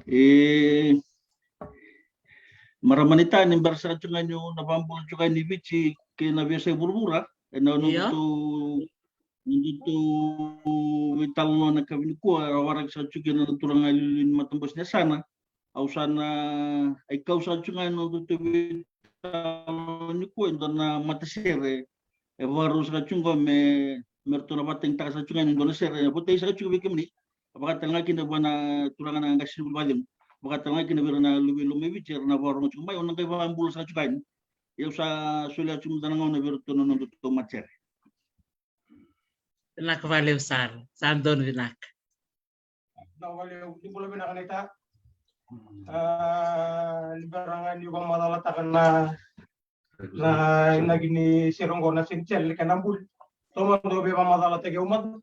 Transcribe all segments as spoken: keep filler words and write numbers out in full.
E marama ni tani, bera sara tiko ga niu na vakabula tiko ga ni Viti kei na veiyasai vuravura ena nodatou, nodatou veitalanoa na yakavi nikua. Au waraki sara tiko kina na turaga iliuliu ni matabose ni yasana. Au sa na, e kau sara tiko ga ena nodatou veitalanoa nikua e dua na matasere e vakarau sara tiko qo me, me ratou na vakatanitaka sara tiko ga ena dua na sere e votai sara tiko vei kemuni. Vakatalega kina vua na turaga na qasenivuli vakacegu, vakatalega kina vei ira na luve i loma i Viti era na vakarorogo tiko mai. Au na qai vakabula sara tiko yani. Ia au sa solia tiko mada na gauna vei iratou na nodatou matasere. Vinaka vakalevu sara, sa donu vinaka. Vinaka vakalevu, ni bula vinaka naita. A, ni bera ga niu vakamacalataka na, na inaki ni sere oqo na Seni Jale kei na buli. Taumada au veivakamacalataki au mada.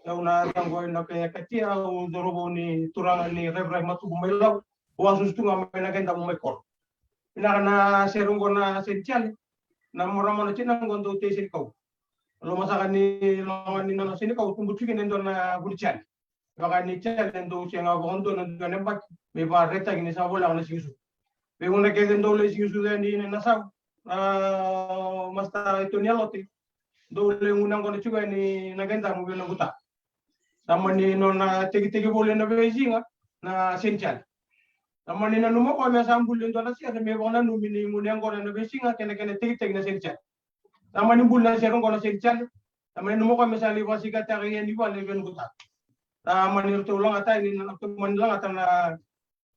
Au na yacaqu o Inoke Katia, au cauravou ni turaga ni Raivrai Matubu mai Lau. Au a susu tu ga mai Naqedamu mai Koro. Vinaka, na sere oqo na Seni Jale. Na marama na tina oqo dau tei senikau. Lomasaka ni, loma ni nona senikau tubu tiko kina e dua na vuli jale. Vaka ni jale dau sega vakadua na dua na yabaki me vakaraitaki ni sa voleka na siga sucu. Vei gauna kece dau lai siga sucu yani na sau, a, Masta Etoni Alote, dau lai gunu yaqona tiko yani Naqedamu vei Naquta. Sa mani nona tekiteki voli ena veisiga na Seni Jale. Sa mani nanuma o koya me sa buli e dua na sere me vakananumi ni gunu yaqona ena veisiga kei na kena tekiteki na Seni Jale. Sa mani buli na sere oqo na Seni Jale. Sa mani nanuma o koya me sa lai vakasikataka yani vale vei Naquta. Sa mani ratou lagata yani, na ratou mani lagata na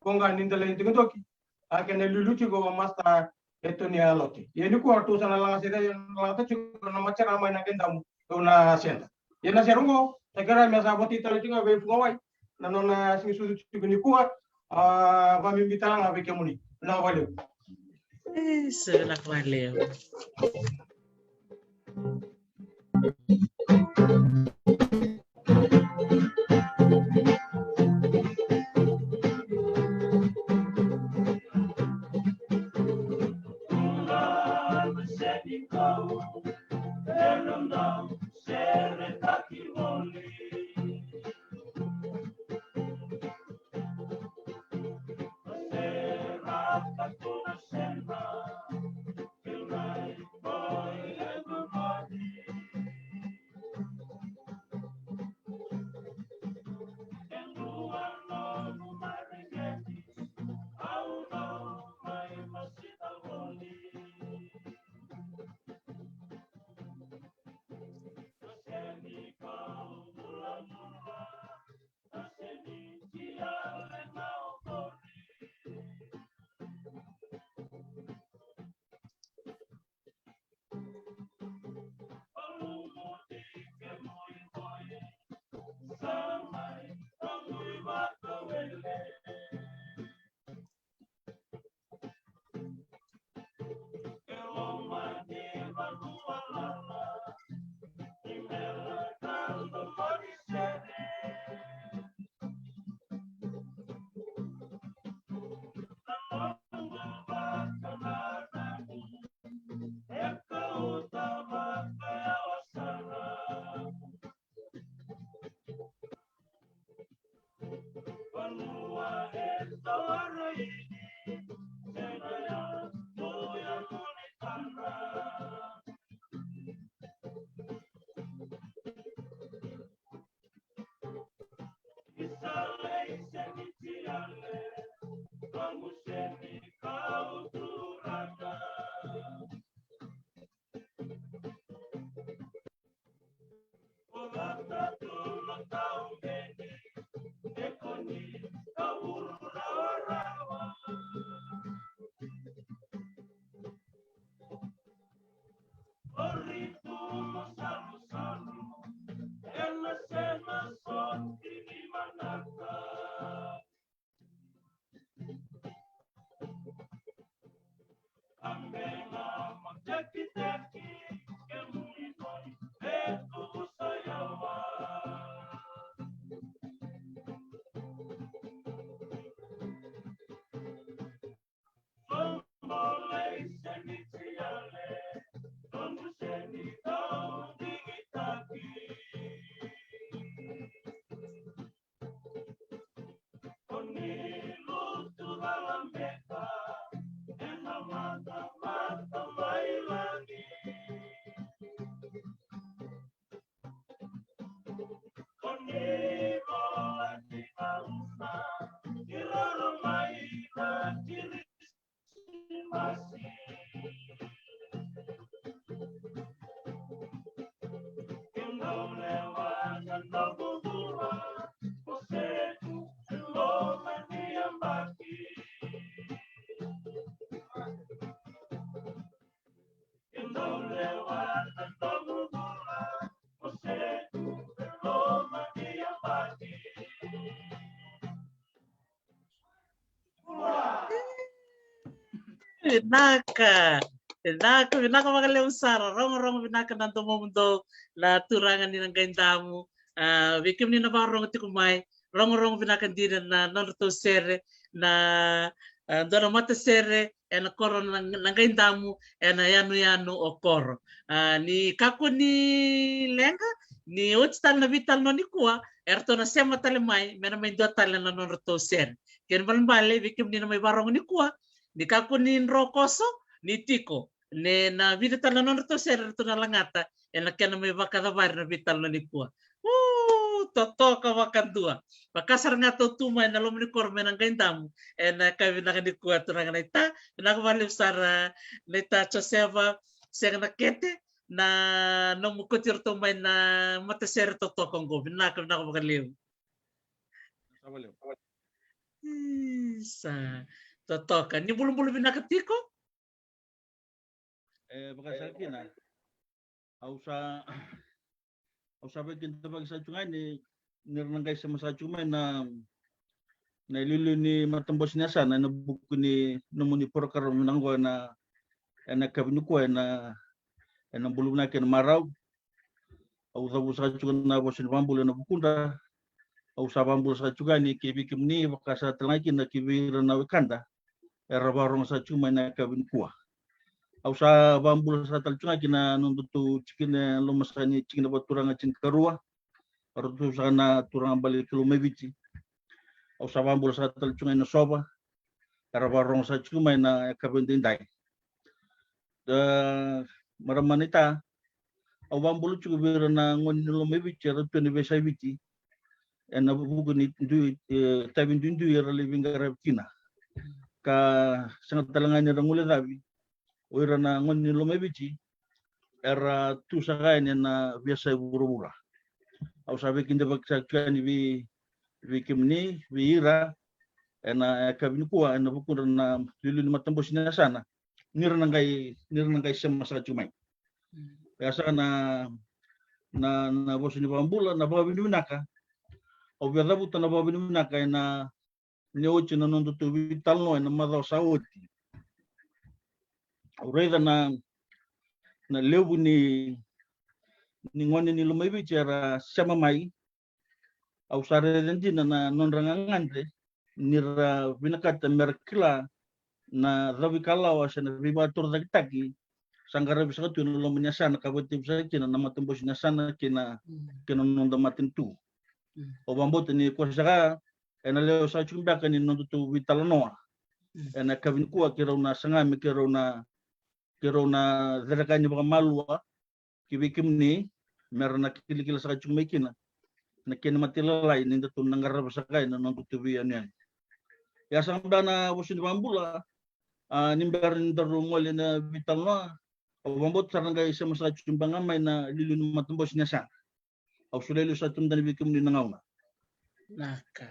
voqa ni dela ni dokidoki, a kena iliuliu tiko o Masta Etoni Alote. Ia nikua ratou sa na laga sere, lagata tiko na matasere mai Naqedamu, au na seda. Ia na sere oqo sa kerea me sa vakatai tale tiko ga vei Fugawai na nona siga sucu tiko nikua. A, vakabibi tale ga vei kemuni. Vinaka vakalevu. E, sa vinaka vakalevu. Lutu na lameta ena matamata mai lagi. Ko ni vola ni gauna ni roro mai na Kirisimasi. Kidou lewa na noqu bula, o setu e loma ni yabaki. Kidou lewa na noqu bula, o setu e loma ni yabaki. Vinaka. Vinaka, vinaka vakalevu sara. Rogorogo vinaka na domomudou na turaga ni na qai damu. A, vei kemuni na vakarogo tiko mai, rogorogo vinaka dina na nodratou sere, na, a, dua na matasere ena koro na, na qai damu ena yanuyanu o Koro. A, ni kakua ni leqa, ni oti tale na veitalanoa nikua, eratou na sema tale mai me na mai dua tale na nodratou sere. Kena ibalebale vei kemuni na mai vakarogo nikua, ni kakua ni dro koso, ni tiko, ni na vica tale na nodratou sere eratou na lagata ena kena mai vakacavari na veitalanoa nikua. U, totoka vakadua. Vaka sara ga tou tu mai na loma ni koro mai na qai damu ena yakavi vinaka nikua, turaga naita. Vinaka vakalevu sara naita Josefa Seganakete, na nomu kauti iratou mai na matasere totoka oqo. Vinaka, vinaka vakalevu. Isa, totoka. Ni bulabula vinaka tiko? E, vaka sara kina. Au sa, au sa veikidavaki saka tiko ga ni, ni ra na qai sema saka tiko mai na, na iliuliu ni matabose ni yasana ena vuku ni nomuni porokaramu vinaka oqo ena, ena yakavi nikua ena, ena bula vinaka kei na marau. Au cavuta saka tiko na vosa ni vakabula ena vukudra. Au sa vakabula saka tiko ga ni kei vei kemuni, vaka sara tale ga kina kei vei ira na wekada era vakarogo saka tiko mai na yakavi nikua. Au sa vakabula saka tale tiko ga kina nodatou tikina e loma saka ni tikina vakaturaga tinikarua, ratou saka na turaga bale ki Lomaiviti. Au sa vakabula saka tale tiko ga i Nasova, era vakarogo saka tiko mai na yakavi edaidai. A, marama naita, au vakabula tiko vei ira na gone ni Lomaiviti era tu ena veiyasai Viti ena vuku ni dui, e, itavi duidui era lai veiqaravi kina. Ka sega tale ga ni ra guilecavi o ira na gone ni Lomaiviti era tu saka yani ena veiyasai vuravura. Au sa veikidavaki saka tiko yani vei, vei kemuni, vei ira ena yakavi nikua ena vukudra na iliuliu ni matabose ni yasana, ni ra na qai, ni ra na qai sema saka tiko mai. Mm. E a saka na, na, na vosa ni vakabula, na vakavinavinaka. Au via cavuta na vakavinavinaka ena, ni oti na nodatou veitalanoa ena macawa sa oti. Au raica na, na levu ni, ni gone ni Lomaiviti era sema mai. Au sa raica dina na nodra gagadre ni ra vinakata me ra kila na cavuikalawa se na veivakatorocaketaki sa qaravi saka tu ena loma ni yasana ka vakatekivu saka kina na matabose ni yasana kei na, mm, kei na noda matanitu. Mm. Au vakabauta ni koya saka ena lewe saka tiko beka ni nodatou veitalanoa. Mm. Ena yakavi nikua keirau na saga me keirau na, keirau na cereka yani vakamalua ki vei kemuni me ra na kilakila saka tiko mai kina na kena matailalai ni datou na qarava saka ena nodatou veiyanuyanu. Ia saka beka na vosa ni vakabula, a, ni bera ni daru gole ena veitalanoa, au vakabauta sa ra na qai sema saka tiko beka ga mai na iliuliu ni matabose ni yasana. Au solia lesu saka tu mada vei kemuni na gauna. Naka.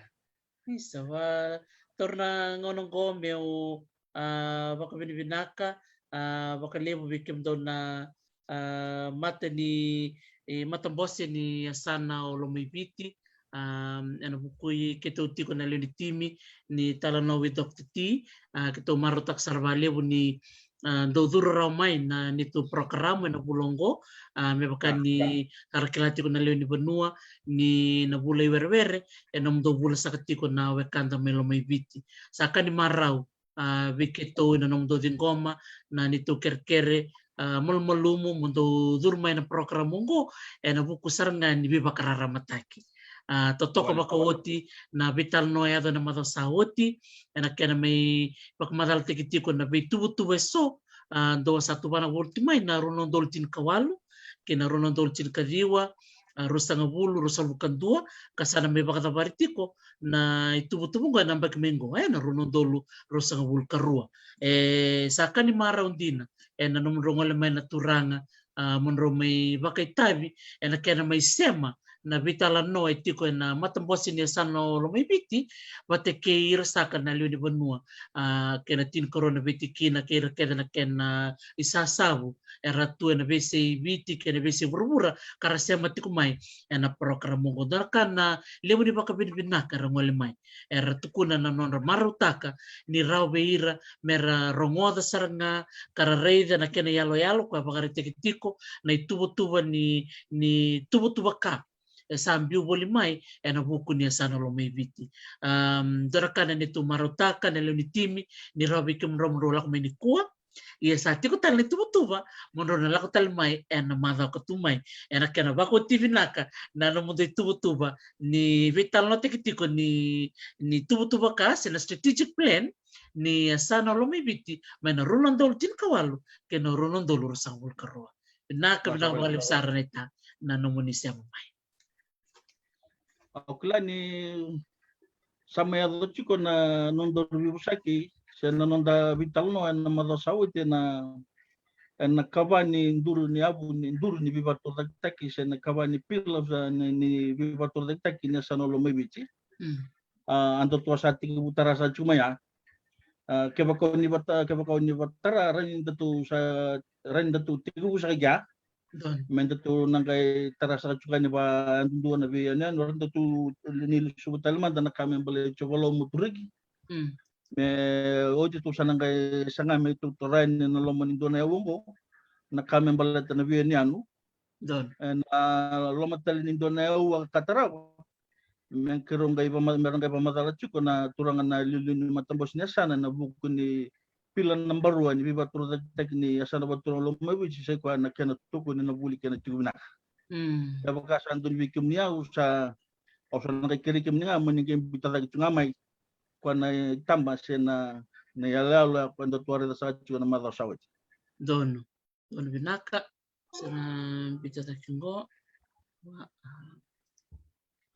Isa, au taura na gauna oqo meu, a, vakavinavinaka, a, vakalevu vei kemudou na, a, mata ni, e, matabose ni yasana o Lomaiviti. A, ena vuku i keitou tiko na lewe ni timi ni Talanoa with Doctor T, a, keitou marautaka sara vakalevu ni, a, dou curu rawa mai na neitou porokaramu ena vula oqo, a, me vaka ni sa ra kila tiko na lewe ni vanua ni na vula i werewere e nomudou vula saka tiko na wekada mai Lomaiviti. Sa ka ni marau, a, vei keitou ena nomudou ciqoma na neitou kerekere, a, malumalumu mo dou curu mai na porokaramu oqo ena vuku sara ga ni veivakararamataki. A, totoka vakaoti na veitalanoa e yaco ena macawa sa oti, ena kena mai vakamacalataki tiko na veituvatuva eso, a, dou sa tuvana voliti mai na rua na udolu tinikawalu kei na rua na udolu tinikaciwa, a, ruasagavulu, ruasagavulu ka dua, ka sa na mai vakacavari tiko na ituvatuva oqo ena yabaki mai oqo, ena rua na udolu ruasagavulu ka rua. E sa ka ni marau dina ena nomudrau gole mai na turaga, a, mo drau mai vakaitavi ena kena mai sema na veitalanoa e tiko ena matabose ni yasana o Lomaiviti, vata kei ira saka na lewe ni vanua, a, kei na tinikarua na veitikina kei ira kece na kena isasavu era tu ena veiyasai Viti kei na veiyasai vuravura, ka ra sema tiko mai ena parokaramu oqo. Dua na ka na levu ni vakavinavinaka era gole mai, era tukuna na nodra marautaka ni rawa vei ira mera rogoca sara ga ka ra raica na kena iyaloyalo ka vakaraitaki tiko na ituvatuva ni, ni tuvatuva ka e sa biu voli mai ena vuku ni yasana o Lomaiviti. Am, dua na ka na neitou marautaka na lewe ni timi, ni rawa vei kemudrau mo drau lako mai nikua. Ia sa tiko tale na ituvatuva mo drau na lako tale mai ena macawa ka tu mai, ena kena vakaoti vinaka na nomudou ituvatuva ni veitalanoataki tiko ni, ni tuvatuva ka se na strategic plan ni yasana o Lomaiviti mai na rua na udolu tinikawalu kei na rua na udolu ruasagavulu ka rua. Vinaka, vinaka vakalevu sara na ita na nomuni sema mai. Au kila ni sa mai yaco tiko na noda veivosaki se na noda veitalanoa ena macawa sa oti ena, ena kava ni duru ni yavu ni duru ni veivakatorocaketaki se na kava ni pila sa ni, ni veivakatorocaketaki ni yasana o Lomaiviti. Mm. A, a datou sa tekivu tara saka tiko mai ya. A, kevaka o ni vata, kevaka o ni vatara, rawa ni datou sa, rawa ni datou tekivu saka i kea. Donu. Me datou na qai tara saka tiko yani vayadudua na veiyanuyanu, rawa ni datou ni lesuva tale mada na ka me baleti Ovalau, Moturiki. Mm. Me oti tou sa na qai saga me tou tara yani ena loma ni dua na aua oqo na ka me baleta na veiyanuyanu. Donu. Ena loma tale ni dua na aua ka tarava, me keirau qai vama-, me ra qai vakamacala tiko na turaga na iliuliu ni matabose ni yasana ena vuku ni pila naba rua ni veivakatorocaketaki ni yasana vakaturaga o Lomaiviti, sai koya na kena tokoni na vuli kei na tiko vinaka. Mm. Kevaka sa dodonu vei kemuni, au sa, au sa na qai kerei kemuni ga mo ni qai biuta cake tu ga mai koya na itaba se na, na iyaloyalo ya koya datou a raica saka tiko ena macawa sa oti. Donu. Donu vinaka. Sa na biuta cake qo. Wa, a,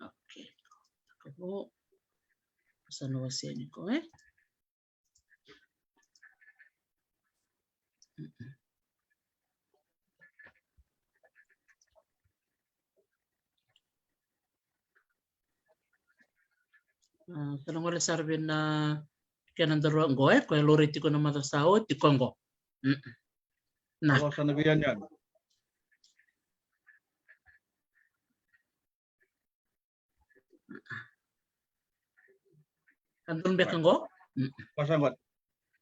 okay. Cakava. Sa na wasea ni qo, e? Mm-mm. A, sa na gole sara vei na kena daru qo, e, koya e laurai tiko na macawa sa oti, koya qo. Mm-mm. Na. Qo sa na veiyanuyanu. Ka donu beka qo? Mm. Vasa qo.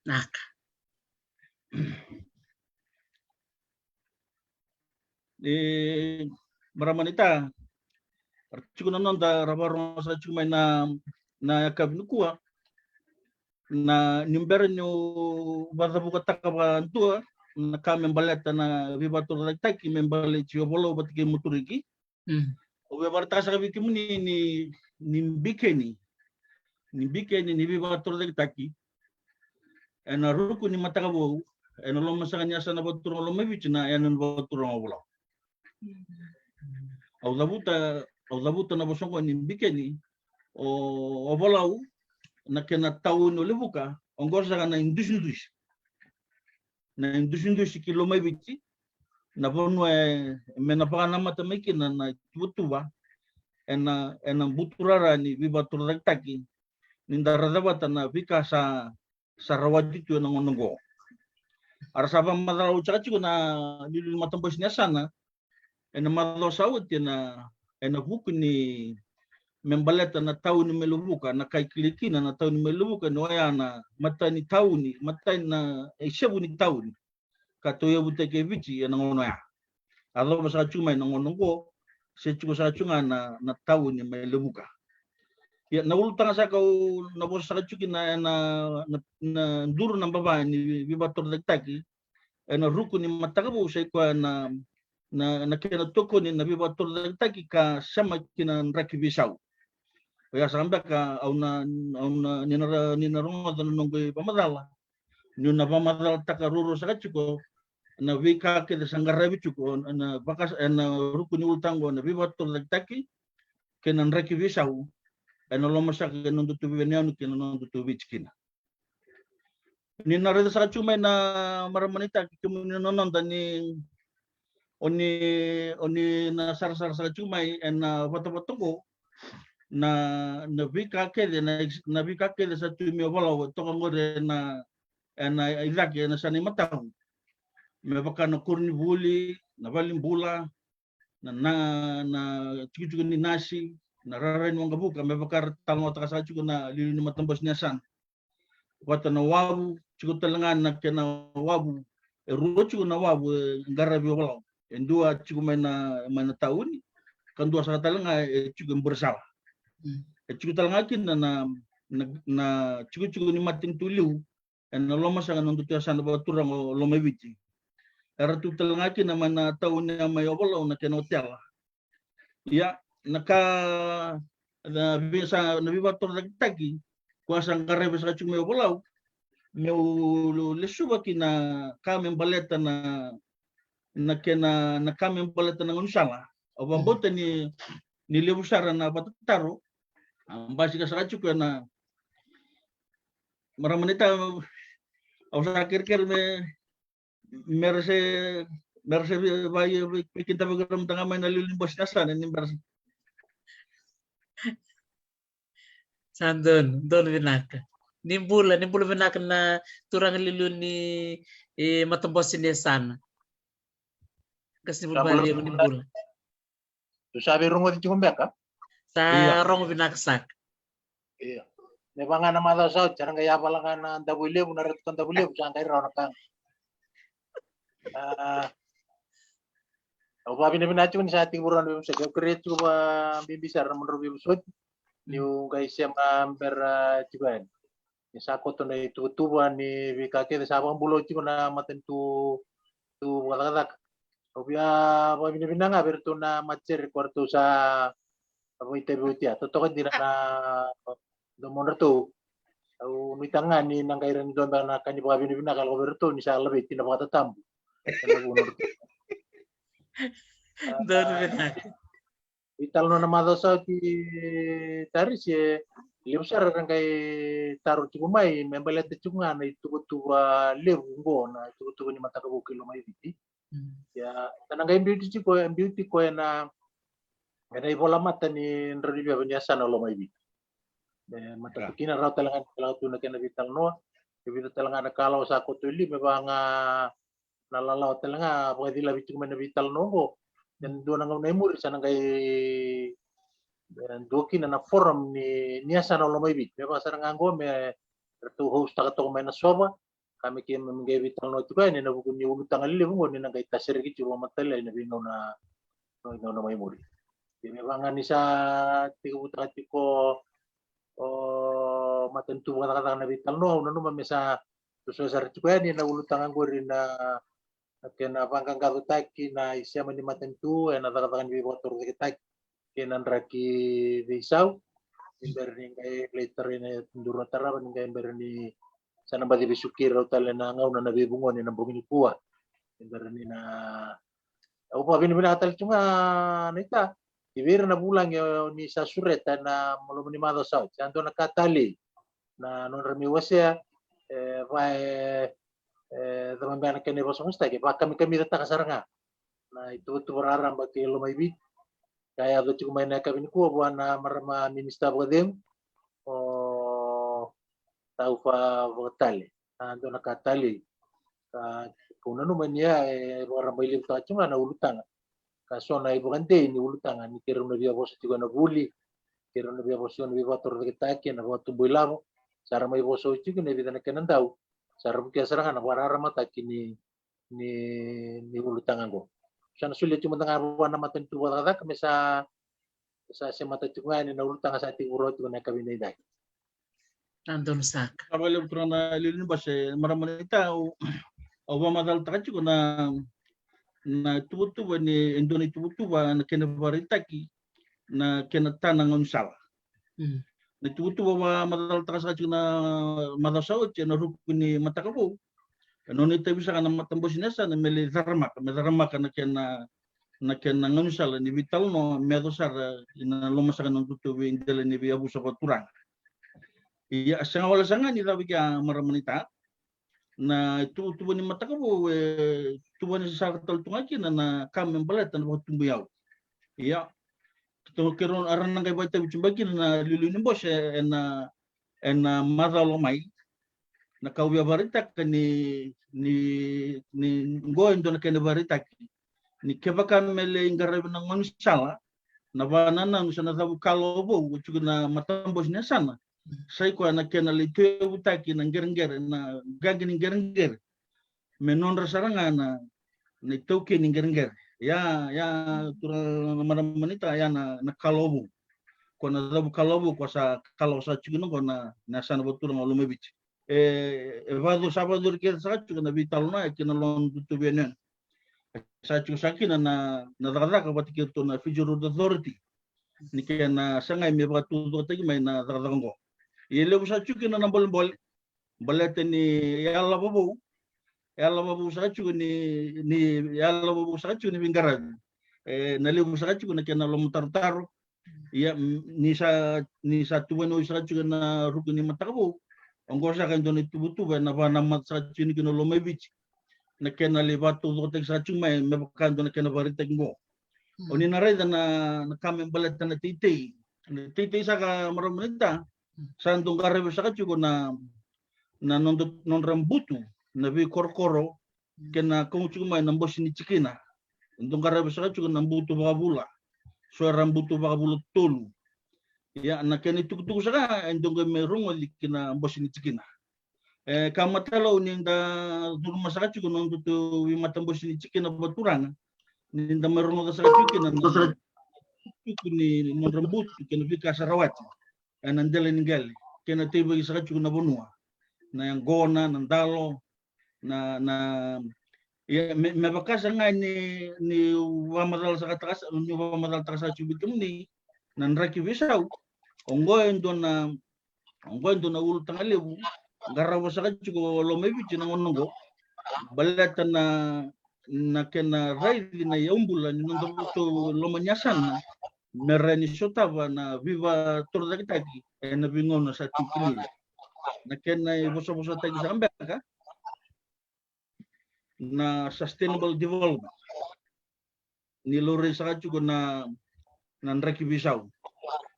Naka. E, marama naita, ra tiko na noda, ra vakarogo saka tiko mai na, na yakavi nikua. Na, ni bera niu vakacavukataka vakadua na ka me baleta na veivakatorocaketaki me baleti Ovalau vata kei Moturiki. Mm. Au via vakaraitaka saka vei kemuni ni, ni bikeni, ni bikeni ni veivakatorocaketaki ena ruku ni mataka vou ena loma saka ni yasana vakaturaga o Lomaiviti na yanuyanu vakaturaga o Ovalau. Mm. Au cavuta, au cavuta na vosa oqo ni bikeni, o, o Ovalau, na kena tauni o Levuka, oqo saka na idusidusi. Na idusidusi ki Lomaiviti, na vanua e, me na vakanamata mai kina na ituvatuva ena, ena buturara ni veivakatorocaketaki, ni da raica vata na veika sa, sa rawati tu ena gauna oqo. A ra sa vakamacala oti saka tiko na iliuliu ni matabose ni yasana ena macawa sa oti ena, ena vuku ni me baleta na tauni mai Levuka, na ka e kilai kina na tauni mai Levuka ni oya na matai ni tauni, matai na isevu ni tauni ka tauyavutaki e Viti ena gauna oya. A cova saka tiko mai na gauna oqo, se tiko saka tiko ga na, na tauni mai Levuka. Ia, na ulutaga saka au na vosa saka tiko kina ena, na, na duru naba va ni veivakatorocaketaki ena ruku ni mataka vou sai koya na, na, na kena tokoni na veivakatorocaketaki ka sema ki na draki veisau. Oya saka beka au na, au na, ni na ra-, ni na rogoca na noqu ivakamacala. Niu na vakamacalataka ruarua saka tiko na veika kece sa qaravi tiko na vaka-, ena ruku ni ulutaga oqo, na veivakatorocaketaki kei na draki veisau ena loma saka ni nodatou veiyanuyanu kei na nodatou veitikina. Ni na raica saka tiko mai na marama naita, kemuni na noda ni o ni, o ni na sarasara saka tiko mai ena vatavata oqo, na, na veika kece, na, na veika kece sa tu mai Ovalau, e toka oqori ena, ena i cake, ena yasana i mataka. Me vaka na koronivuli, na valenibula, na, na, na tikotiko ni nasi, na rara ni waqavuka, me vaka ra talanoataka saka tiko na liuliu ni matabose ni yasana. Vata na wavu, tiko tale ga na kena wavu, e rua tiko na wavu e qaravi Ovalau. E dua tiko mai na, mai na tauni, ka dua saka tale ga e tiko e Buresala. Mm. E tiko tale ga kina na, na, na tikotiko ni matanitu liu ena loma saka ni nodatou yasana vakaturaga o Lomaiviti. Era tu tale ga kina mai na tauni mai Ovalau na kena otela. Ia, na ka, na vei-, sa, na veivakatorocaketaki koya sa qaravi saka tiko mai Ovalau, meu lesuva ki na ka me baleta na, na kena, na ka me baleta na gaunisala. Au vakabauta ni, ni levu sara na vakatataro a basika saka tiko ena marama naita, au sa kerekere me, me ra se, me ra se vei, vei, veikidavaki ira mada ga mai na liuliu ni bose ni yasana ni bera se. Sa donu, donu vinaka. Ni bula, ni bula vinaka na turaga liuliu ni, e, matabose ni yasana. Qase ni bula vakalevu, ni bula. Tu sa veirogoci tiko beka? Sa rogo vinaka saka. Io. Me vaka ga na macawa sa oti, sa ra qai yavala ga na Davuilevu, na Ratu ka Davuilevu, sa qai rawa na ka. A, au vakavinavinaka tiko ni sa tekivu rawa na veivosoti. Au kerea tiko vakabibi sara na nodrau veivosoti. Niu qai sema bera tiko yani. Ni sa koto na ituvatuva ni veika kece sa vakabulai tiko na matanitu tu vakacakacaka. Au via vakavinavinaka ga vei iratou na matasere ko ratou sa vakaitavi oti ya. Totoka dina na domodratou. Au nuitaka ga ni na qai rawa ni dua beka na ka ni vakavinavinaka lako vei iratou ni sa laveti na vakatatabu. Donu vinaka. Veitalanoa na macawa sa oti, Tarisi, e levu sara era qai taro tiko mai me baleta tiko ga na ituvatuva levu oqo, na ituvatuva ni mataka vou kei Lomaiviti. Mm. Ia, sa na qai biuti tiko, e biuti tiko ena, ena ivolamata ni drau ni veva ni yasana o Lomaiviti. Me matata kina rawa tale ga ni lako tu na kena veitalanoa, e vica tale ga na kalawa sa koto i liu, me vaka ga na lalawa tale ga vakacilavi tiko mai na veitalanoa oqo. Ia na dua na gauna e muri sa na qai, e, dua kina na forum ni, ni yasana o Lomaiviti. Me vaka sara ga oqo me ratou host-taka toka mai na Sova, ka me keimami qai veitalanoa tiko yani ena vuku ni ulutaga lelevu oqo ni na qai tasereki tiko vakamatailalai ena veigauna, veigauna mai muri. Ia me vaka ga ni sa tekivutaka tiko o matanitu vakacakacaka na veitalanoa, au nanuma me sa tosoya sara tiko yani na ulutaga oqori na, na kena vaqaqacotaki na isema ni matanitu ena cakacaka ni veivakatorocaketaki kei na draki veisau. Ni bera ni qai lai tarai na duru na tarava, ni qai bera ni sa na baci vesuki rau tale na gauna na veivugoni ena bogi nikua. Ni bera ni na, au vakavinavinaka tale tu ga naita i vei ira na vulagi o ni sa sureta ena loma ni macawa sa oti. Sa dua na ka talei na nodra mai wasea, e, va e, e, cava beka na kena ivosavosataki, e vakamikamicataka sara ga na ituvatuva raraba kei Lomaiviti. Ka yaco tiko mai na yakavi nikua vua na marama minisita vakacegu, o Taufa Vakatale. A, dua na ka talei. Ka, kau nanuma ni a, e vakarabailevutaka tiko ga na ulutaga. Ka so na ivakadei ni ulutaga ni keirau na via vosa tiko ena vuli, keirau na via vosa tiko ena veivakatorocaketaki, ena vakatubuilavo. Sa ra mai vosa oti tiko na vica na kena dau. Sa ra vukea sara ga na vakararamataki ni, ni, ni ulutaga oqo. Sa na solia tiko mada ga vua na matanitu vakacakacaka me sa, sa semata tiko ga yani na ulutaga sa tekivu rawa tiko na yakavi ni dai. Sa donu saka. Sa vakalevu turaga na liuliu ni bose, marama naita, au, au vakamacalataka tiko na, na tuvatuva ni, e dua na ituvatuva na kena vakaraitaki na kena tana gaunisala. Na ituvatuva vakamacalataka saka tiko na macawa sa oti ena ruku ni mataka vou, e nona itavi saka na matabose ni yasana me lai caramaka, me caramaka na kena, na kena gaunisala ni veitalanoa me yaco sara ina loma saka na nodatou veidela ni veiyavusa vakaturaga. Ia, sega wale saka ga ni cava kea, marama naita, na tuvatuva ni mataka vou e tuvani sara tale tu ga kina na ka me baleta na vakatubu yau. Ia, keitou, keirau, era na qai vakaitavi tiko beka kina na liuliu ni bose ena, ena macawa lako mai. Na ka au via vakaraitaka ni, ni, ni qo e dua na kena vakaraitaki ni kevaka me lai qaravi na gaunisala, na vakanananu se na cavu kalawa vou e tiko na matabose ni yasana, sa i koya na kena lai tauyavutaki na qereqere, na qaqi ni qereqere, me nodra sara ga na, na itaukei ni qereqere. Ia, ia, turaga, marama naita, ia na, na kalawa vou. Ko na cavu kalawa vou ko sa kalawa saka tiko kina qo na, na yasana vakaturaga o Lomaiviti. E, e vakayacori, sa vakayacori kece saka tiko na veitalanoa kei na loma ni nodatou veiyanuyanu. E sa tiko saka kina na, na cakacaka vata kei iratou na Fiji Road Authority ni kena sagai me vakataucokotaki mai na cakacaka oqo. Ia, e levu saka tiko kina na bolebole baleta ni yalava vou, yalava vou saka tiko ni, ni yalava vou saka tiko ni veiqaravi. E, na levu saka tiko na kena lomatarotaro. Ia, m-, ni sa, ni sa tuvani oti saka tiko na ruku ni mataka vou, oqo saka e dua na ituvatuva ena vakanamata saka tiko kina o Lomaiviti na kena lai vakataucokotaki saka tiko mai me vaka e dua na kena vakaraitaki qo. O ni na raica na, na ka me baleta na teitei. Na teitei saka, marama naita, sa dau qaravi saka tiko na, na nodra, nodra butu na veikorokoro kei na kagu tiko mai na bose ni tikina. E dau qaravi saka tiko na butu vakavula. So era butu vakavula tolu. Ia, na kena itukutuku saka e dau qai mai rogoci ki na bose ni tikina. E, ka matata, o ni da curuma saka tiko na nodatou veimatabose ni tikina vakaturaga, ni da mai rogoca saka tiko kina na itukutuku ni nodra butu kei na veika sa rawati ena dela ni qele, kei na teivaki saka tiko na vanua, na yaqona, na dalo, na, na, ia, me, me vaka saka ga ni, ni vakamacala saka taka sa, ni vakamacala taka saka tiko vei kemuni na draki veisau. Oqo e dua na, oqo e dua na ulutaga levu qarava saka tiko o Lomaiviti na gauna oqo, baleta na, na kena raici na iyaubula ni nodatou loma ni yasana me rawa ni sotava na veivakatorocaketaki ena veigauna sa tiko kina. Na kena ivosavosataki saka beka na sustainable development, ni laurai saka tiko na, na draki veisau.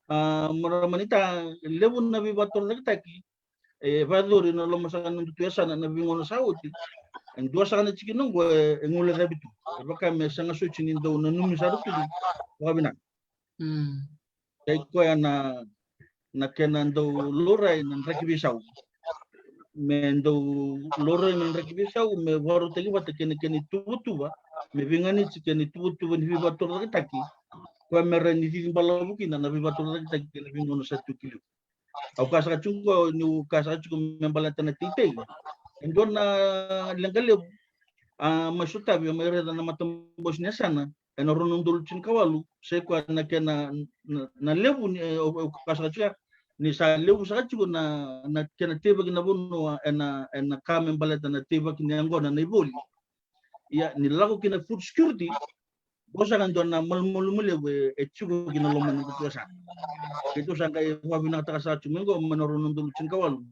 A, marama naita, levu na veivakatorocaketaki e vakayacori ena loma saka ni nodatou yasana na veigauna sa oti. E dua saka na tikina oqo e, e guilecavi tu. E vaka me sega soti ni dau nanumi sara tu vakavinaka. Sa i koya na, na kena dau laurai na draki veisau. Me dau laurai na draki veisau me vakarautaki vata kei na kena ituvatuva, me veiganiti kei na ituvatuva ni veivakatorocaketaki, koya me rawa ni cici balavu kina na veivakatorocaketaki kei na veigauna sa tu ki liu. Au kaya saka tiko, niu kaya saka tiko me baleta na teitei, e dua na leqa levu a mai sotavi, a mai raica na matabose ni yasana ena rua na udolu tinikawalu, sa i koya na kena, na, na levu ni, e, au, au kaya saka tiko ni sa levu saka tiko na, na kena teivaki na vanua ena, ena ka me baleta na teivaki ni yaqona, na ivoli. Ia, ni lako ki na food security, qo saka e dua na malumalumu levu e, e tiko ki na loma ni nodatou yasana. Keitou sa qai vakavinakataka saka tiko mai qo mai na rua na udolu tinikawalu.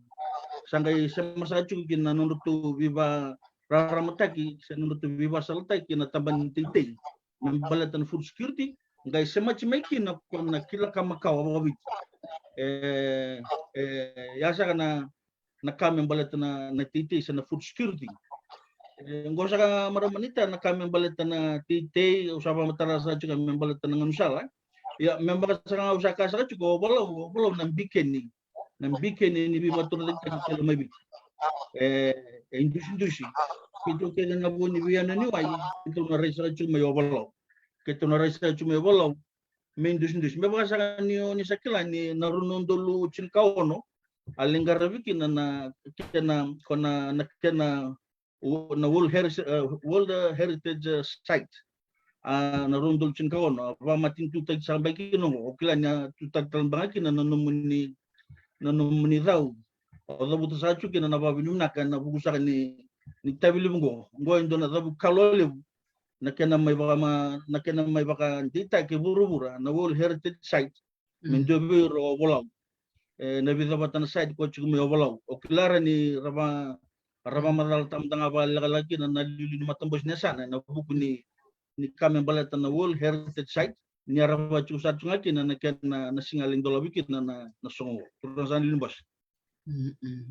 Sa qai sema saka tiko ki na nodratou veivakararamataki se nodratou veivakasalataki na tabana ni teitei me baleta na food security, qai semati mai kina ko na kila ka makawa vakaviti. E, e, ia saka na, na ka me baleta na, na teitei se na food security. E, qo saka, marama naita, na ka me baleta na teitei, au sa vakamatara saka tiko me baleta na gaunisala. Ia, me vaka saka ga au sa kaya saka tiko, o Valau, o Valau na bikeni, na bikeni ni veivakatorocaketaki kei Lomaiviti. E, e idusidusi. Keitou kece na vo ni veiyanuyanu i wai, keitou na rai saka tiko mai o Valau. Keitou na rai saka tiko mai o Valau me idusidusi. Me vaka saka ni o ni sa kila ni na rua na udolu tinikaono a lai qaravi kina na, na kena, ko na, na kena o, na World Heritage, e, World, e, Heritage, e, Site. A, na rua na udolu tinikaono, a vakamatanitutaki sara beka kina oqo, o kila ni a tutaki tale beka kina na nomuni, na nomuni cau. O cavuta sara tiko kina na vakavinavinaka ena vuku sara ni, ni itavi levu oqo. Oqo e dua na cavu kalou levu, na kena mai vakama, na kena mai vakadeitaki e vuravura na World Heritage Site. Me dua vei ira o Volau. E, na vica vata na site ko tiko mai o Volau. O kila ra ni ra va, ra vakamacalataka mada ga vakalekaleka kina na liuliu ni matabose ni yasana ena vuku ni, ni ka me baleta na World Heritage Site. Ni a ra vakatiko sara tiko ga kina na kena, na siga lai dolavi kina na, na soqo. Turaga sa na liuliu ni bose. Mm-mm.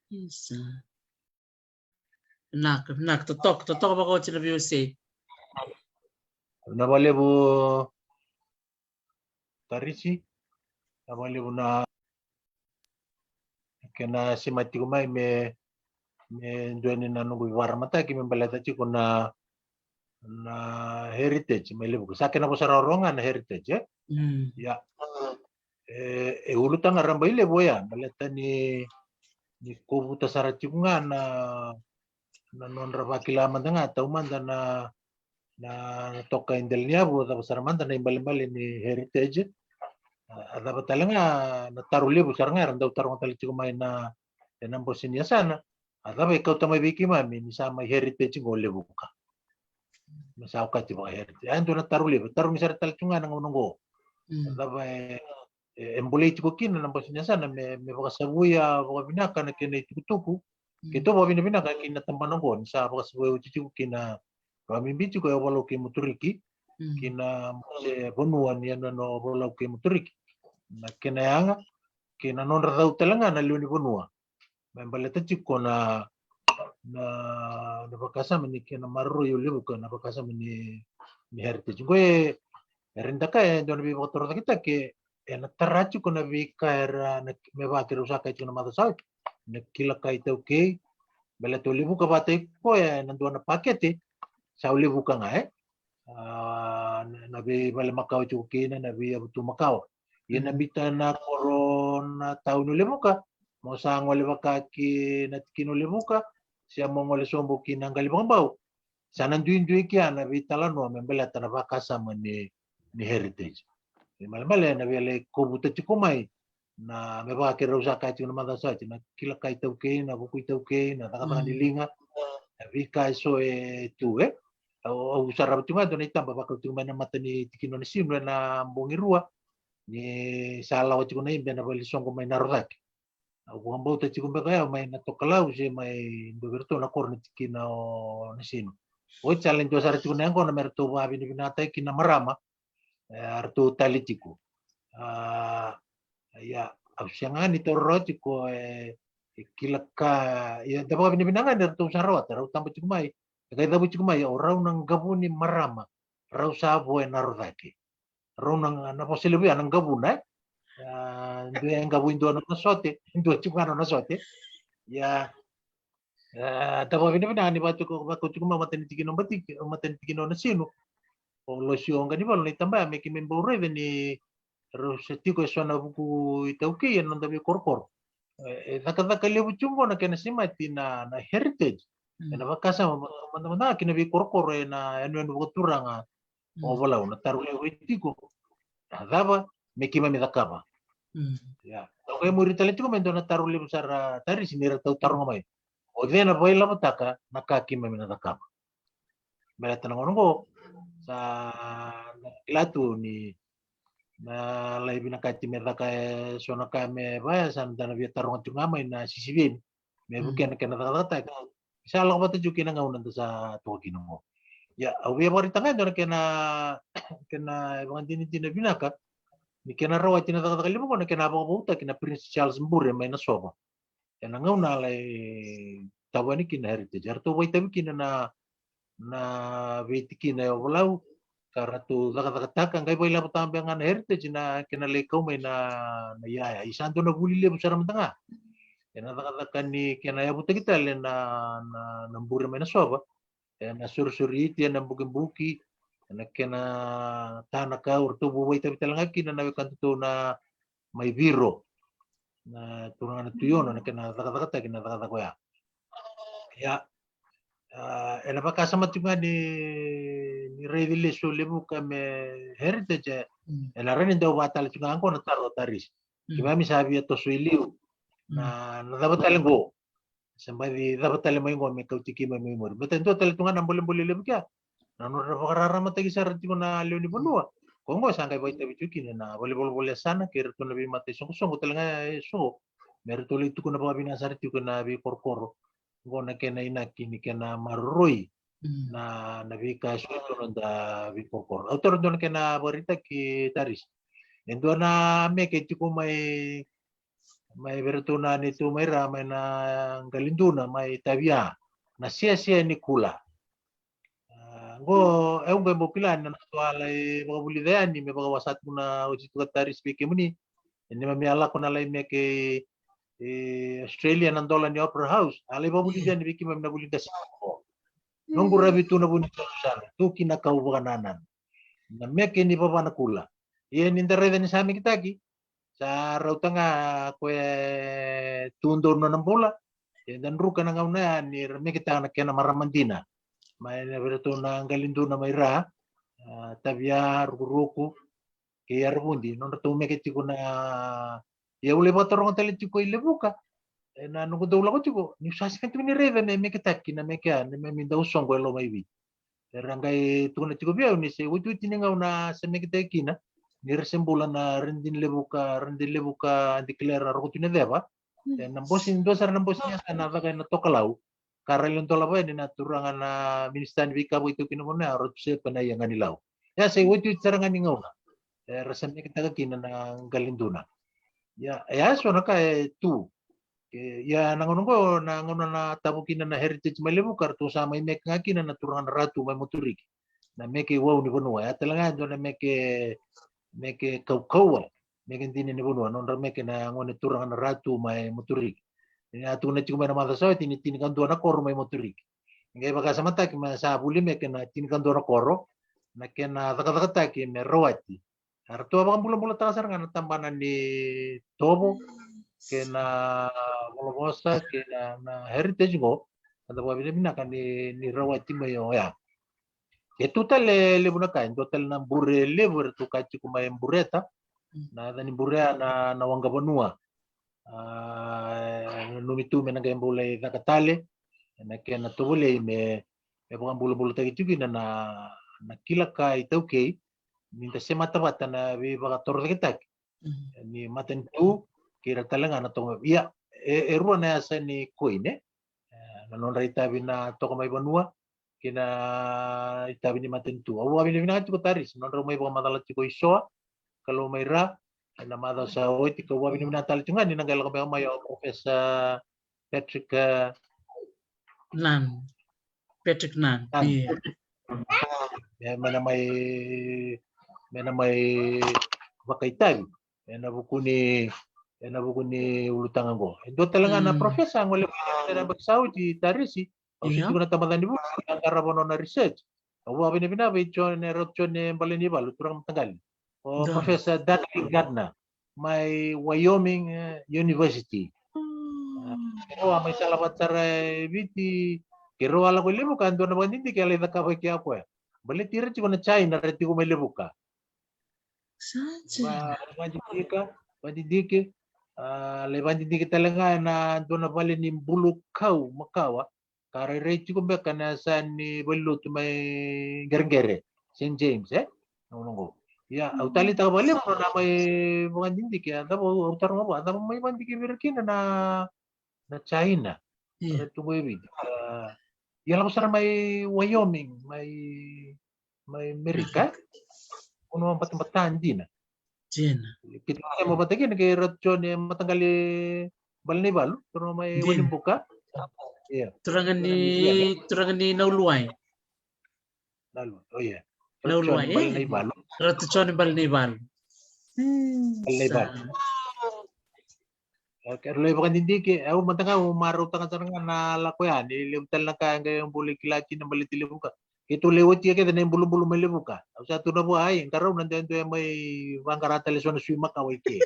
Isa. Vinaka, vinaka, totoka, totoka vakaoti na V O C. Vinaka vakalevu Tarisi, vinaka vakalevu na kena semati tiko mai me, me dua ni na noqu ivakararamataki me baleta tiko na, na heritage mai Levuka. Sa kena vosa rawarawa ga na heritage, e? Mm. Ia. E, e ulutaga rabailevu oya, baleta ni, ni kovuta sara tiko ga na, na nodra vakila mada ga, taumada na, na, na toka e dela ni yavu, cava sara mada na ibalebale ni heritage. A, a cava tale ga na taro levu sara ga era dau taroga tale tiko mai na, ena bose ni yasana. A cava e kauta mai vei keimami ni sa mai heritage qo Levuka? Me sa okati vaka heritage. A dua na taro levu, tarogi sara tale tiko ga na gauna qo. Mm. A cava e, e, e bolei tiko kina na bose ni yasana me, me vakasavuya vakavinaka na kena itukutuku. Mm. Keitou vakavinavinaka ki na tabana qo ni sa vakasavuya oti tiko ki na vakabibi tiko e Ovalau kei Moturiki. Mm. Ki na bose vanua ni yanuyanu o Ovalau kei Moturiki. Na kena yaga, kei na nodra cau tale ga na lewe ni vanua. Me baleta tiko na, na, na vakasama ni kena maroroi o Levuka, na vakasama ni, ni heritage. Qo e, e rawa ni da kaya e dua na veivakatorocaketaki, ena tara tiko na veika era, na, me vaka keirau sa kaya tiko na macawa sa oti. Na kila ka iTaukei, baleta o Levuka vata i koya ena dua na pakete, sa o Levuka ga, e? A, na, na veivale makawa tiko kina, na veiyavutu makawa. Ia na biuta na koro na tauni o Levuka, mo sa gole vaka ki na tikina o Levuka, se mo gole sobu ki na Qali Vakabau. Sa na duidui kea na veitalanoa me baleta na vakasama ni, ni heritage. Ni malemale na via lai kovuta tiko mai, na me vaka keirau sa kaya tiko na macawa sa oti, na kila ka iTaukei, na vuku iTaukei, na cakacaka ni liga, na veika eso e tu, e? Au, au sarava tiko ga e dua na itaba vakau tiko mai na mata ni tikina o Nasinu ena bogi rua, ni sa lawa tiko na ibe ena vale ni soqo mai Narocake. Au vakabauta tiko beka o yau mai na Tokalau se mai dua vei iratou na koro na tikina o Nasinu. Oti sa lai dua sara tiko na yaqona me ratou vakavinavinakataki kina na marama, e, a ratou tale tiko. A, ia, au sega ni taura rawa tiko, e, e kila ka, ia, da vakavinavinaka ga ni ratou sa rawata, rau taba tiko mai. E qai cavu tiko mai, o rau na qavu ni marama, rau sa vo e Narocake. Rau na, na vosa levu ya na qavuna, e? A, dua e qavu e dua na nona sote, dua tiko ga na nona sote. Ia, a, da vakavinavinaka ni vakau tiko, vakau tiko mai o matanitikina o Batiki, o matanitikina o Nasinu. O Losio Qanivalu na itaba ya me keimami bau raica ni rau se tiko eso na vuku iTaukei ena noda veikorokoro. E, e cakacaka levu tiko qo na kena semati na, na heritage. Mm. Ena vakasama mada, mada, mada ga ki na veikorokoro ena yanuyanu vakaturaga o Ovalau, na taro levu e tiko. A cava me keimami cakava? Mm. Ia. Au qai muri tale tiko mai e dua na taro levu sara, Tarisi, ni ratou taroga mai. O cei na vakailavotaka na ka keimami na cakava? Baleta na gauna oqo sa na kila tu ni na lai vinakati me caka eso na ka me vaya, sa na da na via taroga tiko ga mai na sisiveni me vukea na kena cakacakataki. Sa lako vata tiko kei na gauna da sa toka kina oqo. Ia, au via vakaraitaka e dua na kena, kena vakadinadina vinaka ni kena rawati na cakacaka levu oqo na kena vakavoutaki na Prince Charles Bure mai Nasova. Ena gauna a lai tavu yani kina na heritage, eratou vakaitavi kina na, na veitikina e Ovalau, ka ratou cakacakataka, qai vakailavo tabe ga na heritage na kena lai kau mai na, na iyaya. Ia sa dua na vuli levu sara mada ga ena cakacaka ni kena yavutaki tale na, na, na Bure mai Nasova. Ena sorisori iti, ena bukibuki, ena kena ta na kau, ratou vakaitavi tale ga kina na wekadatou na mai Viro, na turaga na Tui Ono, na kena cakacakataki na cakacaka oya. Ia, a, ena vakasama tiko ga ni, ni raici lesu o Levuka me Heritage, e, ena rawa ni dau vaka tale tiko ga oqo na taro o Tarisi. Keimami sa via toso i liu. Na, na cava tale oqo? Se baci cava tale mai oqo me kauti keimami mai muri? Baleta e dua tale tu ga na bolebole levu kea. Na nodra vakararamataki sara tiko na lewe ni vanua. Ko oqo sa qai vakaitavi tiko kina na vale ni volavola yasana kei iratou na veimata isoqosoqo tale ga eso. Me ratou lai tukuna vakavinaka sara tiko na veikorokoro. Oqo na kena inaki ni kena maroroi na, na veika eso e tu na noda veikorokoro. Au taura dua na kena vakaraitaki, Tarisi. E dua na meke tiko mai, mai vei iratou na neitou mai ra, mai na Qaliduna, mai Tavia, na Siasia ni Kula. A, oqo, e, oqo e bau kila ni na tou a lai vakavulica yani me vakawasa tu na oti tu ka Tarisi vei kemuni. E neimami a lako na lai meke i, i Australia na dola ni Opera House. A lai vakavulica yani vei keimami na vuli qase oqo. Noqu ravi tu na vu ni toso sara, tu ki na kau vakanananu. Na meke ni vava na kula. Ia ni da raica ni sa meketaki, sa rauta ga ko e tu donu na bula. Ia da druka na gauna ya ni ra meketaka na kena marama dina. Mai na vei iratou na Qaliduna mai ra, a, Tavia, Rukuruku kei Aravudi, nodratou meke tiko na, ia au lai vakataroga tale tiko i Levuka. Ena noqu dau lako tiko, niu sa sega tiko ni raica me meketaki na meke ya, neimami dau soqo e Lomaiviti. Era qai tukuna tiko vei au ni se otioti ni gauna se meketaki kina, ni ra se bula na Radini Levuka, Radini Levuka, declare Roko Tui Naceva. Ena bose, dua sara na bose ni yasana a caka ena Tokalau. Ka ra lai dolava yani na turaga na minisita ni veika vakaitaukei ena vanua ya, o Ratu Sepa Naiaganilau. Ia sa iotioti sara ga ni gauna era sa meketaka kina na Qaliduna. Ia, e a so na ka e tu. Ke, ia na gauna oqo, na gauna na tavo kina na Heritage mai Levuka, ratou sa mai meke ga kina na turaga na Ratu mai Moturiki. Na meke wau ni vanua, e a tale ga e dua na meke, meke kaukauwa, meke dina ni vanua, nodra meke na gone turaga na Ratu mai Moturiki. Ni a tukuna tiko mai na macawa sa oti ni tinikadua na koro mai Moturiki. Qai vakasamataki me sa vuli meke na tinikadua na koro, na kena cakacakataki me rawati. Eratou a vakabulabulataka sara ga na tabana ni Tovo kei na Volavosa kei na, na Heritage qo. Eda vakavinavinaka ni, ni rawati mai oya. E tu tale levu na ka, e dua tale na bure levu eratou kaya tiko mai Bureta. Na yaca ni bure ya na, na Waqavanua. A, nanumi tu me na qai bau lai caka tale ena kena tovolei me, me vakabulabulataki tiko kina na, na kila ka iTaukei, ni da semata vata na veivakatorocaketaki ni matanitu kei ira tale ga na toka. Ia, e, e rua na yasa ni koine, e, na nodra itavi na Toka Mai Vanua kei na itavi ni matanitu. Au vakavinavinaka tiko Tarisi, nodrau mai vakamacala tiko i Soa, Kalou mai ra, ena macawa sa oti, kau vakavinavinaka tale tiko ga ni na qai lako beka mai o Professor Patrick, e, Nunn. Patrick Nunn. Nunn. Ia. E, me na mai, me na mai vakaitavi ena vuku ni, ena vuku ni ulutaga qo. E dua tale ga na professor qo levu ena yabaki sa oti, Tarisi, au se tiko na tabacani vuku, au qarava nona research. Au vakavinavinaka vei Jone, Ratu Jone Balenaivalu, turaga mataqali, o Professor Dudley Gardner mai Wyoming, e, University. A, keirau a mai salavata sara e Viti, keirau a lako i Levuka, dua na vakadidike a lai cakava i kea o koya. Baleti ira tiko na China, ra tiko mai Levuka. Sa China. Va, vakadidike, vakadidike, a, lai vakadidike tale ga ena dua na vale ni bulu kau makawa, ka rairai tiko beka na yasa ni valenilotu mai Qereqere, Saint James, e? Noqu, noqu. Ia, au taleitaka vakalevu nona mai vakadidike, a cava, au, au taroga vua, a cava mai vakadidike vei ira kina na, na China. Ia. Era tu mai Viti. A, ia lako sara mai Wyoming, mai, mai Merika, e? Vanua batabata dina. Dina. Keitou sema vata kina kei Ratu Jone, e, mataqali Balenaivalu, turaga mai Wainibuka. Ia. Turaga ni, turaga ni Nauluwai. Nauluwai, o ia. Nauluwai, e? Ratu Jone Balenaivalu. Balenaivalu. Okei, au lai vakadidike, au mada ga au marautaka sara ga na lako ya, ni levu tale na ka e qai bau lai kila kina baleti Levuka. Keitou lai otia kece na ibulubulu mai Levuka. Au sa tukuna vua, ai, qarauna duadua e mai vaqara tale so na sui makawa i ke.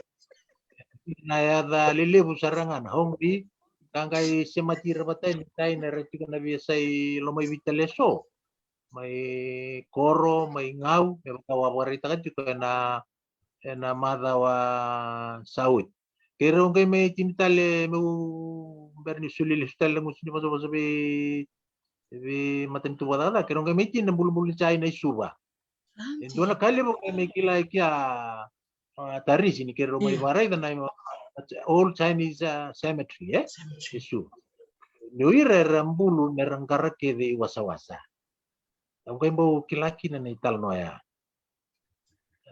Na yaca lelevu sara ga na Hong Vee, Ka qai semati ira vata yani China era tiko na veiyasai lomaiviti tale eso. Mai Koro, mai Gau, me vaka au a vakaraitaka tiko ena, ena macawa sa oti. Keirau qai mai tini tale, meu bera ni soli lesu tale na gusu ni vosavosa vei, vei matanitu vakacakacaka, keirau qai mai tini na bulubulu ni China i Suva. E dua na ka levu qai mai kila e kea, a, Tarisi, ni keirau mai vakaraica na, a, old Chinese, a, cemetery, e? Cemetery. I Suva. Ni o ira era bulu me ra qara kece i wasawasa. Au qai bau kila kina na italanoa ya.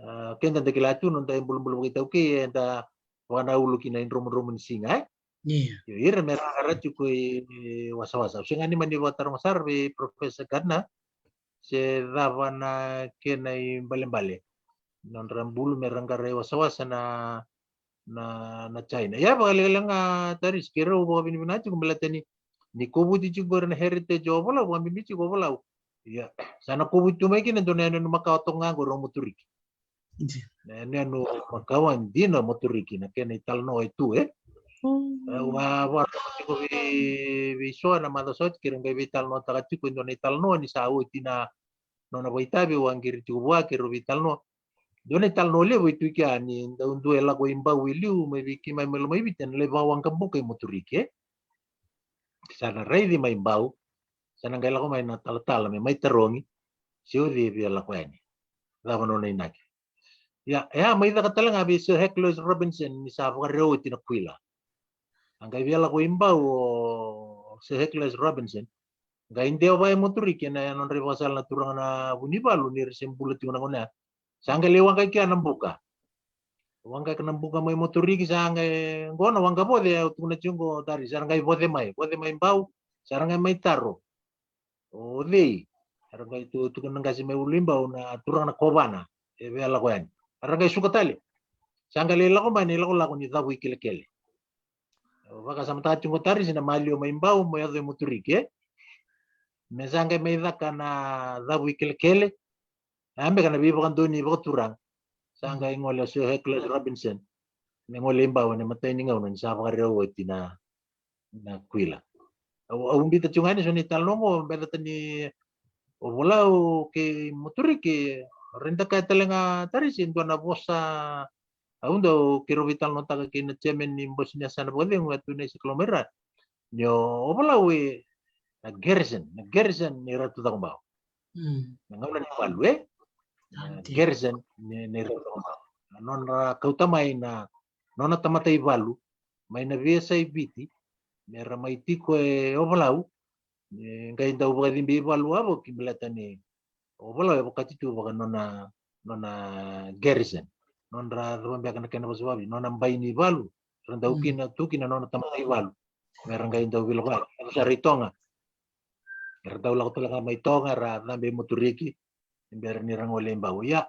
A, keda da kila tu noda ibulubulu vakaitaukei, eda vakanaulu ki na idromudromu ni siga, e? Io, ira me ra qara tiko i, i wasawasa. Au sega ni mani vakataroga sara vei Professor Gardner se cava na kena ibalebale. Nodra bulu me ra qara i wasawasa na, na, na China. Ia, vakalekaleka ga Tarisi, keirau vakavinavinaka tiko baleta ni, ni kovuti tiko qori na heritage o Ovalau, vakavinavinaka tiko Ovalau. Ia, sa na kovuti tu mai kina dua na yanuyanu makawa toka ga qori o Moturiki. Na yanuyanu makawa dina o Moturiki, na kena italanoa e tu, e? Au a vakaraitaka tiko vei, vei so na macawa sa oti, keirau qai veitalanoataka tiko e dua na italanoa ni sa oti na nona vakaitavi, au a qiri tiko vua, keirau veitalanoa. Dua na italanoa levu e tu i kea ni dau dua e lako i Bau i liu mai vei keimami mai Lomaiviti, ena lai vakawaqabuka i Moturiki, e? Sa na raici mai Bau, sa na qai lako mai na talatala me mai tarogi se o cei e via lako yani, cava nona inaki. Ia, e a mai caka tale ga vei Sir Hercules Robinson ni sa vakarau oti na kuila. A qai via lako i Bau o Sir Hercules Robinson, qai dewa vaka e Moturiki ena nodra ivakasala na turaga na Vunivalu ni ra se bula tiko na gauna ya. Sa qai lai waqa i kea na buka. Waqa na buka mai Moturiki, sa qai, qo na waqa voce au tukuna tiko qo Tarisi, sa ra qai voce mai, voce mai Bau, sa ra qai mai taro. O cei? Era qai tu, tukuna na qase mai Uluibau na turaga na kovana e via lako yani. Era qai suka tale. Sa qai lai lako mai na ilakolako ni cavu i kelekele. Au vakasamataka tiko qo Tarisi na maliwa mai Bau mo yaco i Moturiki, e? Me sa qai mai caka na cavu i kelekele. A beka na veivakadonui vakaturaga. Sa qai gole o Sir Hercules Robinson me gole i Bau ena imatai ni gauna ni sa vakarau oti na, na kuila. Au, au biuta tiko ga yani so na italanoa qo, baleta ni o Ovalau kei Moturiki, raica kaya tale ga Tarisi e dua na vosa. Au dau, keirau veitalanoataka kei na chairman ni Bose ni Yasana Vakacegu, Atu Naisa Kalomaira, ni o Ovalau e na garrison, na garrison ni Ratu Cakobau. Na gauna ni valu, e? Na garrison ni, ni Ratu Cakobau. Na nona kauta mai na nona tamata ivalu mai na veiyasai Viti me ra mai tiko e Ovalau, e qai dau vakacibi ivalu wavoki, baleta ni o Ovalau e vakati tu vaka nona, nona garrison, nodra cava beka na kena vosa vakaViti, nona bai ni valu. Ra dau kina, tu kina nona tamata ivalu me ra qai dau vila vale. Era sa ra i Toga, era dau lako tale ga mai Toga, ra cabe i Moturiki ni bera ni ra gole i Bau. Ia,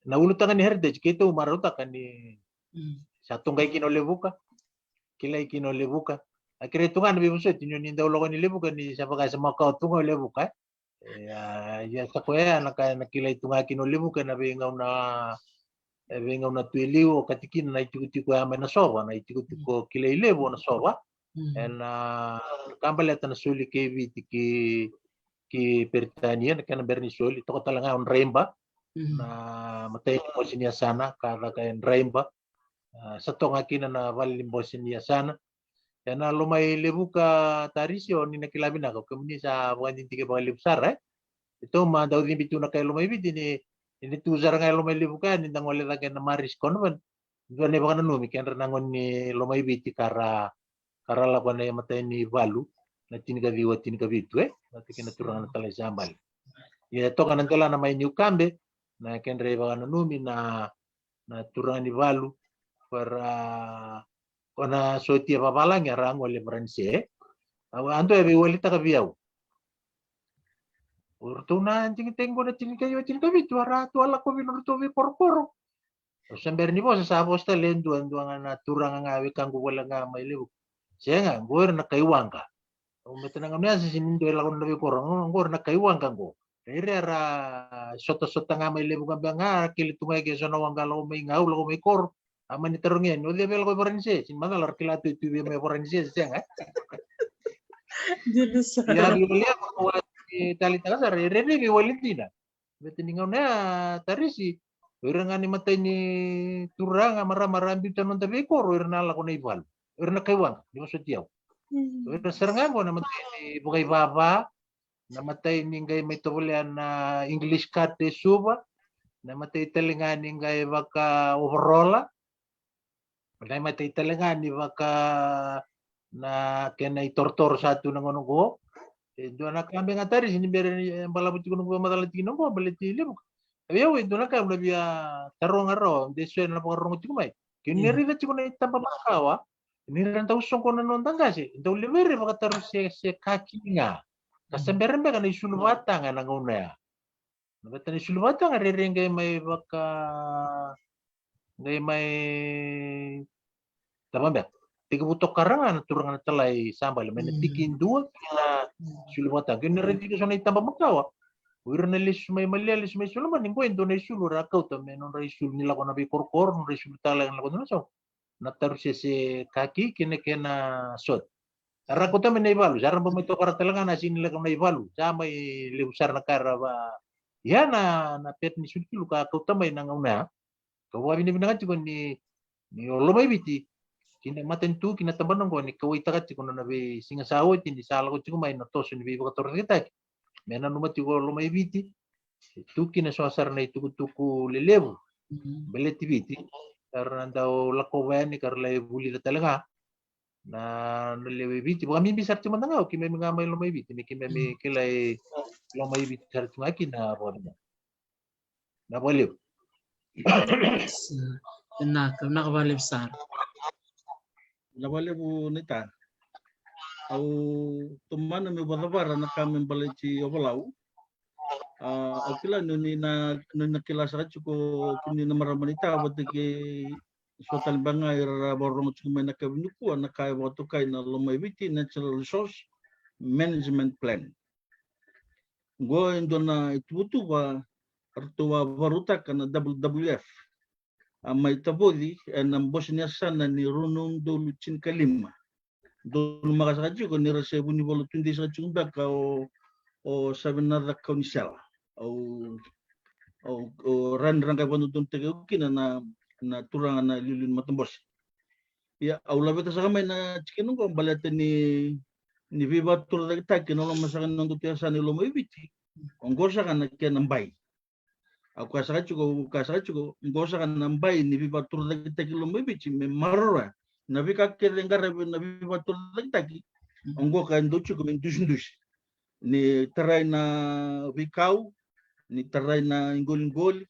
na ulutaga ni heritage keitou marautaka ni sa toqai kina o Levuka, kilai kina o Levuka. A kerei tu ga na veivosoti ni o ni dau lako ni Levuka ni sa vaka sa makawa tu ga o Levuka, e? Ia, ia sa koya na ka ena kilai tu ga kina o Levuka ena veigauna, e veigauna tu e liu, okati kina na itikotiko ya mai Nasova, na itikotiko kilai levu o Nasova. Ena ka baleta na soli kei Viti ki, ki Peritania, na kena bera ni soli, toka tale ga o Draiba, na imatai ni Bose ni Yasana ka caka e Draiba. A, sa toka ga kina na vale ni Bose ni Yasana. Ena Lomailevuka, Tarisi, o ni na kila vinaka, o kemuni sa vakadidike vakalevu sara, e? Keitou ma dau cibi tu na kai Lomaiviti ni, ni tu sara ga e Lomailevuka, ni da gole cake ena Marist Convent. Dua na ivakananumi, kedra na gone ni Lomaiviti ka ra, ka ra lako ena imatai ni valu, na tinikaciwa, tinikavitu, e? Vata kei na turaga na Talai Sabale. Ia e toka na delana mai Niukabe, na kedra ivakananumi na, na turaga ni valu, ka ra, ko na sotia vavalagi, a ra gole Varanise. A, a dua e veiwalitaka vei au. O ratou na digitaki qo na tinikaciwa, tinikavitu, a ra tu a lakovi nodratou veikorokoro. Au sa bera ni vosa, sa vosa tale e dua, dua ga na turaga ga, wekaqu vale ga mai Levuka. Sega, qo ira na kai waqa. Au mata na gauna ya sa sega ni dua e lako na veikoro, qo ira na kai waqa qo. Ira era sotasota ga mai Levuka beka ga, kele tu ga e ke so na waqa lako mai Gau, lako mai koro. A mani tarogi yani, o cei vei lako i Varanise? Sini macala ra kila tu tu vei mai Varanise, sega. Dina sara. Ia vei wale ko wa e talitaka sara, e rere vei wale dina. Vete ni gauna ya Tarisi, o ira ga ni matai ni turaga, marama ra biuta noda veikoro, o ira na lako na ivalu. O ira na kaiwaqa, ni vosoti au. O ira sara ga qo na matai ni vakaivava, na matai ni qai mai tovolea na English card e Suva, na matai tale ga ni qai vaka overall, na matai tale ga ni vaka na kena itorotoro sa tu na gauna qo. E dua na ka me ga Tarisi ni bera ni balavu tiko na qo macala tiko na qo baleti levu. Au e dua na ka na via taroga rawa de so na vakarorogo tiko mai. Ke ni raica tiko na itaba makawa, ni ra dau soqo na noda qase, dau levu ira vakataru se se kaki ga. Ka sa bera beka na isulu vataga na gauna ya. Na vata na isulu vataga rere qai mai vaka qai mai taba beka. Tiki vutokara ga na turaga na talai sa bale mai na tiki dua kina isulu vataga. Ke ni raica tiko so na itaba makawa. O ira na lesu mai Malia, lesu mai Solomoni, qo e dua na isulu ra kauta me nodra isulu ni lako na veikorokoro, nodra isulu tale ga ni lako na sau. Na taru sese kaki kina kena sot. Ra kauta mai na ivalu, sa ra ba mai tokara tale ga na sini lako na ivalu. Sa mai levu sara na ka ra va. Ia na na pet ni sulukulu ka kauta mai na gauna ya. Ka vakavinavinaka tiko ni ni o Lomaiviti kina matanitu kina tabana qo ni kauaitaka tiko na na veisiga sa oti ni sa lako tiko mai na toso ni veivakatorocaketaki. Me nanuma tiko o Lomaiviti e tu kina so sara na itukutuku lelevu. Baleti Viti ka ra na dau lakova yani ka ra lai vulica tale ga na na lewe i Viti. Vakabibi sara tiko mada ga o keimami ga mai Lomaiviti me keimami kilai Lomaiviti sara tiko ga kina vakavinaka. Na vakalevu. Vinaka, vinaka vakalevu sara. Na vakalevu ni ta. Au tomana me vakacavara na ka me baleti Ovalau. A, au kila ni ni na ni na kila sara tiko kini na marama ni ta vata kei so tale beka ga ira ra vakarorogo tiko mai na kavi nikua na ka e vakatokai na Lomaiviti Natural Resource Management Plan. Qo e dua na ituvatuva ratou a vakarautaka na W W F. A mai tavoci ena bose ni yasana ni rua na udolu tinikalima. Donumaka saka tiko ni ra se vunivola tudei saka tiko beka o o Savenaca Kaunisela. Au au au rani ra qai vakadodonutaki au kina na na turaga na liuliu ni matabose. Ia au laveta saka mai na tikina qo baleta ni ni veivakatorocaketaki na loma saka ni nodatou yasana i Lomaiviti. O qo saka na kena bai. Au kaya saka tiko, au kaya saka tiko, qo saka na bai ni veivakatorocaketaki Lomaiviti me maroroya na veika kece e qaravi na veivakatorocaketaki. O qo ka e dau tiko me dusidusi ni tarai na veikau, ni tarai na iqoliqoli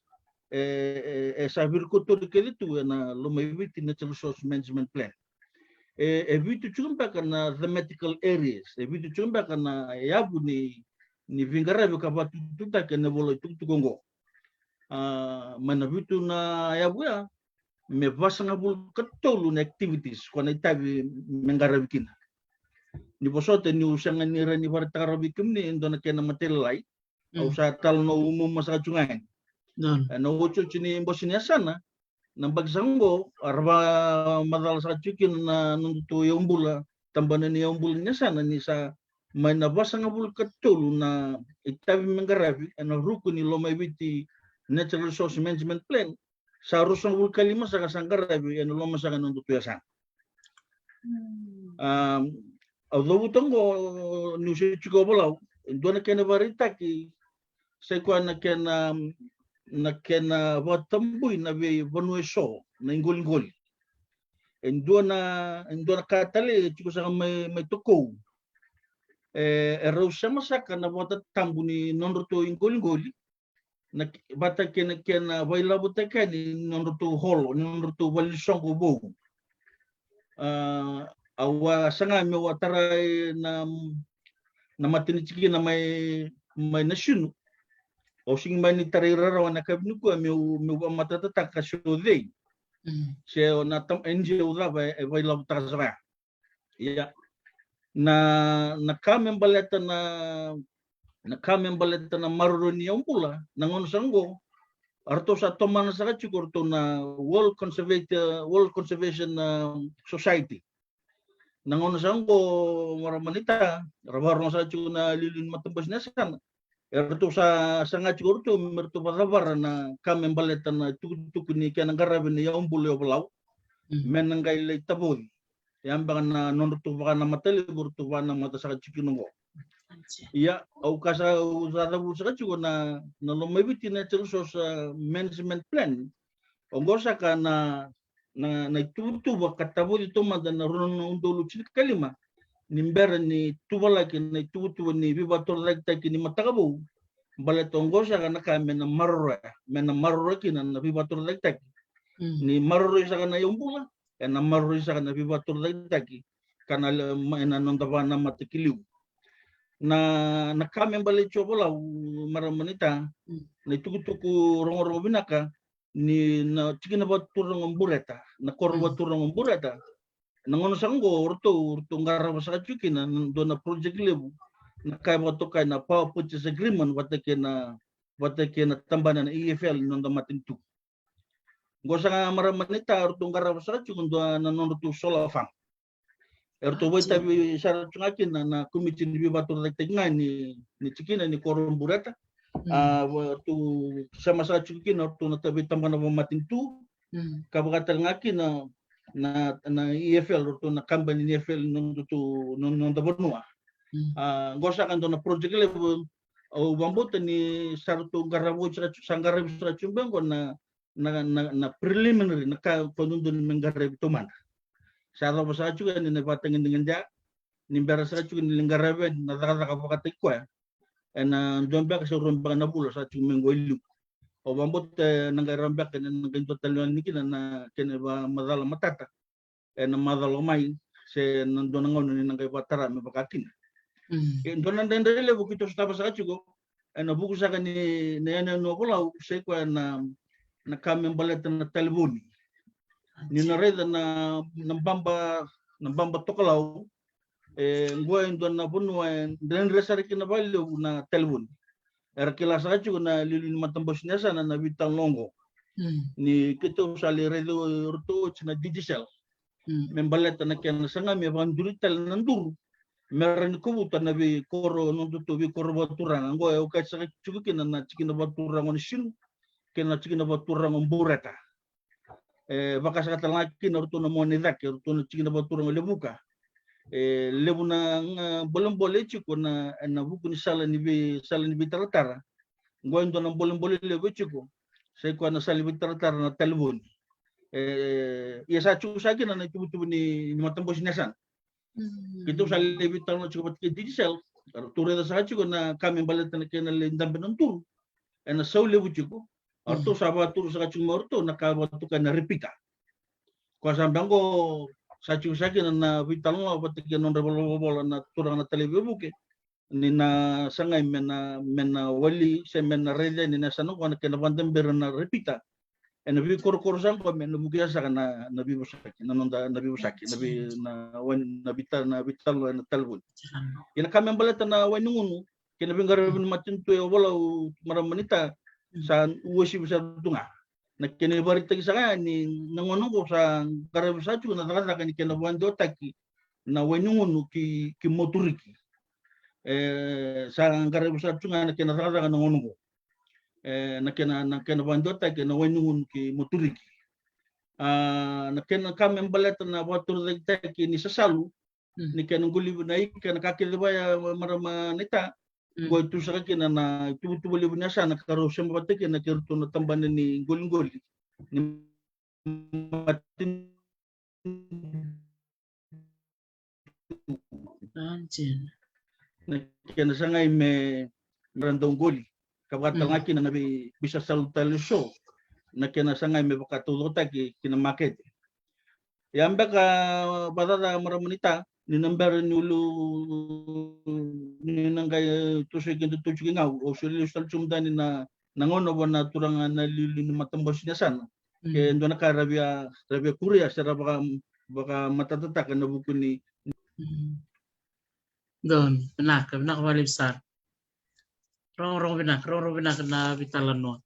e e e sa virikotori kece tu ena Lomaiviti Natural Resource Management Plan. E e vitu tiko beka na thematical areas, e vitu tiko beka na yavu ni ni veiqaravi ka vakatukutukutaki ena vola itukutuku oqo. A mai na vitu na yavu ya me vasagavulu ka tolu na activities ko na itavi me qaravi kina. Ni vosota niu sega ni rawa ni vakaraitaka rawa vei kemuni e dua na kena matailalai. Au sa talanoa umauma saka tu ga yani. Ena otioti ni bose ni yasana na baki saka oqo a ra vakamacala saka tiko kina na nodatou yaubula, tabana ni yaubula ni yasana ni sa mai na vasagavulu ka tolu na itavi me qaravi ena ruku ni Lomaiviti Natural Resource Management Plan. Sa ruasagavulu ka lima saka sa qaravi ena loma saka ni nodatou yasana. A au cavuta oqo niu se tiko Ovalau e dua na kena vakaraitaki sai koya na kena na kena vakatabui na veivanua eso na iqoliqoli. E dua na e dua na ka tale e tiko saka mai mai Tokou. E e rau sema saka na vakatatabu ni nodratou iqoliqoli na vata kei na kena vailavotaki yani ni nodratou holo ni nodratou valesoqo vou. A au a saga meu a tarai na na matanitikina mai mai Nasinu. Au sigi mai ni tarai rarawa na kavi nikua meu meu vakamatatataka se o cei se o na tam NGO cava e vailavotaka sara ya. Ia na na ka me baleta na na ka me baleta na maroroi ni yaubula na gauna sara oqo. ratou sa tomana saka tiko ratou na World Conservati-, World Conservation, a, Society. Na gauna saka qo, marama naita, ra vakarorogo saka tiko na iliuliu ni matabose ni yasana. E ratou sa saga tiko ratou me ratou vakacavara na ka me baleta na tukutuku ni kena qaravi na yaubula i Ovalau. Mm. Me na qai lai tavoci. Ya beka na nodratou vakanamata levu ratou vakanamata saka tiko kina qo. Ia, au ka sa, au sa cavuta saka tiko na, na Lomaiviti Nature Resource, a, Management Plan. Oqo saka na, na, na ituvatuva ka tavoci taumada na rua na udolu tinikalima ni bera ni tuvalaki na ituvatuva ni veivakatorocaketaki ni mataka vou. Baleta oqo saka na ka me na maroroya, me na maroroya kina na veivakatorocaketaki. Mm. Ni maroroi saka na yaubula, e na maroroi saka na veivakatorocaketaki ka na le-, ma-, e na noda vakanamata ki liu. Na, na ka me baleti Ovalau, marama naita, mm, na itukutuku rogorogo vinaka ni na tikina vakaturaga o Bureta, na koro, mm, vakaturaga o Bureta. Na gauna saka qo o ratou, o ratou qarava saka tiko kina na dua na project levu, na ka e vakatokai na Power Purchase Agreement vata kei na, vata kei na tabana na E F L ni noda matanitu. Qo saka, marama naita, o ratou qarava saka tiko dua na nodratou solar farm. E ratou, a, vaitavi sara tiko ga kina na komiti ni veivakatorocaketaki ga ni, ni tikina ni koro o Bureta. Mm. A, ratou sema saka tiko kina o ratou na ta-, veitabana vakamatanitu. Mm. Ka vaka tale ga kina na, na E F L, o ratou na kabani ni E F L ni nodatou, no-, noda vanua. Mm. A, qo saka dua na project levu, au vakabauta ni sa ratou qarava oti saka tiko, sa qaravi saka tiko beka qo na, na, na, na preliminary, na ka ko dodonu me qaravi taumada. Sa cava saka tiko yani na ivakatagedegede, ni bera saka tiko ni lai qaravi yani na cakacaka vakataki koya. E na dua beka se rua beka na vula saka tiko mai qo i liu. Au vakabauta e na qai rawa beka ni na qai dua tale yani kina na kena ivakamacala matata e na macawa mai, se na dua na gauna ni na qai vakatara me vaka kina. Mm. E dua na dredre levu keitou sotava saka tiko e na vuku saka ni, na yanuyanu o Ovalau, sai koya na, na ka me baleta na talevoni. Ni na raica na, na baba, na baba tokalau, e, qo e dua na vanua e dredre sara kina vakalevu na talevoni. Era kila saka tiko na iliuliu ni matabose ni yasana na veitalanoa qo. Mm. Ni keitou sa lai raici iratou oti na Digicel. Mm. Me baleta na kena sagai me vakaduri tale na duru me rawa ni kovuta na veikoro, nodatou veikoro vakaturaga. Qo e okati saka tiko kina na tikina vakaturaga o Nasinu kei na tikina vakaturaga o Bureta. E, vaka saka tale ga kina o ratou na Muana i Cake, o ratou na tikina vakaturaga o Levuka. E levu na, ga, bolebole e tiko na, e na vuku ni sala ni vei, sala ni veitaratara. Qo e dua na bolebole levu e tiko, sai koya na sala ni veitaratara na talevoni. E, ia sa tiko saka kina na ituvatuva ni, ni matabose ni yasana. Mm. Keitou sa lai veitalanoa tiko vata kei Digicel. Ratou raica saka tiko na ka me baleta na kena lai dabe na duru e na sau levu tiko. Mm. Ratou sa vakaturu saka tiko mai o ratou na ka vakatokai na repeater. Koya sa beka qo sa tiko saka kina na veitalanoa vata kei na nodra valenivolavola na turaga na talai veivuke. Ni na sagai me na, me na wali se me na raica yani na yasana qo na kena vakadabera na repeater e na veikorokoro saka qo me na vukica saka na, na veivosaki, na noda, na veivosaki, na vei, na wai, na veita, na veitalanoa e na talevoni. Ia na ka me baleta na wai ni gunu kei na veiqaravi ni matanitu e Ovalau, marama naita, mm, sa uasivi sara tu ga. Na kena ivakaraitaki saka ya ni na gauna qo sa qaravi saka tiko na cakacaka ni kena vakadewataki na wai ni gunu ki, ki Moturiki. E, sa qaravi saka tiko ga na kena cakacaka na gauna qo. E, na kena, na kena vakadewataki na wai ni gunu ki Moturiki. A, na kena ka me baleta na vakatorocaketaki ni sasalu, mm, ni kena qolivi na ika, na ka kece vaya, marama naita, mm, qo e tu saka kina na ituvatuva levu ni yasana ka rau sema vata kina kei iratou na tabana ni qoliqoli. Ni mati na kena sagai me ra dau qoli. Ka vaka tale ga kina na vei, veisasalu tale eso na kena sagai me vakataucokotaki ki na makete. Ia beka vakacaca, marama naita, ni na bera ni ulu, ni na qai tosoi kedatou tiko i Gau, au solia lesu tale tiko mada yani na, na gauna vua na turaga na iliuliu ni matabose ni yasana. Mm. Ke dua na ka era via, era via kuria se ra vaka, vakamatatataka ena vuku ni. Mm. Donu, vinaka, vinaka vakalevu sara. Rogorogo vinaka, rogorogo vinaka na veitalanoa.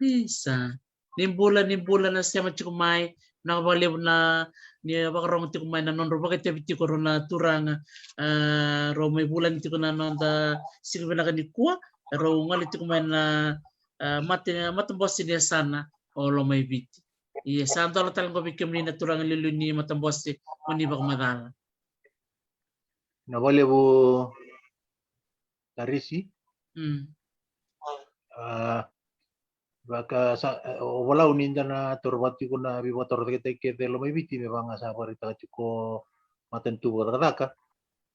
Isa. Ni bula, ni bula na sema tiko mai. Na vakalevu na ni vakarogo tiko mai na nodra vakaitavi tiko rau na turaga. A, rau mai vulani tiko na noda siga vinaka nikua. Rau gole tiko mai na, a, mate, matabose ni yasana o Lomaiviti. Ia sa dola tale qo vei kemuni na turaga liuliu ni matabose mo ni vakamacala. Na vakalevu Tarisi. Mm. A, vaka sa, o Volau ni da na toro vata tiko na veivakatorocaketaki kece e Lomaiviti me vaka ga sa vakaraitaka tiko matanitu vakacakacaka.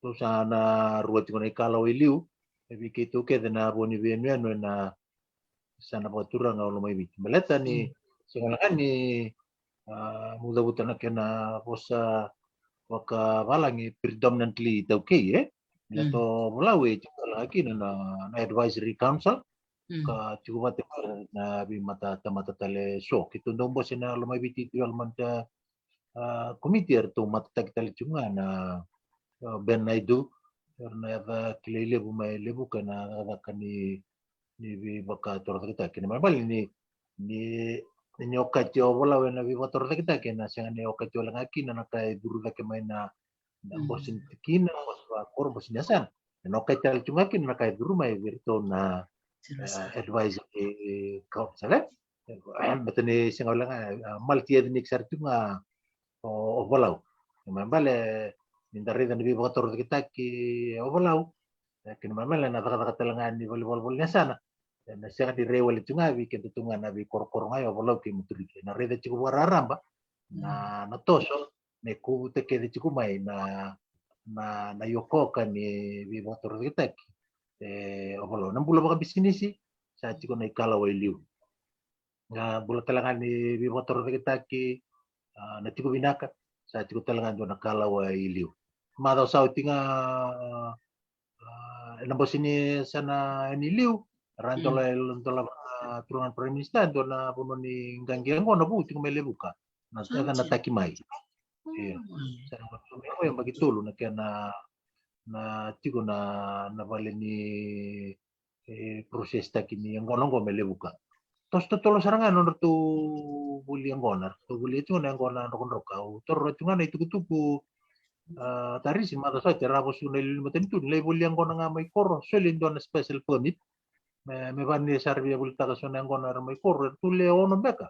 Tou sa na rua tiko na ikalawa i liu. E vei keitou kece na vo ni veiyanuyanu ena sa na vakaturaga o Lomaiviti. Baleta ni, mm, sega wale ga ni, a, mucavuta na kena vosa vakavalagi predominantly iTaukei, e? Baleta o Volau e tiko wale ga kina na, na advisory council, ka tiko vata na veimatatamata tale so. Keitou dau bose na Lomaiviti Development, a, a, Committee, eratou matataki tale tiko ga na, a, Ben Naidu, era na yaca kilai levu mai Levuka ena cakacaka ni, ni veivakatorocaketaki. Kena ibalebale ni, ni, ni okati o Volau ena veivakatorocaketaki, ena sega ni okati wale ga kina na ka e curu cake mai na, na bose ni tikina, bose vakoro, bose ni yasana. Ena okati tale tiko ga kina na ka e curu mai vei iratou na, e, advisory council, e? Baleta ni sega wale ga, a, multi-ethnic sara tiko ga o, o Volau. Kena ibalebale ni da raica na veivakatorocaketaki o Volau, e, kena ibalebale na cakacaka tale ga ni valenivolavola ni yasana. E, na sega ni rai wale tiko ga vei keda tu ga na veikorokoro ga o Volau kei Muturiki. Na raica tiko vakararaba na, na toso me kuvuta kece tiko mai na, na, na iokaoka ni veivakatorocaketaki. E, o Volau na bula vakabisinisi, sa tiko na ikalawa i liu. Na bula tale ga ni veivakatorocaketaki, a, na tiko vinaka, sa tiko tale ga dua na kalawa i liu. Macawa sa oti ga, a, ena bose ni yasana ni liu, ra dola, dola, a, turaga na Prime Minister, dua na vanua ni qaqi yaqona vou tiko mai Levuka. Na, na Taki Mai. Io. Sa na vanua yabaki tolu na kena, na tiko na, na vale ni, e, process taki ni yaqona qo me Levuka. Toso totolo sara ga na nodratou voli yaqona, ratou voli tiko na yaqona drokadroka. Au taura tiko ga na itukutuku, a, Tarisi, macawa sa oti, ra vosa tiko na iliuliu ni matanitu ni lai voli yaqona ga mai koro, soli e dua na special permit. Me, me vaka ni sa ra via volitaka so na yaqona era mai koro, eratou le ono beka.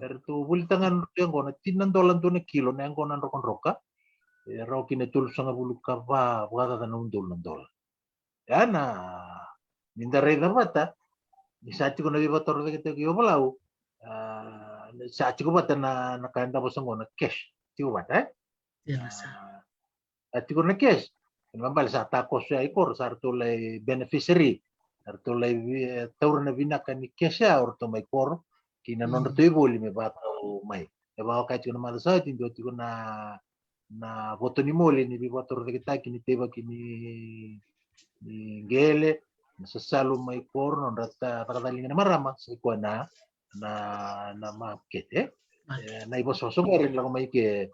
Eratou volitaka ga na nodratou yaqona, tini na dola dua na kilo na yaqona drokadroka. E rawa kina e tolusagavulu ka va vakacaca na udolu na dola. Ia na, ni da raica vata ni sa tiko na veivakatorocaketaki o Volau, a, sa tiko vata na, na ka eda vosa qo na cash. Tiko vata, e? Sa tiko na cash. Kena ibalebale sa takoso ya i koro, sa ratou lai beneficiary. Sa ratou lai vi-, e, taura na vinaka ni cash ya o ratou mai koro ki na nodratou ivoli me vakau mai. E vaka au kaya tiko na macawa sa oti, dua tiko na, na voto ni moli ni veivakatorocaketaki ni teivaki ni, ni qele, na sasalu mai koro, nodra ta, cakacaliga na marama, sa i koya na, na, na makete. E, na ivosavosa qori ni lako mai ke,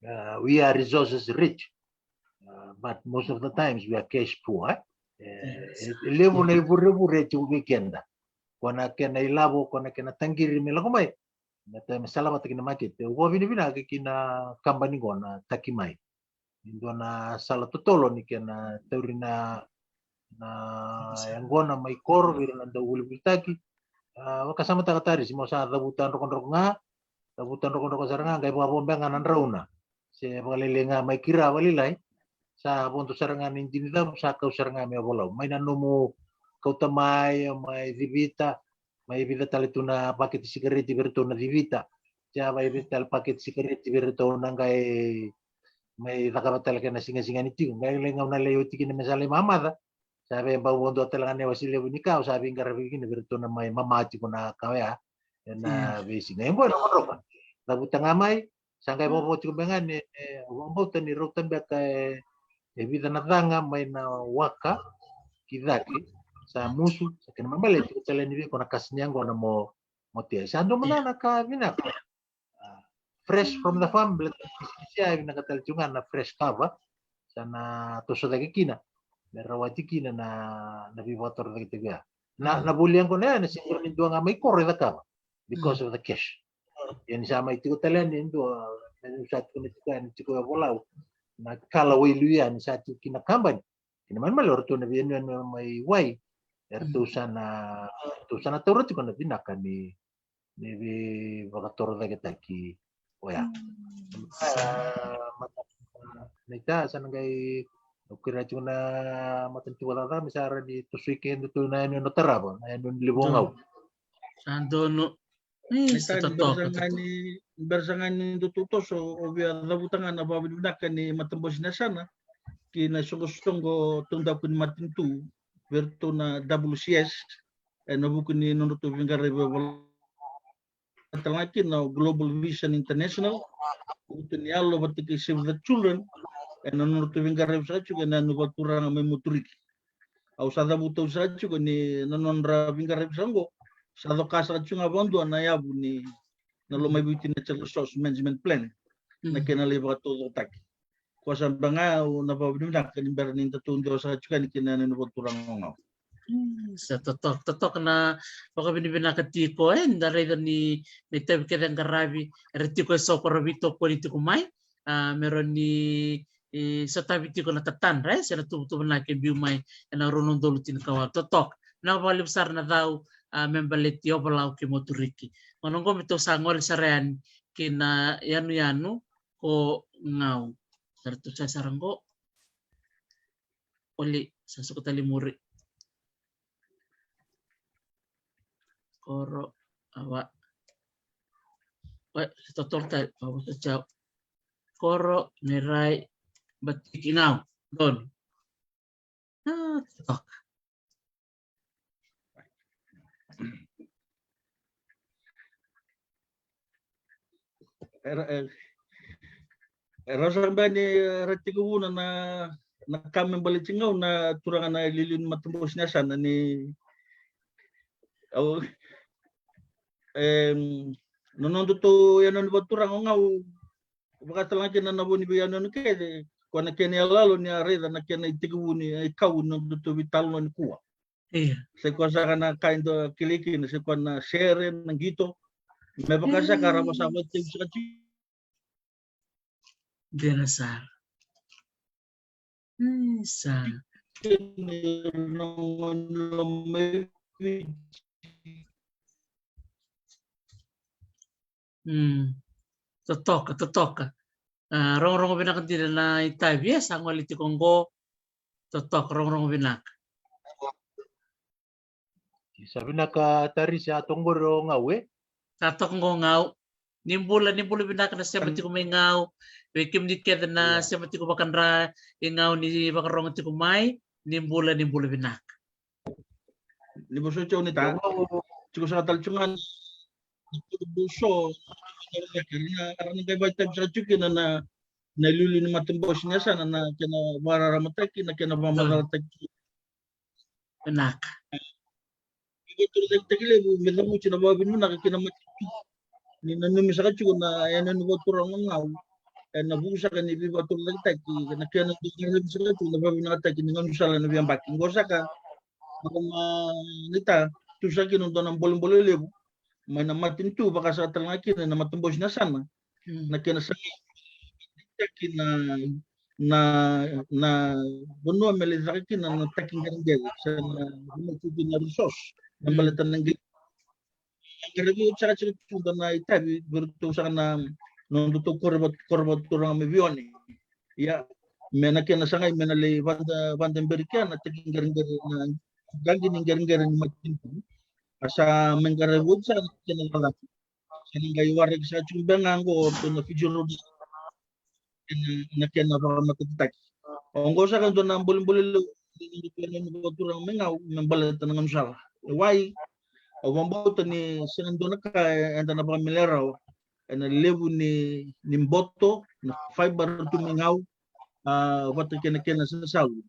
a, we are resources rich, a, but most of the times we are cash poor, e? E, e levu na ivurevure e tiko vei keda. Ko na kena ilavo, ko na kena taqiri me lako mai. Me ta, me salavata ki na makete. Au vakavinavinaka ki na kabani qo na Taki Mai. Ni dua na sala totolo ni kena tauri na, na yaqona mai koro vei ira na dau volivolitaki. A, vakasamataka Tarisi, mo sa cavuta drokadroka ga, cavuta drokadroka sara ga, qai vakavobe ga na drauna. Se vakalailai ga mai kira vakalailai. Sa vodo sara ga na idini cavu, sa kau sara ga mai o Volau. Mai na nomu kauta mai, mai Civita, mai vica tale tu na paketi sikareti vei iratou na Civita. Sa mai vica tale paketi sikareti vei iratou na qai mai cakava tale kena sigasiga ni tiko. Qai lai gauna lai oti kina me sa lai mamaca. Sa vei bau vodo tale ga na iwase levu ni kau, sa veiqaravi kina vei iratou na mai mama tiko na kau ya. Ena veisiga. E qo na drokadroka. Cavuta ga mai, sa qai vakavo tiko beka ga ni, e, vakabauta ni rauta beka e, e vica na caga mai na waka ki cake, sa musu, sa kena ibalebale tiko tale ni vei iko na kasa ni yaqona mo, mo tea. Sa dua mada na ka vinaka. A, fresh from the farm, baleta ni sa vinaka tale tiko ga na fresh kava, sa na toso cake kina, me rawati kina na, na veivakatorocaketaki ya. Na, na voli yaqona ya, na sega ni dua ga mai koro e cakava because of the cash. Ia ni sa mai tiko tale yani e dua, na, ni sa tiko na tiko yani tiko e volau. Na kala wailu ya ni sa tiko ki na kabani. Kina mai male o ratou na veiyanuyanu mai wai. E ratou sa na, ratou sa na taura tiko na vinaka ni, ni veivakatorocaketaki oya. Naita sa na qai okira tiko na matanitu vakacakacaka me sa ra ni tosoi keda tu na yanuyanu o tarava, na yanuyanu levu o Gau. Sa donu. Ni sa totoka, bera sa ga ni dou toso, o via cavuta ga na vakavinavinaka ni matabose ni yasana ki na soqosoqo taudaku ni matanitu vei iratou na W C S, ena vuku ni nodratou veiqaravi e vola tale ga kina o Global Vision International, Vutu ni Yalo vata kei Save the Children, ena nodratou veiqaravi saka tiko ena yanuyanu vakaturaga mai Moturiki. Au sa cavuta saka tiko ni na nodra veiqaravi saka oqo sa coka saka tiko ga vakadua na yavu ni na Lomaiviti Natural Resource Management Plan, na kena lai vakataucokotaki. Ko sa beka ga au na vakavinavinaka ni bera ni da tu dua saka tiko yani ki na yanuyanu vakaturaga o Gau. Sa totoka, totoka na vakavinavinaka tiko, e, da raica ni, ni tavi kece e qaravi, era tiko e so ko ra veitokoni tiko mai, a, me ra ni, e, sa tavi tiko na tatadra, e, se na tuvatuvanaki e biu mai ena rua na udolu tinikawalu. Totoka. Na vakalevu sara na cau, a, me baleti Ovalau kei Moturiki. Gauna oqo me tou sa gole sara yani ki na yanuyanu ko Gau. Sa ratou sa sara oqo. Oli, sa suka tale i muri. Koro, awa. Oi, sa totolo tale, awa, sa jau. Koro, Nairai, Batiki, Gau. Donu. A, totoka. Era, e, era sa beka ni, e, ra tekivu na, na, na ka me baleti Gau na turaga na iliuliu ni matabose ni yasana ni, au, em, na nodatou yanuyanu vakaturaga o Gau, vakatalega kina na vo ni veiyanuyanu kece, ko na kena iyaloyalo ni a raica na kena itekivu ni, e, ikau ni nodatou veitalanoa nikua. Ia. Se koya saka na ka e dua kilai kina, se koya na sere, na qito. Me vaka saka ra vasa vakatekivu saka tiko. Dina sara. Isa. Mm. Totoka, totoka. A, rogorogo vinaka dina na itavi, e, sa gole tiko oqo. Totoka, rogorogo vinaka. Sa vinaka Tarisi, a toka qori o Gau, e? Sa toka qo Gau. Ni bula, ni bula vinaka na sema tiko mai Gau. Vei kemuni kece na sema tiko vakadra i Gau ni vakarogo tiko mai. Ni bula, ni bula vinaka. Ni vosoti au ni ta. Tiko saka tale tiko ga. Tiko so. Era na qai vakaitavi saka tiko kina na, na iliuliu ni matabose ni yasana na kena vakararamataki, na kena vakamacalataki. Vinaka. Veivakatorocaketaki levu me cavuti na vakavinavinaka kina matanitu. Ni nanumi saka tiko na yanuyanu vakaturaga o Gau ena vuku saka ni veivakatorocaketaki, na kena dau qaravi saka tiko na vakavinakataki ni gaunisala ena veiyabaki. Oqo saka, na, na ita, tu saka kina dua na bolebole levu mai na matanitu, vaka saka tale ga kina na matabose ni yasana. Mm. Na kena sagai taki na, na, na vanua me lai caka kina na taki qereqere, se na vanua tu kina na resource, na baleta na qereqere. Qereqere oti saka tiko tu na itavi vei iratou saka na nodatou koro vaka, koro vakaturaga mai Vione. Ia, me na kena sagai me na lai vada, vadaberi kea na taki qereqere, na qaqi ni qereqere ni matanitu. A sa mai qaravi oti saka na kena lalaga. Sa na qai waraki saka tiko beka ga oqo tu na Fiji Road. Ena, na kena vakamatatataki. Oqo saka dua na bolebole levu ni dua na vakaturaga mai Gau me baleta na gaunisala. Wai, au vakabauta ni sega dua na ka eda na vakamele rawa ena levu ni, ni boto, na fiber tu mai Gau, a, vata kei na kena sasalu.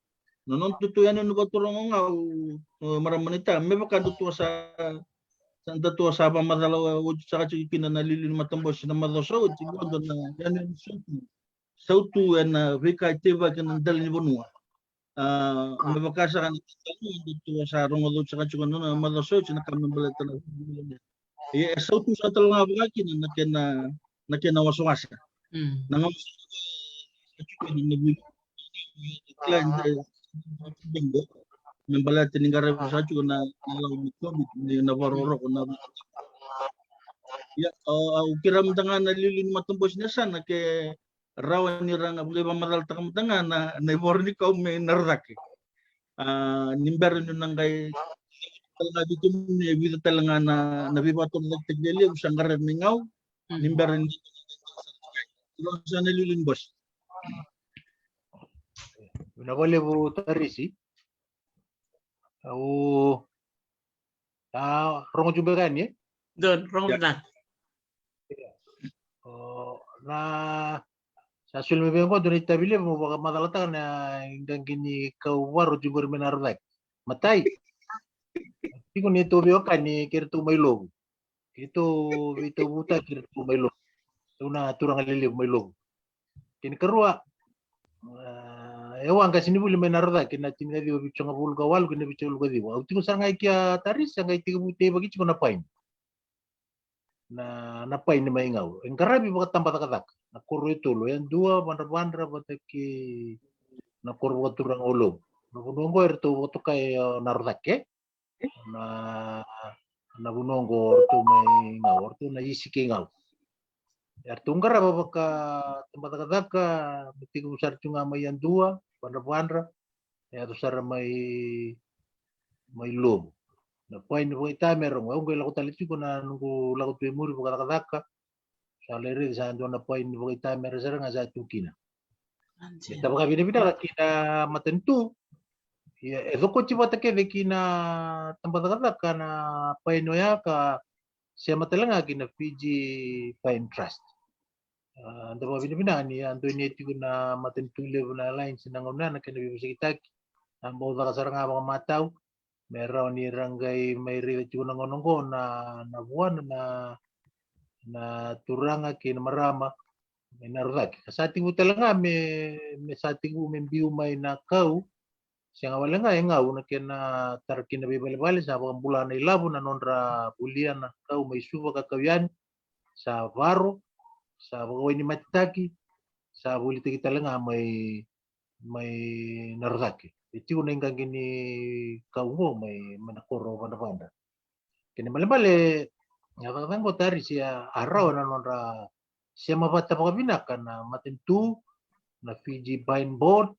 Na nodatou yanuyanu vakaturaga o Gau, e, marama ni ta, me vaka datou sa, sa datou sa vakamacala oti saka tiko kina na iliuliu ni matabose na macawa sa oti, oqo dua na yanuyanu sautu. Sautu ena veika e teivaki ena dela ni vanua. A, me vaka saka na, tu sa rogoca saka tiko na macawa sa oti na ka me baleta na, ia e sautu saka tale ga vakakina na kena, na kena wasawasa. Na gauna sa tiko na, na vuli, kila ni, me baleta ni qaravi saka tiko na, na lawa ni COVID, ni na vakaroroko na. Ia, au kila mada ga na liuliu ni matabose ni yasana ke rawa ni ra qai vakamacalataka mada ga na, na ivoro ni kau mai Narocake. A, ni bera ni na qai, tale ga vei kemuni e vica tale ga na, na veivakatorocaketaki lelevu sa qaravi mai Gau. Ni bera ni sa na liuliu ni bose. Vinaka vakalevu Tarisi. Au, a, rogo tiko beka yani, e? Donu, rogo vinaka. O, na, sa soli mai vei au qo dua na itavi levu mo vakamacalataka na iqaqi ni kau varo tiko qori mai Narocake. Matai, tiko ni tou veiwekani kei ratou mai Lovu. Keitou veitauvutaki kei ratou mai Lovu. Tou na turaga lelevu mai Lovu. Kena ikarua, a, e waqa sini vuli mai Narocake na tinikaciwa vitusagavulu ka walu kei na vitusagavulu ka ciwa. Au tiko sara ga i kea Tarisi, sa qai tekivu teivaki tiko na paini. Na, na paini mai Gau. E qaravi vakatabacakacaka. Na koro e tolu, Yadua, Vadravadra, vata kei na koro vakaturaga o Lovu. Na vanua oqo eratou vakatokai o Narocake. Na, na vanua oqo o ratou mai Gau, o ratou na isi kei Gau. Eratou qarava vakatabacakacaka, me tekivu sara tu ga mai Yadua, Vadravadra, e yaco sara mai, mai Lovu. Na paini vakaitamera oqo, au qai lako tale tiko na noqu lako tu e muri vakacakacaka. Sa lai raica sa dua na paini vakaitamera sara ga sa tu kina. Ia, da vakavinavinaka ki na matanitu. Ia, e cokoti vata kece ki na tabacakacaka na paini oya ka sema tale ga ki na Fiji Pine Trust. A, da vakavinavinaka ni a donuya tiko na matanitu levu na Alliance na gauna ya na kena veivosakitaki. A bau caka sara ga vakamatau me rawa ni ra qai mai raica tiko na gauna oqo na, na vuana na, na turaga kei na marama mai Narocake. Ka sa tekivu tale ga me, me sa tekivu me biu mai na kau. Sega wale ga e Gau na kena tara kina veivalevale, sa vakabula na ilavo na nodra volia na kau mai Suva ka kau yani. Sa varo, sa vakawainimatitaki, sa volitaki tale ga mai, mai Narocake. E tiko na iqaqi ni kau oqo mai, mai na koro o Vadravadra. Kena ibalebale, a cakacaka oqo Tarisi, a rawa na nodra sema vata vakavinaka na matanitu, na Fiji Pine Board,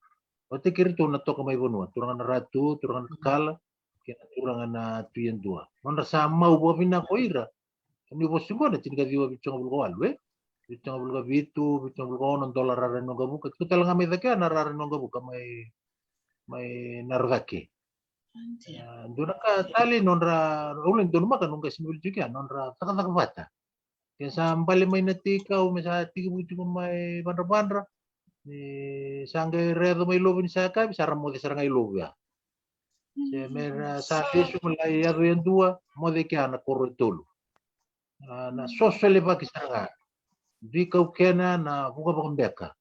vata kei iratou na toka mai vanua, turaga na Ratu, turaga na Kakala, kei na turaga na Tui Yadua. Nodra sa mau vakavinaka o ira. Ni vosa oqo na tinikaciwa vitusagavulu ka walu, e? Vitusagavulu ka vitu, vitusagavulu ka ono, dola rara ni waqavuka. Tiko tale ga mai cake ya na rara ni waqavuka mai, mai Narocake. A, dua na ka tale nodra, au lai donumaka noqu qai sini vuli tiko ya, nodra cakacaka vata. Ke sa bale mai na teikau me sa tekivu tiko mai Vadravadra, ni sa qai ra yaco mai Lovu ni sa yakavi, sa ra moce sara ga i Lovu ya. Se me ra sa lesu me lai yaco Yadua, moce kea na koro e tolu. A, na sosolevaki sara ga. Dui kau kena na vuka vakabeka.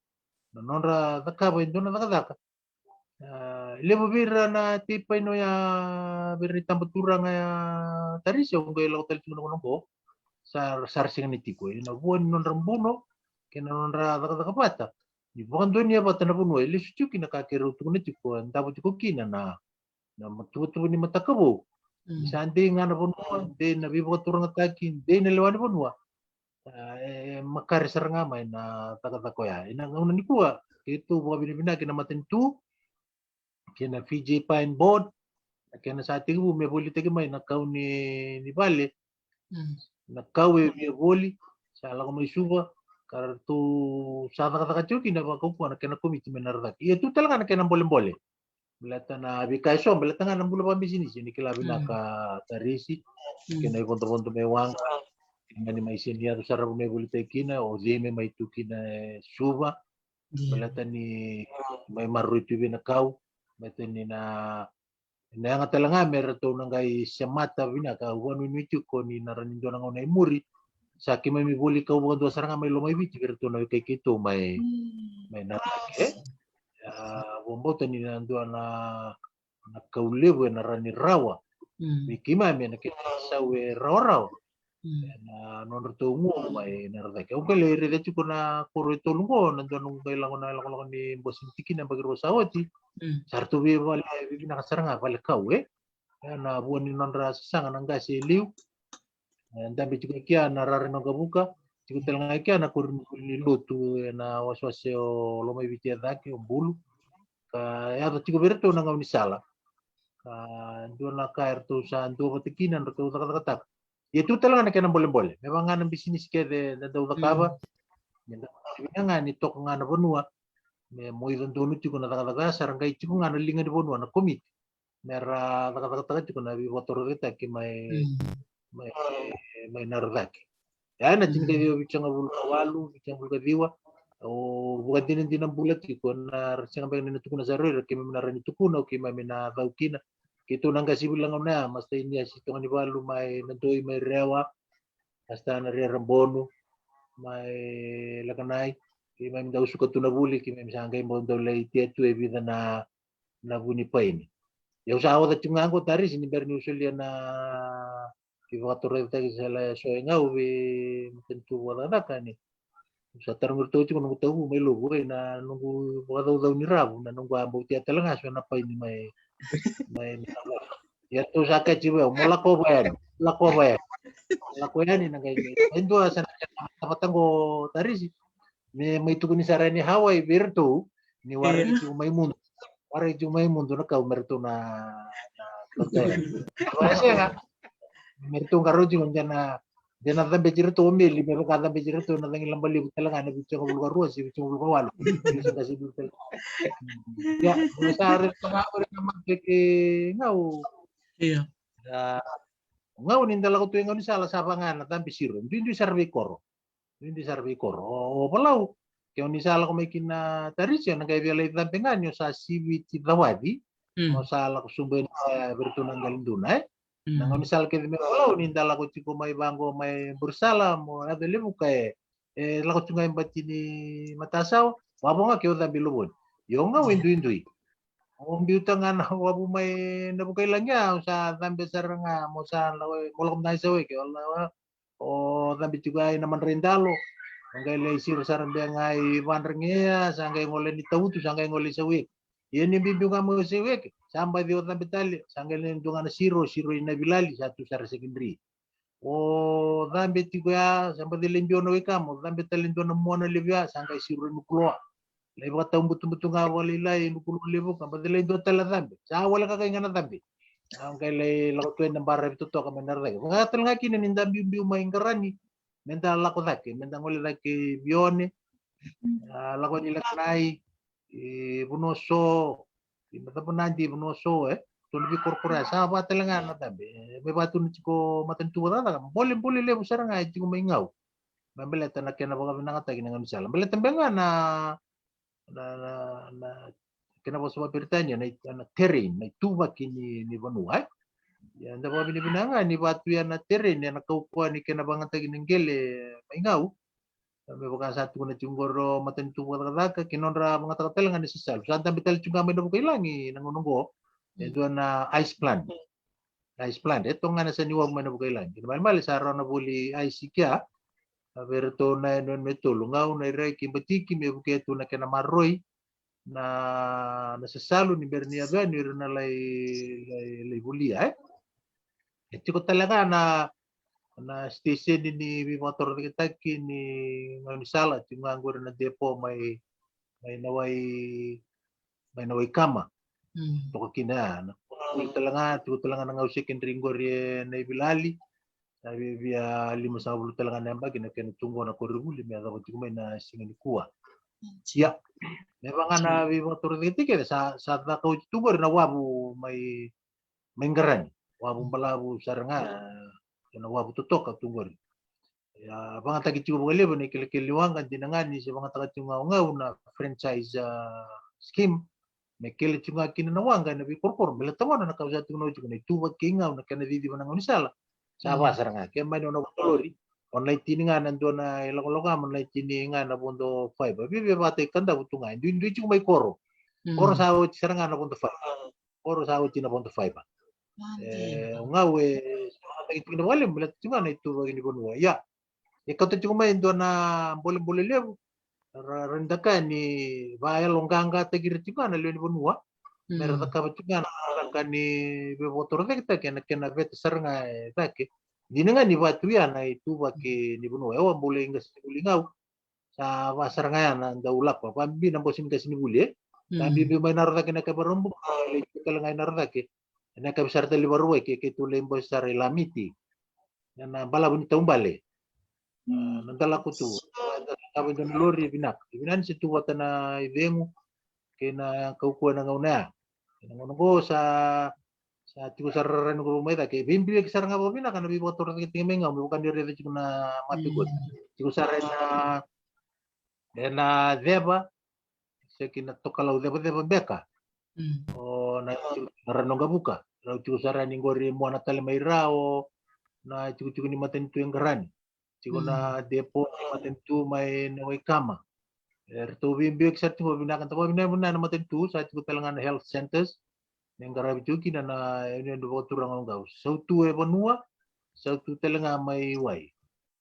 Na nodra cakava e dua na cakacaka. A, levu vei ira na tei paini oya, vei ira na itabaturaga ya Tarisi, au qai lako tale tiko na gauna oqo. Sa, sa ra sega ni tiko. Ena vua ni nodra buno kei na nodra cakacaka vata. Ni vakadonuya vata na vanua e lesu tiko kina, ka keirau tukuna tiko, e davo tiko kina na, na tuvatuva ni mataka vou. Ni sa dei ga na vanua, dei na veivakaturagataki, dei na lewa ni vanua. A, e makare sara ga mai na cakacaka oya. Ena gauna nikua, keitou vakavinavinaka kina matanitu, kei na Fiji Pine Board, na kena sa tekivu me volitaki mai na kau ni, ni vale. Na kau e via voli, sa lako mai Suva, ka ratou sa cakacaka tiko kina vakaukauwa na kena komiti mai Narocake. Ia tu tale ga na kena bolebole. Baleta na veika eso, baleta ga na bula vakabisinisi, ni kila vinaka Tarisi, kei na ivodovodo mai waqa, kei na ni mai seni yaco sara vanua e volitaki kina, o cei me mai tu kina e Suva, baleta ni mai maroroi tu vei na kau, baleta ni na, na yaga tale ga me ratou na qai semata vinaka, au vakanuinui tiko ni na rawa ni dua na gauna e muri, sa keimami voli kau vakadua sara ga mai Lomaiviti vei ratou na wekai keitou mai, mai Narocake. Ia, vakabauta ni na dua na, na kau levu ena rawa ni rawa vei keimami ena kena isau e rawarawa ena nodratou gu mai Narocaki. Au qai lai raica tiko na koro e tolu qo, na dua noqu qai lako na lakolako ni bose ni tikina yabaki rua sa oti. Sa ratou via vale, via vinaka sara ga, vale kau, e. Ena vua ni nodra sasaga na qase e liu. E dabe tiko i kea na rara ni waqavuka, tiko tale ga i kea na koronivuli ni lotu ena wasewase o Lomaiviti e cake, o Bulu. Ka yaco tiko vei iratou na gaunisala. Ka dua na ka eratou sa duavata kina na ratou cakacakataka. Ia tu tale ga na kena bolebole, me vaka ga na bisinisi kece da dau cakava. Me da vina ga ni toka ga na vanua, me moica donu tiko na cakacaka, sa ra qai tiko ga na liga ni vanua, na komiti, me ra cakacakataka tiko na veivakatorocaketaki mai, mai, mai Narocaki. Ia, na tinikaciwa vitusagavulu ka walu, vitusagavulu ka ciwa, au vakadinadina bula tiko na, ra sega beka ni na tukuna sara o ira, keimami na rawa ni tukuna, o keimami na cau kina. Keitou na qase vuli na gauna ya, Masta Iniasi Togonivalu mai Nadoi, mai Rewa, Masta Naria Rabonu mai Lakanai. Keimami dau suka tu na vuli, keimami sa qai bau dau lai tia tu e vica na, na vu ni paini. Ia au sa oca tiko ga qo, Tarisi, ni bera niu solia na veivakatorocaketaki se la so e gau vei matanitu vakacakacaka, ni sa tarogi iratou tiko noqu tauvu mai Lovu, e, na noqu vakacaucau ni ravu, na noqu a bau tia tale ga so na paini mai, mai, mai na ravu. Ia ratou sa kaya tiko vei au, mo lakova yani, lakova yani. Lako yani na qai, e dua sa na kena matavata qo, Tarisi, me mai tukuni sara yani Hawaii vei iratou ni waraki tiko mai mudu. Waraki tiko mai mudu na kau me ratou na, na, na, na sega. Me ratou qarauna tiko de na, de na cabeti iratou o Meli, me vaka cabeti iratou na cagilaba levu tale ga na vitusagavulu ka rua se vitusagavulu ka walu. Vitusagavulu ka walu. Ia, sa raica ga o ira na mate ke gau. Ia. Gau ni da lako tu e gaunisala sa vaka ga na cabe siro. Duidui sara veikoro. Duidui sara veikoro. O, o Palau, ke o ni sa lako mai kina, Tarisi, o na qai via lai cabe ga ni o sa siviti cawaci. O sa lako subu yani vei iratou na qaliduna, e. Na gaunisala kece mai Palau, ni da lako tiko mai vaqo mai Burisala, mo yaco e Levuka, e, e lako tiko ga e bati ni matasawa, wavoga ke o cabe i Lovoni. Io, gau e duidui. O biuta ga na wavu mai Navukailagi, o sa cabe sara ga, mo sa lako, mo lako mai Saweke, o la, o cabe tiko ai na Madraidalo, o qai lai siro sara beka ga i Vadragea, sa qai gole ni Tautu, sa qai gole i Saweke. Ia ni biubiu ga mai Saweke, sa baci o cabe tale, sa qai lai dua ga na siro, siro i Navilali, sa tu sara secondary. O cabe tiko ya, sa baci lai biu na wekamu, o cabe tale dua na muana levu ya, sa qai siro i Nukuloa. Lai vakatau butubutu ga vakalailai, Nukuloa, Levuka, baci lai dua tale na cabe. Sa wale kakai ga na cabe. Sa qai lai lako tu ena baravi totoka mai Narocaki. Vaka tale ga kina ni da biubiu mai Qarani, me da lako cake, me da gole cake i Vione, a, lako ni Lakanai, i Vanua So, i Macavanadi, Vanua So, e. Tou na veikorokoro ya, sa va tale ga na cabe. E, me vaka tu na tiko matanitu vakacakacaka. Bolebole levu sara ga e tiko mai Gau. Me baleta na kena vakavinakataki na gaunisala. Baleta beka ga na, na, na, na kena vosa vakaperitania, na i-, na terrain, na ituvaki ni, ni vanua, e. Ia, da vakavinavinaka ga ni va tu ya na terrain, ena kaukaua ni kena vakayagataki na qele mai Gau. Me vaka sa tukuna tiko qori o matanitu vakacakacaka, kei nodra vakayagataka tale ga na sasalu. Sa dabe tale tiko ga mai Navukailagi na gauna qo e dua na ice plant. Ice plant, e toka ga na yasa ni wavu mai Navukailagi. Kena ibalebale sa rawa na voli ice i kea. A, vei iratou na yanuyanu e tolu, Gau, Nairai kei Batiki, me vukea tu na kena maroroi na, na sasalu ni bera ni yaco yani o ira na lai, lai, lai volia, e. E tiko tale ga na, na siteseni ni veivakatorocaketaki ni gaunisala, tiko ga qori na depo mai, mai Nawai, mai Nawaikama. Toka kina ya, na, tiko tale ga, tiko tale ga na Gau secondary qori e Naivilali. Sa via, via limasagavulu tale ga na yabaki na kena tu qo na koronivuli me yacova tiko mai na siga nikua. Ia, me vaka ga na veivakatorocaketaki kece, sa, sa caka oti tu qori na wavu mai, mai Qarani. Wavu balavu sara ga, na wavu totoka tu qori. Ia, vakayagataki tiko vakalevu na ikelekele ni waqa, dina ga ni se vakayagataka tiko ga o Gau na franchise, a, scheme. Me kele tiko ga kina na waqa ena veikorokoro, me leta gona na ka au sa tukuna oti, na ituvaki kei Gau, na kena ciciva na gaunisala. Sa va sara ga, ke mani o na vodo lori, o na lai tini ga na dua na ilakolako, mo na lai tini ga na vodo fiber. Viavia vakayagataki Kadavu tu ga, e duidui tiko mai koro. Qori sa oti sara ga na vodo fiber. Qori sa oti na vodo fiber. E, o Gau e sa vakataki tiko na vakalevu, baleta tiko ga na ituvaki ni vanua. Ia, e kauta tiko mai e dua na bolebole levu, ra, ra ni daka ni vakayaloqaqataki ira tiko ga na lewe ni vanua. Me ra cakava tiko ga na cakacaka ni veivakatorocaketaki ena kena veta sara ga e cake. Dina ga ni vatu ya na ituvaki ni vanua. Ewa, bula i qasenivuli Gau. Sa va sara ga ya na dau lako. Vabibi na bose ni qasenivuli, e. Sa bibi mai na rocake na ka i Vakaraubuka, lai tiko tale ga i na rocake. Na ka i sara tale i Vakarauwai ke, keitou lai bose sara i Lamiti. Na, na balavu ni taubale. A, na dalako tu. A, da, da, da, lori vinaka. Vinaka ni se tu vata na icegu kei na kaukauwa ena gauna ya. Ena gauna qo sa, sa tiko sara rarani qo mai cake. Veibiliki sara ga vakavinaka na veivakatorocaketaki mai Gau, me vaka ni raica tiko na mape qo. Tiko sara ena, ena ceva, se kei na tokalau cevaceva beka. O na, na Ranoqavuka. Rau tiko sara yani qori e muana tale mai ra o na itikotiko ni matanitu e qarani. Tiko na depo ni matanitu mai na Waikama. E, ratou veibiuki sara tiko vakavinaka, da vakavinavinaka na matanitu, sa tiko tale ga na health centers. Me qaravi tiko kina na yanuyanu vakaturaga o Gau. Sautu e vanua, sautu tale ga mai wai.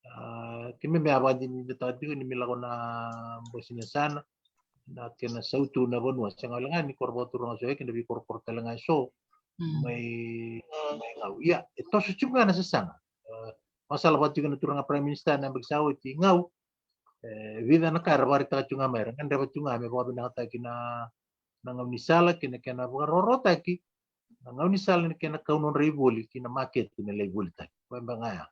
A, keimami a vakadinadinataka tiko ni me lako na bose ni yasana, na kena sautu na vanua, sega wale ga ni koro vakaturaga so, e kena veikorokoro tale ga e so mai, mai Gau. Ia, e toso tiko ga na sasaga. A, vakasala vata tiko na turaga Prime Minister na yabaki sa oti, Gau, e vica na ka era vakaraitaka tiko ga mai, era gadreva tiko ga me vakavinakataki na, na gaunisala kei na kena vakarokorokotaki na gaunisala ni kena kau nodra ivoli ki na maketi me lai volitaki. Koya beka ga ya.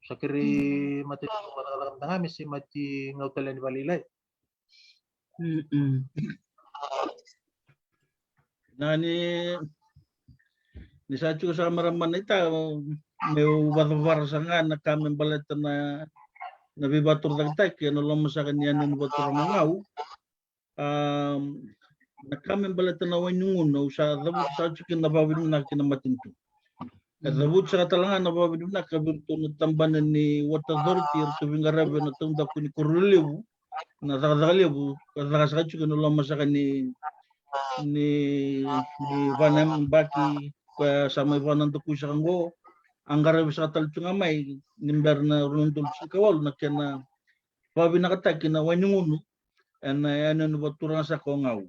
Sa kerei matanitu vakacakacaka mada ga me semati Gau tale yani vakalailai. Na ni, ni sa tiko sa marama naita, meu vakacavara sara ga na ka me baleta na, na veivatorocaketaki ena loma saka ni yanuyanu vakaturaga o Gau. A, na ka me baleta na wai ni gunu, au sa cavuta saka tiko kina na vakavinavinaka ki na matanitu. E cavuta saka tale ga na vakavinavinaka vei iratou na tabana ni Water Authority, eratou veiqaravi ena taudaku ni koro lelevu, na cakacaka levu ka caka saka tiko ena loma saka ni, ni, ni va na yabaki koya sa mai vakanadakuya saka oqo. A qaravi saka tale tiko ga mai ni bera na rua na udolu tinikawalu na kena vakavinakataki na wai ni gunu ena yanuyanu vakaturaga saka o Gau.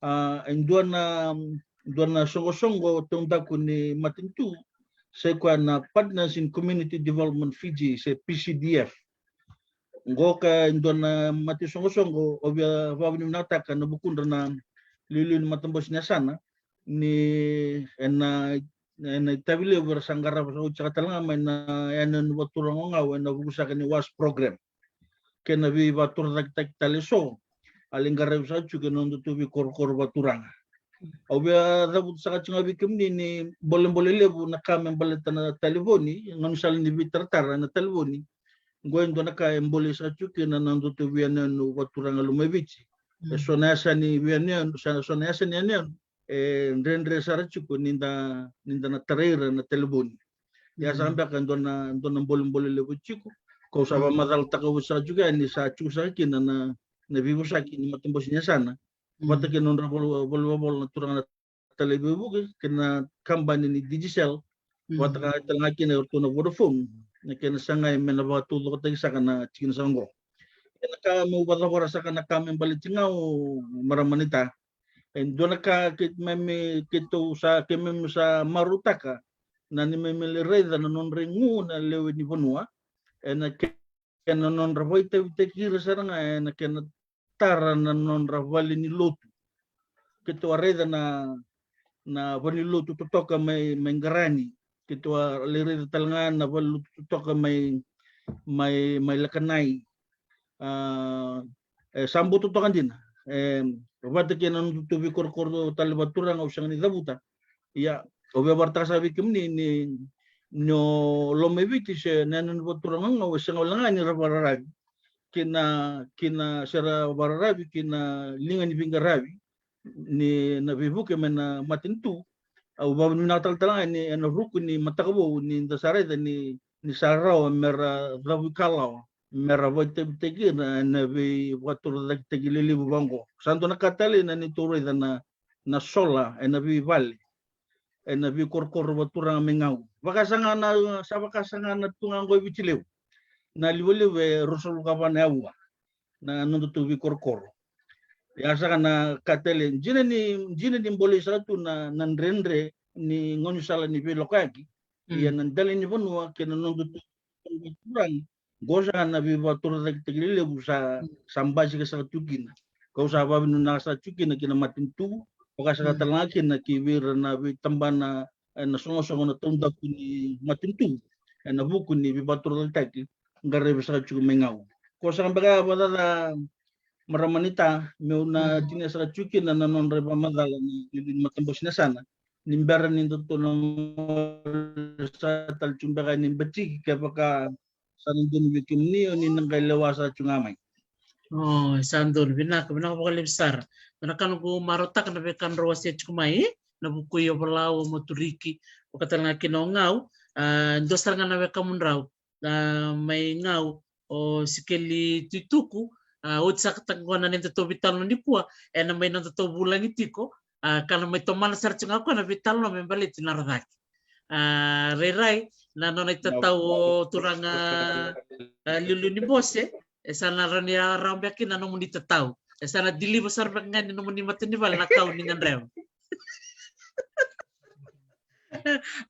A, e dua na, dua na soqosoqo taudaku ni matanitu, sai koya na Partners in Community Development Fiji, se P C D F. Oqo ka e dua na mataisoqosoqo au via vakavinavinakataka na vukudra na iliuliu ni matabose ni yasana, ni ena, ena itavi levu era sa qarava saka oti saka tale ga mai na yanuyanu vakaturaga o Gau ena vuku saka ni WASH program. Kei na veivakatorocaketaki tale e so a lai qaravi saka tiko ena nodatou veikorokoro vakaturaga. Au via cavuta saka tiko ga vei kemuni ni bolebole levu na ka me baleta na talevoni, gaunisala ni veitaratara ena talevoni. Oqo e dua na ka e bolei saka tiko kina na nodatou veiyanuyanu vakaturaga Lomaiviti. E so na yasa ni veiyanuyanu, sa, so na yasa ni yanuyanu e dredre sara tiko ni da, ni da na tarai ira na talevoni. Ia saka beka e dua na, dua na bolebole levu tiko. Kau sa vakamacalataka vata saka tiko yani ni sa tiko saka kina na, na veivosaki ni matabose ni yasana vata kei na nodra voli, voli, voli na turaga na talai veivuke kei na kabani ni Digicel. Vata kei tale ga kina o iratou na Vodafone, na kena sagai me na vakataucokotaki saka na tikina saka oqo. Kena ka meu vakacavara saka na ka me baleti Gau, marama naita. E dua na ka keimami, keitou sa, keimami sa marautaka na neimami lai raica na nodra igu na lewe ni vanua ena ke, kena nodra vakaitavitaki ira sara ga ena kena tara na nodra vale ni lotu. Keitou a raica na, na vale ni lotu totoka mai, mai Qarani. Keitou a lai raica tale ga na vale ni lotu totoka mai, mai, mai Lakanai. A, e sa bau totoka dina. E, vata kei na nodatou veikorokoro tale vakaturaga au sega ni cavuta. Ia, au via vakaraitaka saka vei kemuni ni, ni o Lomaiviti se na yanuyanu vakaturaga o Gau e sega wale ga ni ra vakararavi ki na, ki na, se ra vakararavi ki na liga ni veiqaravi ni na veivuke mai na matanitu. Au vakavinavinaka taletale ga ni ena ruku ni mataka vou ni da sa raica ni, ni sa rawa me ra cavuikalawa me ra vakaitavitaki ira ena veivakatorocaketaki lelevu vaqo. Sa dua na ka tale na neitou raica na, na sola ena veivale, ena veikorokoro vakaturaga mai Gau. Vakasaga na, sa vakasaga na tu ga qo e Viti Levu. Na livaliva e ruasagavulu ka va na aua na nodatou veikorokoro. Ia saka na ka tale, dina ni, dina ni bolei saka tu na, na dredre ni gaunisala ni veilokoyaki. Ia na dela ni vanua kei na nodatou turaga. Qo saka na veivakatorocaketaki lelevu sa, sa basika saka tu kina. Kau sa vakavinaka saka tu kina ki na matanitu, vaka saka tale ga kina ki vei ira na veitabana, e, na soqosoqo na taudaku ni matanitu, ena vuku ni veivakatorocaketaki qaravi saka tiko mai Gau. Ko saka beka ya vakacaca, marama naita, meu na tinia saka tiko kina na nodra ivakamacala na iliuliu ni matabose ni yasana. Ni bera ni datou na gole saka tale tiko beka ni Batiki, kevaka sa na donu vei kemuni, o ni na qai lewa saka tiko ga mai. O, sa donu, vinaka, vinaka vakalevu sara. Vinaka, noqu marautaka na veika drau wasea tiko mai, e? Na vuku i Ovalau, o Maturiki, vaka tale ga kina o Gau, a, dua sara ga na wekamudrau, a, mai Gau, o Sikeli Tuituku, a, oti saka tiko qo na nodatou veitalanoa nikua, ena mai nodatou vulagi tiko, a, ka na mai tomana sara tiko ga o koya na veitalanoa me baleti Narocake. A, rairai, na nona itatau o turaga, a, Liuliu ni Bose, e sa na rawa ni rawa beka kina na nomuni itatau. E sa na deliver sara beka ga ni nomuni matanivale na ka o ni gadreva.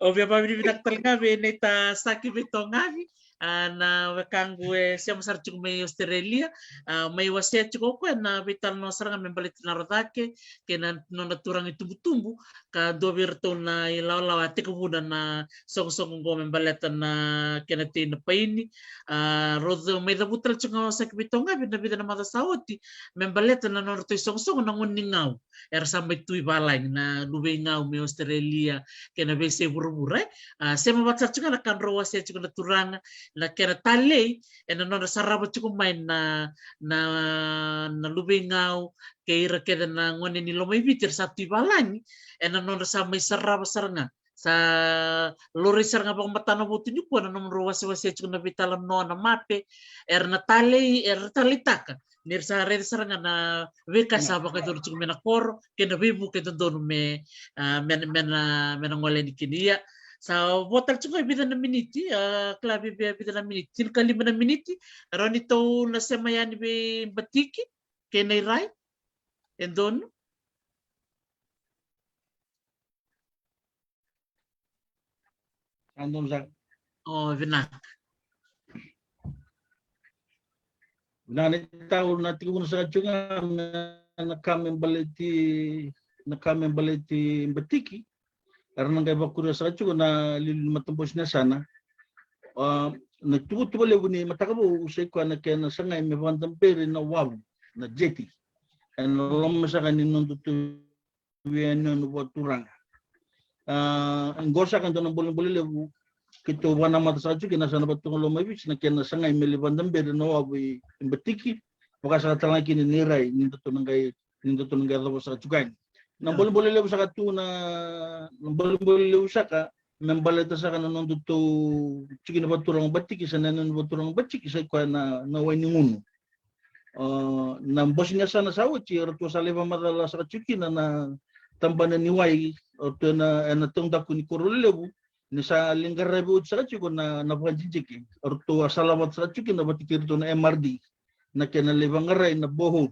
Au via vakavinavinaka tale ga vei naita Saki Veitogavi, a, na wekaqu e sema sara tiko mai Australia, a, mai wasea tiko o koya na veitalanoa sara ga me baleti Narocake kei na nona turaga itubutubu, ka dua vei iratou na ilawalawa a tekivuna na soqosoqo oqo me baleta na kena tei na paini. A, rau mai cavuta tale tiko ga o Saki Veitogavi na vica na macawa sa oti me baleta na nodratou isoqosoqo na gone ni Gau era sa mai tu i valagi, na luve i Gau mai Australia kei na veiyasai vuravura, e. A, sema vata sara tiko ga na ka drau wasea tiko na turaga, na kena talei ena nodra sarava tiko mai na, na, na luve i Gau kei ira kece na gone ni Lomaiviti era sa tu i valagi, ena nodra sa mai sarava sara ga, sa laurai sara ga vakamatana votu nikua na nomudrau wasewase tiko na veitalanoa na mape, era na talei, era taleitaka ni ra sa raica sara ga na veika sa vakayacori tiko mai na koro kei na veivuke dodonu me, a, me, me na, me na gole yani kina. Ia, sa vo tale tiko e vica na miniti, a, kila vei, vei, vica na miniti, tinikalima na miniti, rawa ni tou na sema yani vei Batiki kei Nairai, e donu. Sa donu saka. O, vinaka. Vinaka, naita, au na tekivuna saka tiko ga na ka me baleti, na ka me baleti Batiki. Era na qai vakuria saka tiko na iliuliu ni matabose ni yasana. A, na tuvatuva levu ni mataka vou sa i koya na kena sagai me vakadaberi na wavu, na jeti, ena loma saka ni nodatou veiyanuyanu vakaturaga. A, qo saka e dua na bolebole levu keitou vakanamata saka tiko kina, sa na vakaturaga Lomaiviti, na kena sagai me lai vakadaberi na wavu i Batiki, vaka saka tale ga kina i Nairai, ni datou na qai, ni datou na qai yacova saka tiko yani. Na bolebole levu saka tu na, na bolebole levu saka me baleta saka na nodatou tikina vakaturaga o Batiki, se na yanuyanu vakaturaga o Batiki, sa i koya na, na wai ni gunu. A, na bose ni yasana sa oti, eratou sa lai vakamacala saka tiko kina na tabana ni wai, eratou ena, ena taudaku ni koro lelevu, ni sa lai qaravi oti saka tiko na, na vakadidike. Eratou a salavata saka tiko kina vata kei iratou na M R D, na kena lai vaqarai na borehole.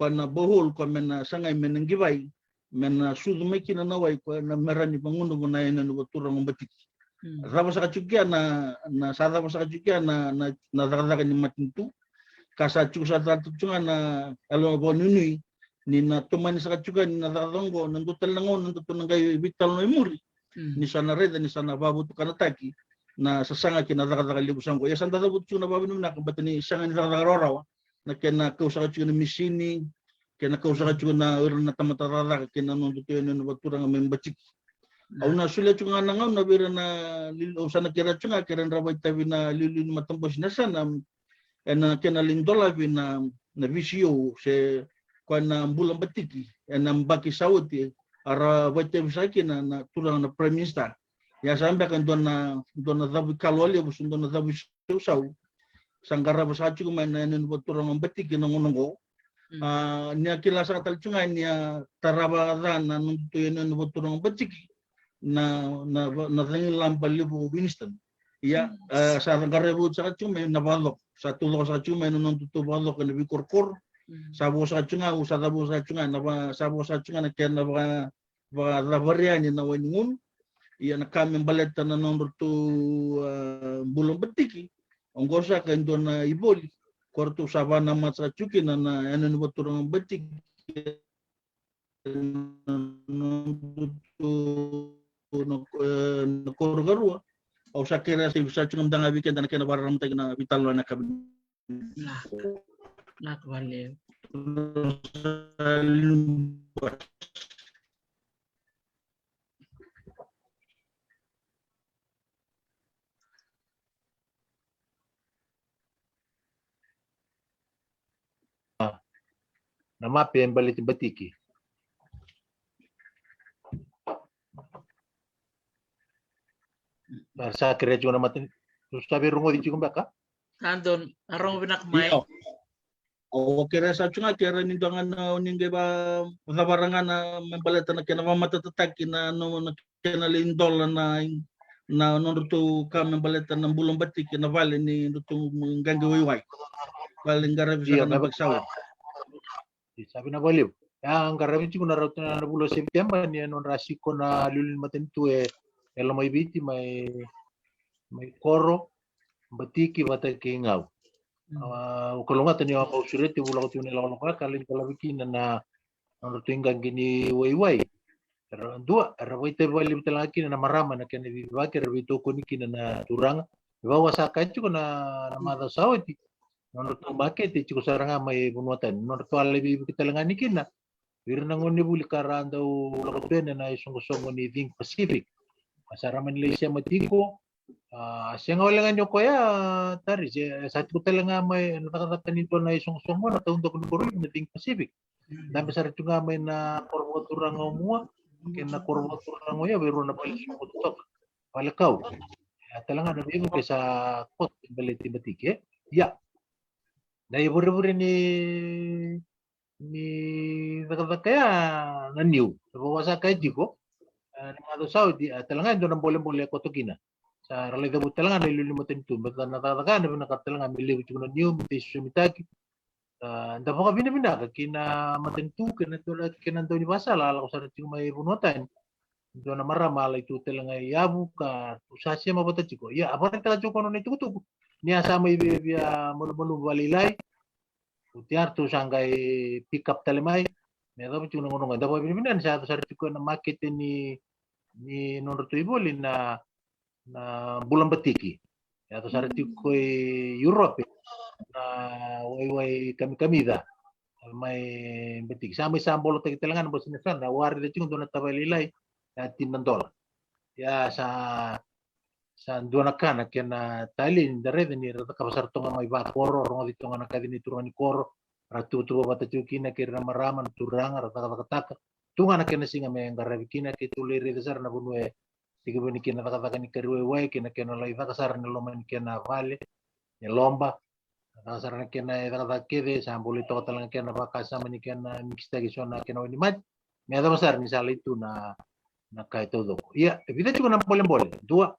Koya na borehole, koya me na sagai me na qivai, me na sucu mai kina na wai, koya na me rawa ni vagunuva na yanuyanu vakaturaga o Batiki. Mm. Cava saka tiko kea na, na, sa cava saka tiko kea na, na, na cakacaka ni matanitu. Ka sa tiko saka tale tiko ga na yalo vakanuinui ni na tomani saka tiko yani na cakacaka oqo, na dua tale na gauna datou na qai veitalanoa i muri. Mm. Ni sa na raica ni sa na vakavotukanataki na sasaga kei na cakacaka levu saka oqo. Ia sa da cavuta tiko na vakavinavinaka, baleta ni sega ni cakacaka rawarawa na kena kau saka tiko na misini, kena kau saka tiko na, o ira na tamata cakacaka kei na nodatou yanuyanu vakaturaga mai Batiki. Au na solia tiko ga na gauna vei ira na liu-, au sa na kerea tiko ga ke ra dau vakaitavi na iliuliu ni matabose ni yasana, ena kena lai dolavi na, na V C O, se koya na bula Batiki ena yabaki sa oti, a ra vakaitavi saka kina na turaga na Prime Minister. Ia sa beka e dua na, dua na cavuikalawa levu se dua na cavuisausau sa qarava saka tiko mai na yanuyanu vakaturaga o Batiki na gauna oqo. A, ni a kila saka tale tiko ga ni a tarava ca na nodatou yanuyanu vakaturaga o Batiki na, na, na cagilaba levu o Winston. Ia, a, sa qarava saka tiko mai na vakacoko. Sa taucoko saka tiko mai na nodatou vakacoko ena veikorokoro. Sa vo saka tiko ga, au sa cava saka tiko ga na va, sa vo saka tiko ga na kena vaka vakacavara yani na wai ni gunu. Ia na ka me baleta na nodratou, a, bula Batiki. Oqo saka e dua na ivoli ko ratou sa vakanamata saka tiko kina na yanuyanu vakaturaga Batiki. Na nodratou, na, e, na koro karua. Au sa kerea sa, sa tiko ga mada ga vei keda na kena vakararamataki na veitalanoa ena yakavi. Vinaka. Vinaka vakalevu. Na mape baleti Batiki. Sa kerea tiko na matanitu, sa veirogoci tiko beka? Sa donu, a rogo vinaka mai. Io. Au kerea saka tiko ga, kerea ni dua ga na o ni qai vakacavara ga na me baleta na kena vakamatatataki na, na, na kena lai dola na, na nodratou ka me baleta na bula Batiki na vale ni nodratou qaqi waiwai. Vale qaravi saka na baki sa oti. Io, sa vinaka vakalevu. Ia, qaravi tiko na rauta na vula o Sepiteba ni nodra siko na iliuliu ni matanitu e, e Lomaiviti mai, mai koro, Batiki vata kei Gau. A, au kalougata ni au a sureti, au lako tiko na ilakolako ya ka lai dolavi kina na nodratou iqaqi ni waiwai. Era dua, era vakaitavi vakalevu tale ga kina na marama na kena vivaki, era veitokoni kina na turaga. E vaka au sa kaya tiko na, na macawa sa oti, nodratou makete tiko sara ga mai vanua tani, nodratou a lai veivukei tale ga ni kina vei ira na gonevuli ka ra dau lako tu ena isoqosoqo ni Think Pacific. Ka sa ra mani lai sema tiko, a, sega wale ga ni o koya, Tari, se sa tiko tale ga mai na cakacaka ni dua na isoqosoqo na taudaku ni koro na Think Pacific. Dabe sara tiko ga mai na koro vakaturaga o Mua kei na koro vakaturaga o Yau, vei rua na vale soqo totoka, vale kau. Ia tale ga na veivuke sa koto baleti Batiki, e. Ia, na ivurevure ni, ni cakacaka ya na niu. E vaka au sa kaya tiko, e, na macawa sa oti, e, tale ga e dua na bolebole e koto kina. Sa ra lai cavuta tale ga na iliuliu ni matanitu, baleta na cakacaka ya na vinakata tale ga me levu tiko na niu, me tei sosomitaki. A, da vakavinavinaka kei na matanitu kei na dau, kei na dau ni vakasala a lako sara tiko mai vanua tani. Dua na marama a lai tu tale ga i Yavu ka tu sa sema vata tiko. Ia, a vakaraitaka tiko o koya na nona itukutuku ni a sa mai via, via malumalumu vakalailai. Oti ya ratou sa qai pick up tale mai. Me yacova tiko na gauna oqo, da vakavinavinaka ni sa yaco sara tiko ena makete ni, ni nodratou ivoli na, na bula Batiki. Yaco sara tiko i Europe na waiwai kamikamica mai Batiki. Sa mai sa bolotaki tale ga na bose ni sa na wari tiko dua na tavale lailai, e tini na dola. Ia sa, sa dua na ka na kena talei ni da raica ni ra cakava sara toka mai vakoro, rogoci toka na kaci ni turaga ni koro, ra tuvatuva vata tiko kina kei ira na marama na turaga, ra cakacakataka. Tu ga na kena siga me qaravi kina, keitou lai raica sara na vanua e tekivu ni kena cakacaka ni kari waiwai, kei na kena lai caka sara na loma ni kena vale, e loba. Caka sara na kena e cakacaka kece, sa bolei toka tale ga kena vakasama ni kena mikisitaki eso na kena wainimate. Me yacova sara ni sa lai tu na, na ka e taucoko. Ia, e vica tiko na bolebole, dua.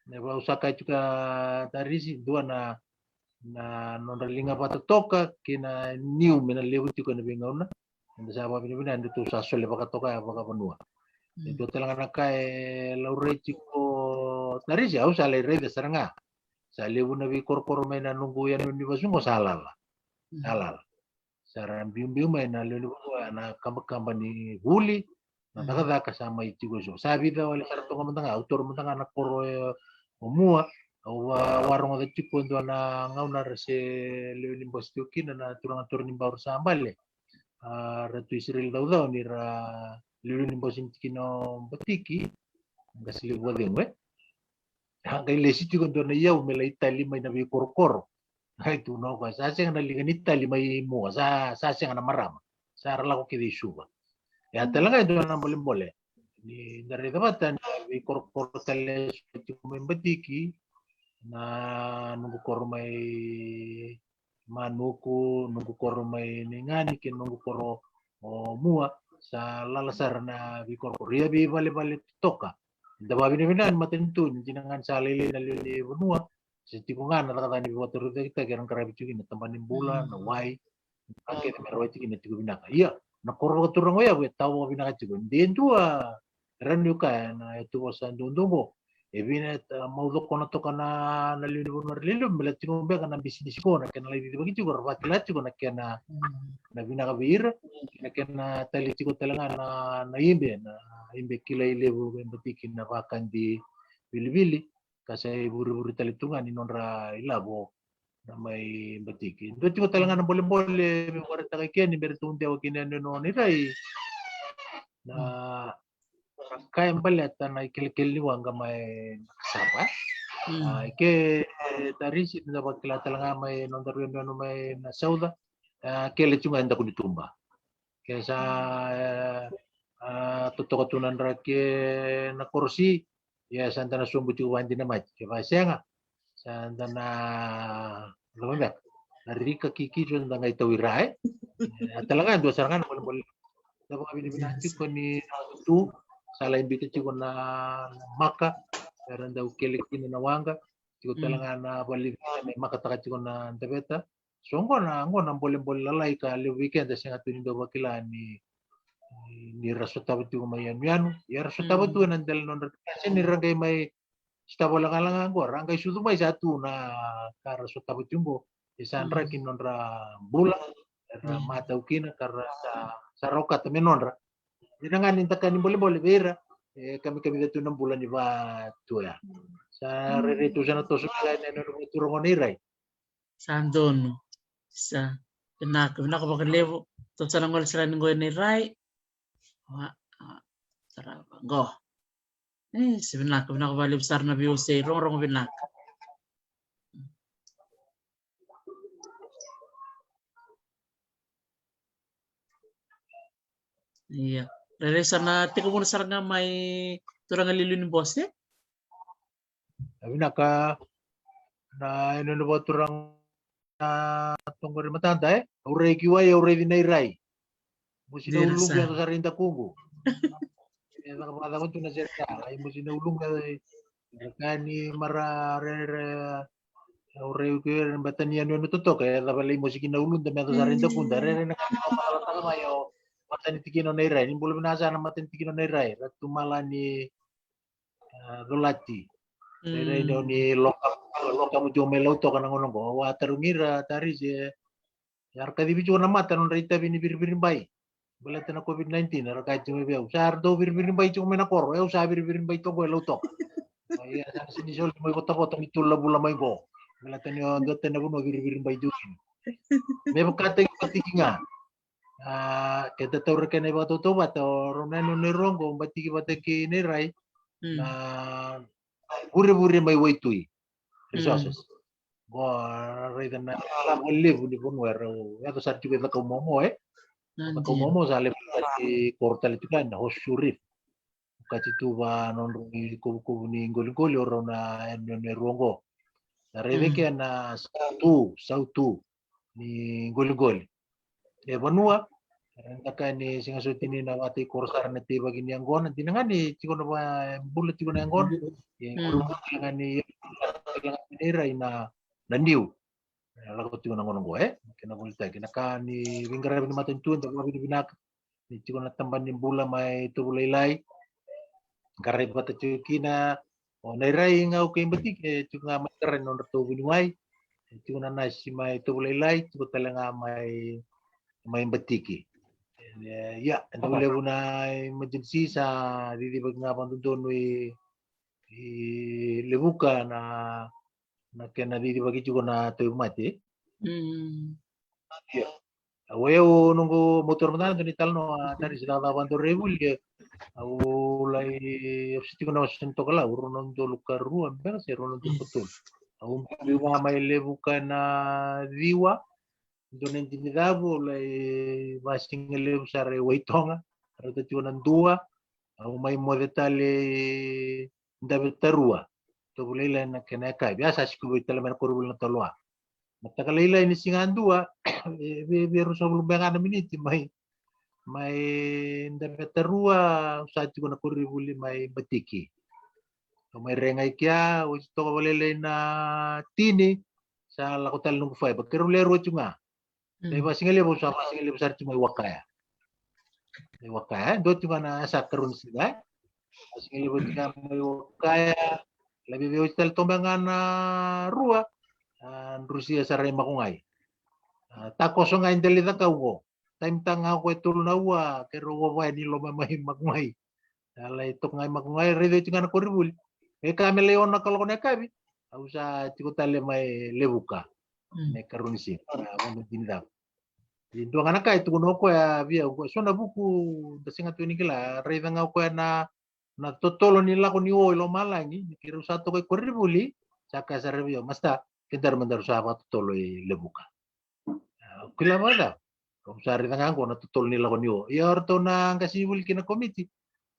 Na vaka au sa kaya tiko, Tarisi, dua na, na nodra liga vata toka kei na niu me na levu tiko ena veigauna. Eda sa vakavinavinaka ni ratou sa sole vaka toka ya vakavanua. E dua tale ga na ka e laurai tiko, Tarisi, au sa lai raica sara ga. Sa levu na veikorokoro mai na noqu yanuyanu ni vasu qo sa lala. Sa lala. Sa ra biubiu mai na lewe ni vanua na kabakaba ni vuli, na cakacaka sa mai tiko eso. Sa vica wale sara toka mada ga, au taura mada ga na koro e o Mua, au va, varogoca tiko e dua na gauna ra se lewe ni bose tiko kina na turaga taura ni bau ra sa bale. A, Ratu Isireli Caucau ni ra lewe ni bose ni tikina o Batiki, qase levu vakacegu, e. A qai lesi tiko e dua na iyau me lai tali mai na veikorokoro. Qai tukuna o koya, sa sega na liga ni tali mai Mua, sa, sa sega na marama. Sa ra lako kece i Suva. Ia tale ga e dua na bolebole. Ni da raica vata na veikorokoro tale eso tiko mai Batiki, na noqu koro mai Manuku, noqu koro mai Nigani kei na noqu koro o Mua, sa lala sara na veikorokoro. Ia veivalevale totoka. Da vakavinavinaka ni matanitu ni dina ga ni sa lailai na lewe ni vanua, se tiko ga na cakacaka ni veivakatorocaketaki era qaravi tiko kina, tabana ni bula, na wai, na ka kece me rawai tiko kina, tiko vinaka. Ia na koro vakaturaga o Yavu e tawa vakavinaka tiko. De dua, e rawa niu kaya na yatuvosa duadua oqo, e vinaka, e, mau cokona toka na, na lewe ni vanua era lewe levu, me la tiko beka na bisinisi qo, na kena lai cicivaki tiko, ra vakila tiko na kena, na vinaka vei ira, na kena tali tiko tale ga na, na ibe, na ibe kilai levu me batiki na vakadi vilivili, ka sa ivurevure tale tu ga ni nodra ilavo na mai batiki. Dua tiko tale ga na bolebole me vakaraitaka ike ni bera tu dewa kina e nona irai. Na ka e baleta na ikelekele ni waqa mai Nakasava. A, ike, e, Tarisi, da vakila tale ga mai noda rua yanuyanu mai na Sauca. A, kele tu ga e daku ni tuba. Ke sa, e, a, totoka tu na draki e na korosi, ia sa da na sobu tiko vakadinamati. Ke vakasega, sa da na, cava beka, na rika kiki, sa da qai tau i ra, e. E, a tale ga e dua sara ga na bolebole. Da vakavinavinaka tiko ni na tu, sa lai biuta tiko na, na maka era dau kele kina na waqa, tiko tale ga na valevi me makataka tiko na daveta. So qo na, qo na bolebole lalai ka levu vei keda sega tu ni dau vakila ni, ni ra sotava tiko mai yanuyanu. Ia ra sotava tu ena dela ni nodra, se ni ra qai mai sotava lagalaga qo, ra qai sucu mai sa tu na ka ra sotava tiko qo. E sa draki nodra bula, era matau kina, ka ra sa, sa ra okata me nodra. Dina ga ni da ka ni bolebole vei ira, e kamikamica tu na bula ni vatu ya. Sa rairai tu sa na toso mai na nona vakaturaga o Nairai. Sa donu. Sa vinaka, vinaka vakalevu. Tou sa na gole sara yani qo e Nairai. Wa, wa, tarava qo. E, se vinaka, vinaka vakalevu sara na veiwasei, rogorogo vinaka. Ia. Rairai sa na tekivu sara ga mai turaga liuliu ni bose. A vinaka na ena vakaturaga na toqori matada, e? Au rai ki wai, au raici Nairai. Mosi na ulungu yaco sara i dakuqu. E caka vakacava tu na sere ka, ai mosi na ulungu yaco i, e, ka ni mara rere, au rai ki wai, bata ni yanuyanu totoka, e cava lai mosi ki na uluda me yaco sara i dakuda, rere na ka ni matalataka mai o matanitikina o Nairai, ni bula vinaka sara na matanitikina o Nairai, Ratu Mala ni a, Colati. Rairai ni o ni loka, loka mu tiko mai Lautoka na gauna oqo. Au a tarogi ira, Tarisi, e, a ra kacivi tiko na mata nodra itavi ni viriviribai. Baleta na COVID nineteen, era kaya tiko mai vei au, sa ra dau viriviribai tiko mai na koro, au sa viriviribai toka e Lautoka. Ia sa na sega ni soli mai votavota ni tolu na vula mai qo. Baleta ni o dua tani na vanua viriviribai tiko kina. Me vakataki vata tiko ga. A, ke da taura kena ivakatautauvata, o rau na yanuyanu e rua oqo, Batiki vata kei Nairai, na vurevure mai waitui, resources. Qo, raica na lavo levu ni vanua e rau yaco sara tiko e Cakaumuamua, e? Cakaumuamua sa levu tale, koro tale tiko yani na Horseshoe Reef. Okati tu va nodrau ikovukovu ni qoliqoli o rau na yanuyanu e rua oqo. Na raica ke na sautu, sautu ni qoliqoli. E vanua, e, da kaya ni sega soti ni na vata i koro sara na teivaki ni yaqona, dina ga ni tiko na va, bula tiko na yaqona. E, koro ga ni, ni rai na, na niu. E, lako tiko na gauna oqo, e? Kena volitaki. Na ka ni veiqaravi ni matanitu, da vakavinavinaka. Ni tiko na tabana ni bula mai Tovolailai. Qarai vata tiko kina o Nairai ga o kei Batiki, e tiko ga mai qarai na nodratou vuniwai. E tiko na nasi mai Tovolailai, tiko tale ga mai, mai Batiki. E, ia, e dau levu na emergency sa cicivaki ga vakadodonu i, i Levuka na, na kena cicivaki tiko na tauvimate. Ia. Au, au noqu motor mada na dua na italanoa, Tarisi, cakacaka vakadua rai vuli, e. Au lai, au se tiko na wasewase ni tokalau, rua na udolu ka rua beka se rua na udolu ka tolu. Au biu ga mai Levuka na ciwa, dua na Dinicavu, au lai vasigalevu sara e Waitoga, rauta tiko na dua, au mai moce tale Davetarua. tovu lailai na kena yakavi. A sa sikuvi tale mai na koronivuli na tolu a. Mataka lailai ni siga dua, e via, via ruasagavulu beka na miniti mai, mai Davetarua, au sa tiko na koronivuli mai Batiki. Au mai regai kea, oti toka vakalailai na tini, sa lako tale noqu faiva. Keirau lewe rua tiko ga. Mai vasigalevu, au sa vasigalevu sara tiko mai Wakaya. Mai Wakaya, e dua tiko ga na sa karua ni siga, e. Vasigalevu tiko ga mai Wakaya, lai via oti tale toka ga na rua, a, drusia sara i Makogai. A, takoso ga i Delaicakau qo. Taimi ta ga qo e tolu na aua, keirau vavaya ni loma mai Makogai. A lai toka ga i Makogai, raici oti ga na koronivuli. E ka me lai ono na kaloko na yakavi, au sa tiko tale mai Levuka. Mm. Na ikarua ni siga, a, vanua dina cava. E dua ga na ka e tukuna o koya vei au, so na vuku da sega tu ni kila, raica ga o koya na, na totolo ni lako ni o i lomalagi, ni keirau sa toka i koronivuli, sa kaya sara vei au, Masta, kedaru madaru sa vakatotolo i Levuka. A, au kila vakacava? Au sa raica ga qo na totolo ni lako ni o. Ia o ratou na qasenivuli kei na komiti,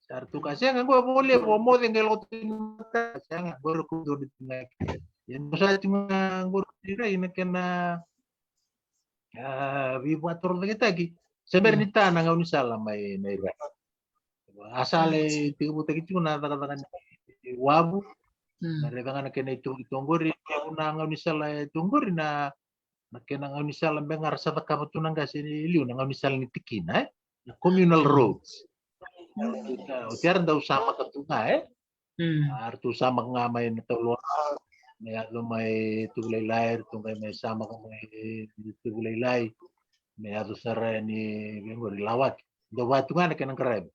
sa ratou kaya, sega, qo e vakalevu, o moce qai lako tu ni mata, sega, qo era kau donu tu ga. Ia dou sa tu ga qo i Rai na kena, a, veivakatorocaketaki. Se bera ni ta na gaunisala mai na i Rai. A sa lai tekivutaki tiko na cakacaka ni wavu. Mm. Na raica ga na kena itovo tu qori, na gaunisala e tu qori na, na kena gaunisala beka ga ra sa cakava tu na qase e liu, na gaunisala ni tikina, e? Na communal roads. Mm. Oti ya ra dau samaka tu ga, e? Mm. A, ratou samaka ga mai na tolu a, me yaco mai Tuvulailai, ratou qai mai samaka mai Tuvulailai, me yaco sara yani vei qori Lawaki. Dau va tu ga na kena qaravi.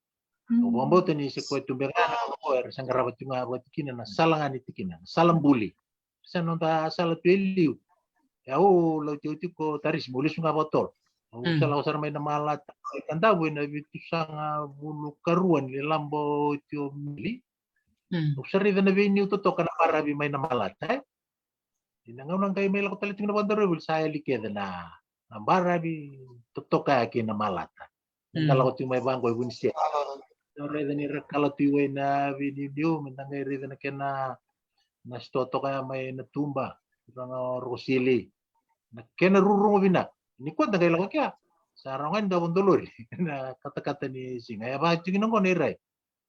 Mm. Au vakabauta ni se koya tu beka ga na koya era sa qarava tu ga vakatikina na sala ga ni tikina, na sala buli. Sa noda sala tu e liu. E au lauti au tiko Tarisi, meu lesu ga vakatotolo. Au sa lako sara mai Namalata, Kadavu ena vitusagavulu karua ni laba oti o Meli. Mm. Au sa raica na veiniu totoka na baravi mai Namalata, e? Ena gauna qai mai lako tale tiko na vakadaroivoli sa yali kece na, na baravi totoka ya kei Namalata. Mm. Na lako tiko mai vaqo e Vunisea. Au raica ni ra kala tu i wai na veiniuniu, me da qai raica na kena, na sitoa toka ya mai na tuba, ira ga o Rokosili. Na kena rurugo vinaka. Nikua da qai lako kea, sa rawa ga ni da vakadolori na katakata ni siga. E vaka tiko na qo na i Rai.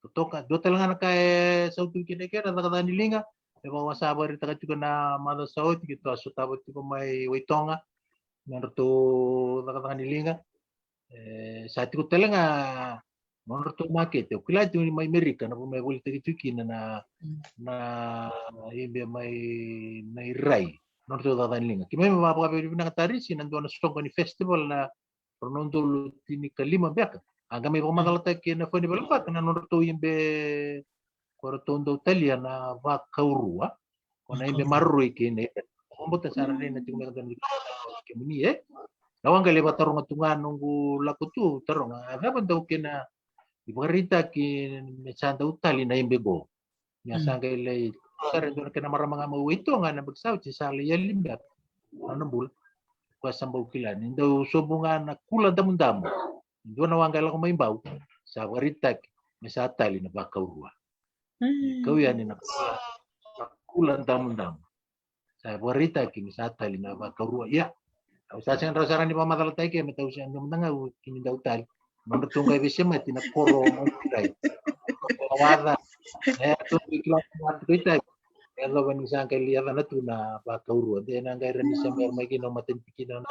Totoka, dua tale ga na ka e sautu kina kei na cakacaka ni liga. E vakawasa vakaraitaka tiko na macawa sa oti keitou a sotava tiko mai Waitoga, nodratou cakacaka ni liga. E sa tiko tale ga nodratou makete. Au kila tiko ni mai Merika na vanua e volitaki tiko kina na, na ibe mai na i Rai, nodratou cakacaka ni liga. Keimami vakavinavinaka Tarisi na dua na soqo ni festival na rua na udolu tinikalima beka. A qai mai vakamacalataki ena festival beka na nodratou ibe ko ratou dau talia na vakaurua. Ko na ibe maroroi kei na ibe. Vakabauta sa ra rei na tiko mai ka dua na kemuni, e? Na waqa lai vakataroga tu ga noqu lako tu, taroga, a cava dau kena ivakaraitaki me sa dau tali na ibe qo? Ni a sa qai lai sara e dua na kena marama ga mai Waitoga ena yabaki sa oti, sa lai yali beka na nona bula. Koya sa bau kila ni dau sobu ga na kula damudamu. Dua na waqa e lako mai Bau, sa vakaraitaki me sa tali na vakaurua. Kau yani na kula, na kula damudamu. Sa vakaraitaki me sa tali na vakaurua. Ia, au sa sega ni rawa sara ni vakamacalataki, me tau sega ni mada ga au kini dau tali. Nodratou qai veisemati na koro Mount Sinai. Na waca, e, ratou qai kila na waca tiko i Tavi. E yacova ni sa qai lai yacana tu na vakaurua. De na qai rai ni sema era mai kina o matanitu kina na.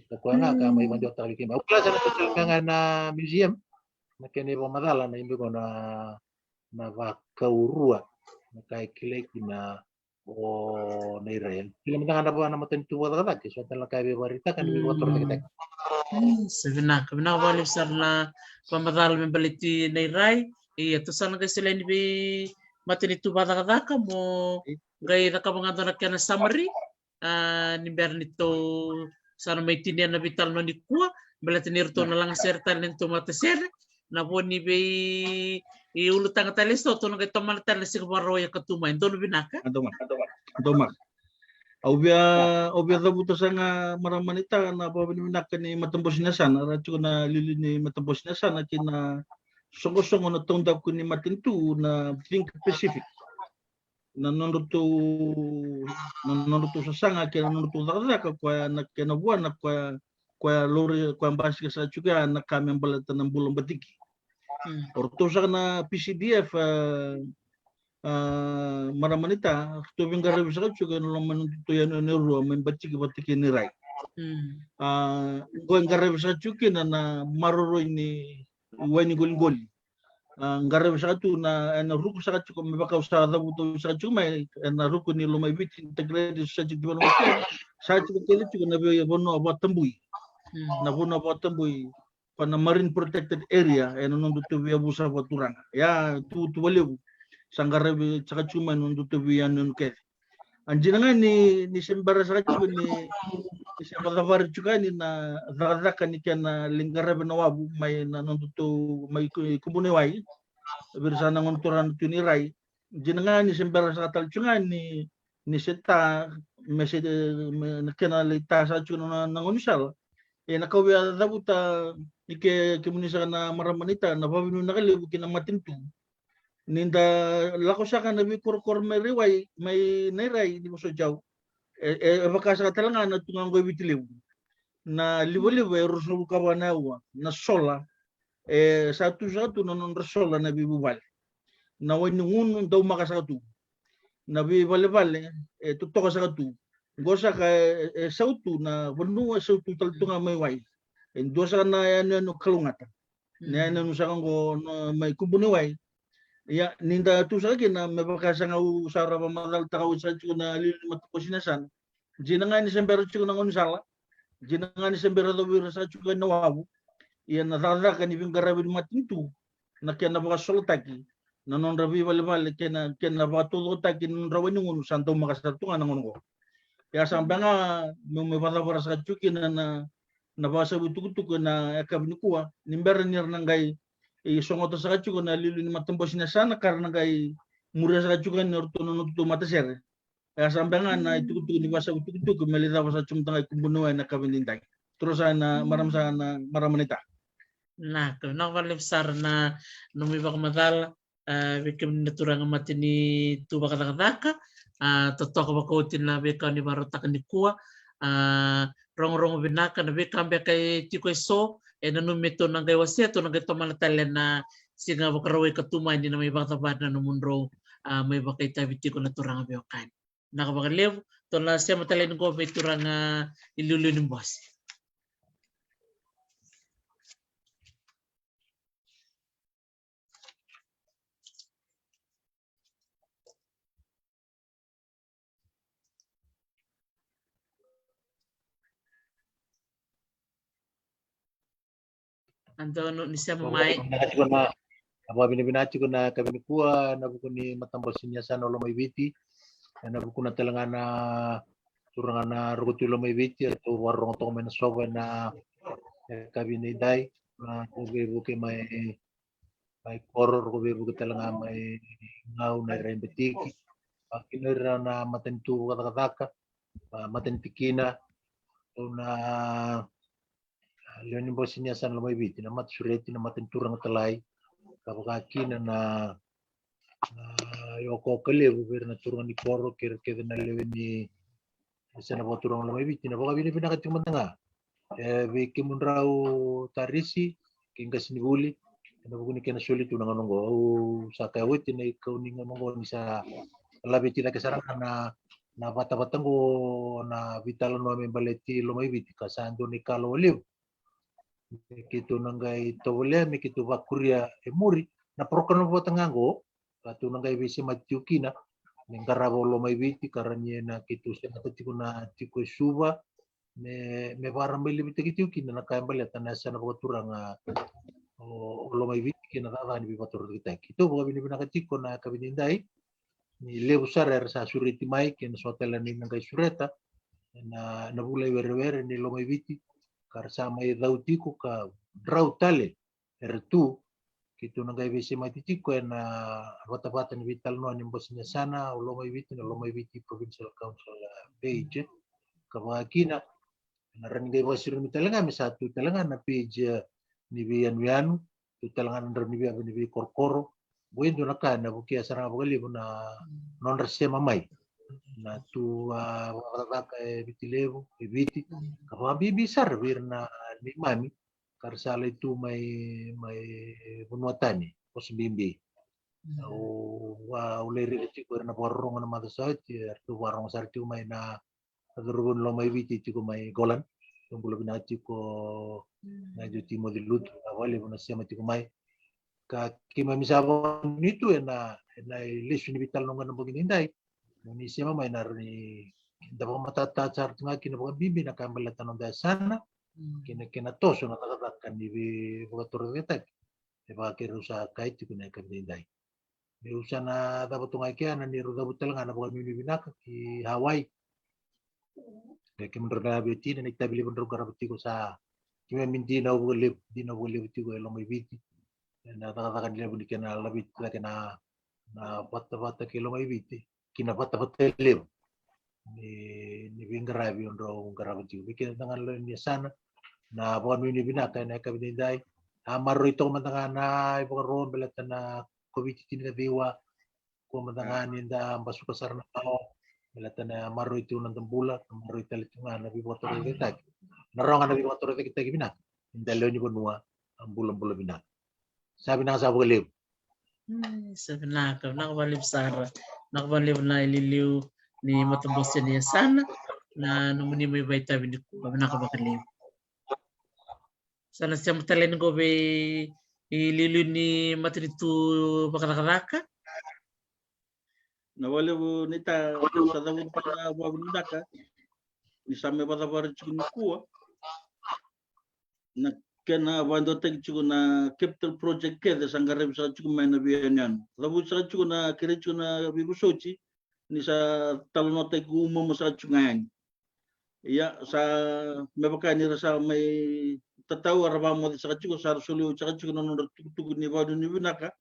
Ka koya ga ka mai vakadewataka vei keimami. Au kila sa na tu tale ga na museum. Na kena ivakamacala na ibe qo na, na vakaurua. Na ka e kilai kina o Nairai. Kila mada ga na vua na matanitu vakacakacaka, so tale na ka e via vakaraitaka ni via vakatorocaketaki. Mm, sa vinaka, vinaka vakalevu sara na vakamacala me baleti Nairai. Ia, tou sa na qai solia yani vei matanitu vakacakacaka mo qai cakava ga dua na kena summary. A, ni bera ni tou sa na mai tinia na veitalanoa nikua, baleta ni ratou na lagasere tale na neitou matasere. Na vo ni vei, i ulutaga tale eso, tou na qai tomana tale na siga Vakarauwai ka tu mai. Donu vinaka. Donu vinaka. Donu vinaka. Au via, au via cavuta sara ga marama ni ta na vakavinavinaka ni matabose ni yasana, ra tiko na liuliu ni matabose ni yasana kei na soqosoqo na taudaku ni matanitu na Think Pacific. na nodratou, na nodratou sasaga kei na nodratou cakacaka, koya na kena vuana, koya, koya lori, koya basika saka tiko ya na ka me baleta na bula batiki. O ratou saka na P C D F, a, a, marama naita, ratou veiqaravi saka tiko ena loma ni nodratou yanuyanu e rua, mai Batiki vata kei Nairai. A, qo e qaravi saka tiko kina na maroroi ni wai ni qoliqoli. A, qaravi saka tu na, ena ruku saka tiko, me vaka au sa cavuta saka tiko mai, ena ruku ni Lomaiviti Integrated Society Development Plan, sa tiko kece tiko na veivanua vakatabui. Na vanua vakatabui, ko na Marine Protected Area, ena nodratou veiyavusa vakaturaga. Ia, tuvatuva levu sa qaravi saka tiko mai na nodratou veiyanuyanu kece. A dina ga ni, ni se bera saka tiko ni, ni se vakacavari tiko yani na cakacaka ni kena lai qaravi na wavu mai na nodratou, mai Ku-, Kubuna i Wai. Vei ira sa na gone turaga tu ni Rai. Dina ga ni se bera saka tale tiko ga ni, ni se ta, me se, me na kena lai ta saka tiko na, na gaunisala. E na ka au via cavuta i ke, kemuni saka na marama naita, na vakavinavinaka levu ki na matanitu. Ni da lako saka na veikorokoro mai Rai Wai, mai Nairai, ni vosoti au. E, e, e vaka saka tale ga na tu ga qo e Viti Levu. Na livaliva e ruasagavulu ka va na aua, na sola. E sa tu saka tu na nodra sola na veivuvale. Na wai ni gunu daumaka saka tu. Na veivalevale e totoka saka tu. Qo saka e, e sautu na vanua, e sautu tale tu ga mai wai. E dua saka na yanuyanu kalougata. Na yanuyanu saka qo na mai Kubuna i Wai. Ia, ni da tu saka kina, me vaka saka au sa ra vakamacalataka oti saka tiko na liuliu ni matabose ni yasana. Dina ga ni se bera tiko na gaunisala. Dina ga ni se bera yacovi ira saka tiko na wavu. Ia na cakacaka ni veiqaravi ni matanitu, na kena vakasolotaki na nodra veivalevale, kei na, kei na vakataucokotaki ni nodra wai ni gunu sa daumaka sara tu ga na gauna qo. Ia sa beka ga meu mai vakacavara saka tiko kina na, na, na vakasavu itukutuku ena yakavi nikua, ni bera ni ra na qai sogota saka tiko na liuliu ni matabose ni yasana, ka ra na qai muria saka tiko ni ratou na nodratou matasere. Ia sa beka ga na itukutuku ni vakasavu itukutuku me lai cava saka tiko mada ga i Kubuna i Wai ena yakavi nidai. Toro saka na marama, saka na marama naita. Na, ka vinaka vakalevu sara na nomu ivakamacala, a, vei kemuni na turaga matanitu vakacakacaka, a, totoka vakaoti na veika ni vakarautaka nikua, a, rogorogo vinaka na veika beka e tiko e so, e nanumi me tou na qai wasea, tou na qai tomana tale na siga Vakarauwai ka tu mai ni na mai vakacavari na nomudrau, a, mai vakaitavi tiko na turaga veiwekani. Vinaka vakalevu, tou na sema tale yani qo vei turaga i liuliu ni bose. Antonu ni sema mai. Vakavinavinaka tiko na, vakavinavinaka tiko na yakavi nikua ena vuku ni matabose ni yasana o Lomaiviti. Ena vuku na tale ga na turaga na Roko Tui Lomaiviti, eratou vakarorogo toka mai Nasova ena yakavi nidai. Na Roko Veivuke mai, mai Koro, Roko Veivuke tale ga mai Gau, Nairai, Batiki. Vakakina ira na matanitu vakacakacaka, a, matanitikina, tou na a, lewe ni bose ni yasana Lomaiviti, na matasureti, na matanituraga talai, ka vakakina na, na iokaoka levu vei ira na turaga ni koro kei ira kece na lewe ni yasana vakaturaga Lomaiviti. Na vakavinavinaka tiko mada ga, e, vei kemudrau Tarisi kei qasenivuli ena vuku ni kena soli tu na gauna oqo. Au sa kaya oti na ikau ni gauna oqo ni sa laveti cake sara ga na na vatavata oqo, na veitalanoa me baleti Lomaiviti, ka sa dua na ikalawa levu me keitou na qai tovolea, me keitou vakuria e muri na parokaramu vata ga oqo, ka tou na qai veisemati tiko kina me qarava o Lomaiviti, ka rawa ni ena keitou semata tiko na tiko e Suva, me, me vakarabailevutaki tiko kina na ka e baleta na yasana vakaturaga o, o Lomaiviti kei na cakacaka ni veivakatorocaketaki. Tou vakavinavinaka tiko na yakavi nidai, ni levu sara era sa sureti mai kei na so tale ni na qai sureta ena, na vula i werewere ni Lomaiviti, ka ra sa mai cau tiko ka drau tale era tu. Keitou na qai veisemati tiko ena vatavata ni veitalanoa ni bose ni yasana o Lomaiviti, na Lomaiviti Provincial Council, a, page, ka vakakina ena rawa ni qai vakasirumi tale ga me sa tu tale ga na page, a, ni veiyanuyanu, tu tale ga na drau ni veiyavu ni veikorokoro. Qo e dua na ka ena vukea sara ga vakalevu na nodra sema mai na tu a vakacakacaka e Viti Levu, e Viti, ka vakabibi sara vei ira na neimami ka ra sa lai tu mai, mai vanua tani, vosa bibi. Au a, au lai raica tiko era na vakarorogo na macawa sa oti, eratou vakarorogo sara tiko mai na, na cauravou ni Lomaiviti tiko mai Golan. Tou bula vinaka tiko na Joe Timoci Lutu, na vakalevu na sema tiko mai. Ka keimami sa vakanuinui tu ena, ena ilesu ni veitalanoa oqo ena bogi edaidai. Ni sema mai na rawa ni da vakamatatataka sara tu ga kina vakabibi na ka e baleta na noda yasana kei na kena toso na cakacaka ni veivakatorocaketaki. E vaka keirau sa kaya tiko na yakavi edaidai, me'u sa na cavuta ga e kea na neirau cavuta tale ga na vakanuinui vinaka ki Hawaii. E kemudrau na veitina na itavi levu drau qarava tiko, sa keimami dinau vakalevu, dinau vakalevu tiko e Lomaiviti ena cakacaka ni levu ni kena laveti cake na, na vatavata kei Lomaiviti ki na vatavata levu ni, ni veiqaravi o drau qarava tiko. Vei keda ga na lewe ni yasana, na vakanuinui vinaka ena yakavi edaidai. A maroroi toka mada ga na ivakaro baleta na COVID tinikaciwa, kua mada ga ni da basuka sara na mawa, baleta na maroroi tiko na noda bula, na maroroi tale tiko ga na veivakatorocaketaki. Na rawa ga na veivakatorocaketaki vinaka ni da lewe ni vanua, a bulabula vinaka. Sa vinaka sa vakalevu. Mm, sa vinaka, vinaka vakalevu sara. Vinaka vakalevu na iliuliu ni matabose ni yasana, na nomuni mai vakaitavi nikua, vinaka vakalevu. Sa na sema tale yani qo vei iliuliu ni matanitu vakacakacaka. Na vakalevu ni ta sa cavuta na vakavinaka ni sa mai vakacavara tiko nikua na kena vakadewataki tiko na capital project kece sa qaravi saka tiko mai na veiyanuyanu. Cavuti saka tiko na, kerei tiko na veivosoti ni sa talanoataki umuma saka tiko ga yani. Ia, sa me vaka ni ra sa mai tatau, era vakamoce saka tiko, sa ra soli oti saka tiko na nodra tukutuku ni vakanuinui vinaka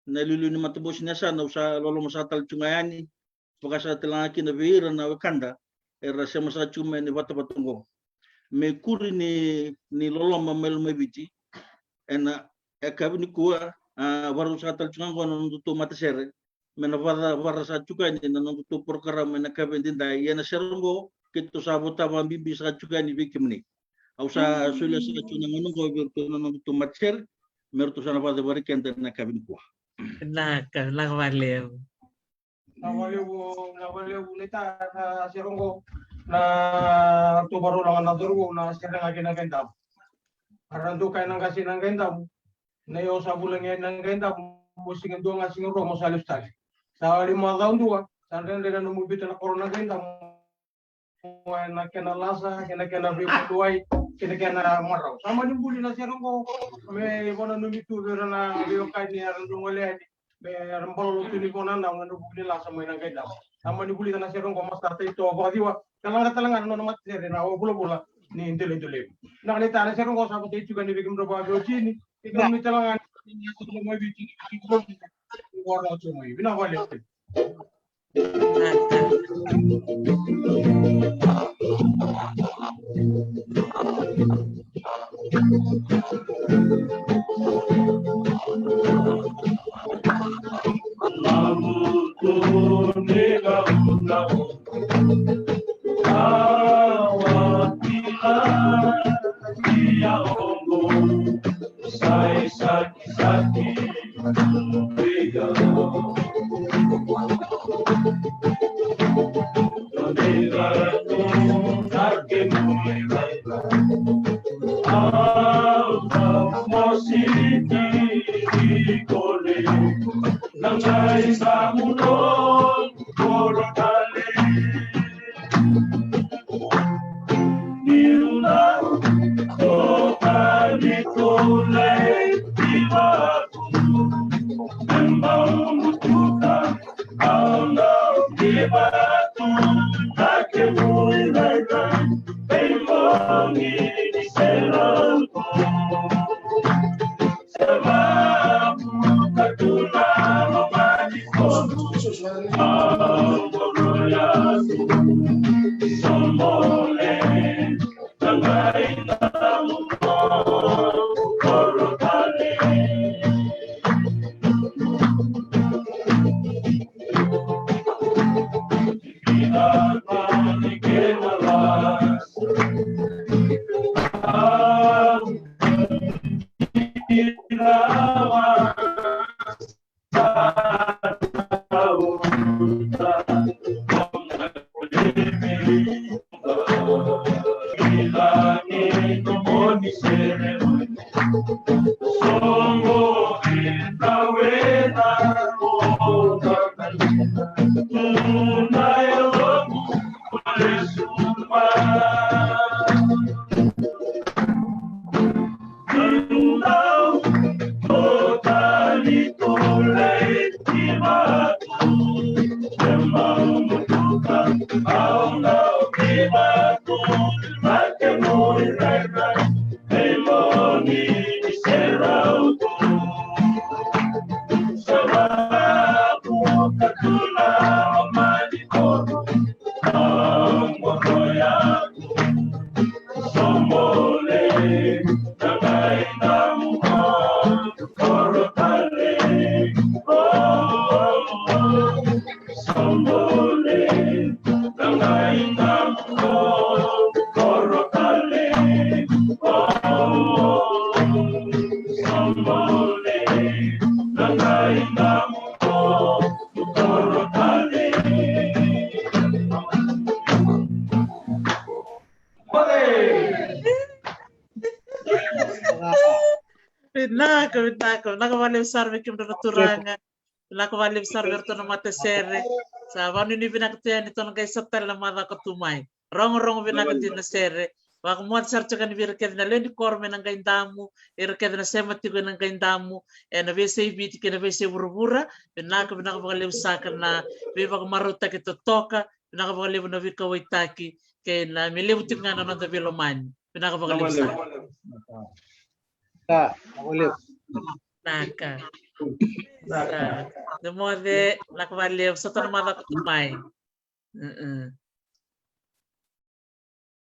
na iliuliu ni matabose ni yasana. Au sa loloma saka tale tiko ga yani, vaka saka tale ga kina vei ira na wekada era sema saka tiko mai na vatavata oqo. Me ikuri ni, ni loloma mai Lomaiviti ena yakavi nikua, a, vakarau saka tale tiko ga oqo na nodatou matasere me na vakacavara saka tiko yani na nodatou porokaramu ena yakavi edaidai. Ia na sere oqo keitou sa vota vakabibi saka tiko yani vei kemuni. Au sa solia saka tiko na gauna oqo vei iratou na nodatou matasere me ratou sa na vakacavari keda ena yakavi nikua. Vinaka, vinaka vakalevu. Na vakalevu, na vakalevu ni ta na sere oqo. Na ratou vakarau laga na cauravou na sere ga kei Naqaidamu. Era dau kaya na qase i Naqaidamu, na io sa vulagi na Naqaidamu, mo siga dua ga siga rua mo sa lesu tale. Sa wale macawa dua sa dredre na nomu biuta na koro Naqaidamu ena kena lasa, kei na kena veivakadawai, kei na kena marau. Sa mani buli na sere oqo me vakananumi tu vei ira na veiwekani era dau gole yani me ra balolo tu ni vanua na vuku ni lasa mai Naqaidamu. Sa mani vulica na sere oqo Masta Taito Vakaciwa, ka laga tale ga na nona matasere na vulavula ni Delaidolaivu. Na ka ni ta na sere oqo sa votai tiko yani vei kemudrau vakaveotini, kemudrau ni tale ga ni sa mai vei tini, kemudrau ni vakarogo tiko mai. Vinaka vakalevu. Vinaka, vinaka, vinaka vakalevu sara vei kemudrau na turaga. Vinaka vakalevu sara vei iratou na matasere. Sa vakanuinui vinaka tu yani, tou na qai sota tale na macawa ka tu mai. Rogorogo vinaka dina na sere. Vakamoce sara tiko yani vei ira kece na lewe ni koro mai na Qaidamu, ira kece na sema tiko ena Qaidamu, ena veiyasai Viti kei na veiyasai vuravura. Vinaka, vinaka vakalevu saka na veivakamarautaki totoka. Vinaka vakalevu na veikauwaitaki kei na me levu tiko ga na noda veilomani. Vinaka vakalevu saka. Ka, vakalevu. Naka. Sa. Ni moce, vinaka vakalevu, sota na macawa ka tu mai. Mm-mm.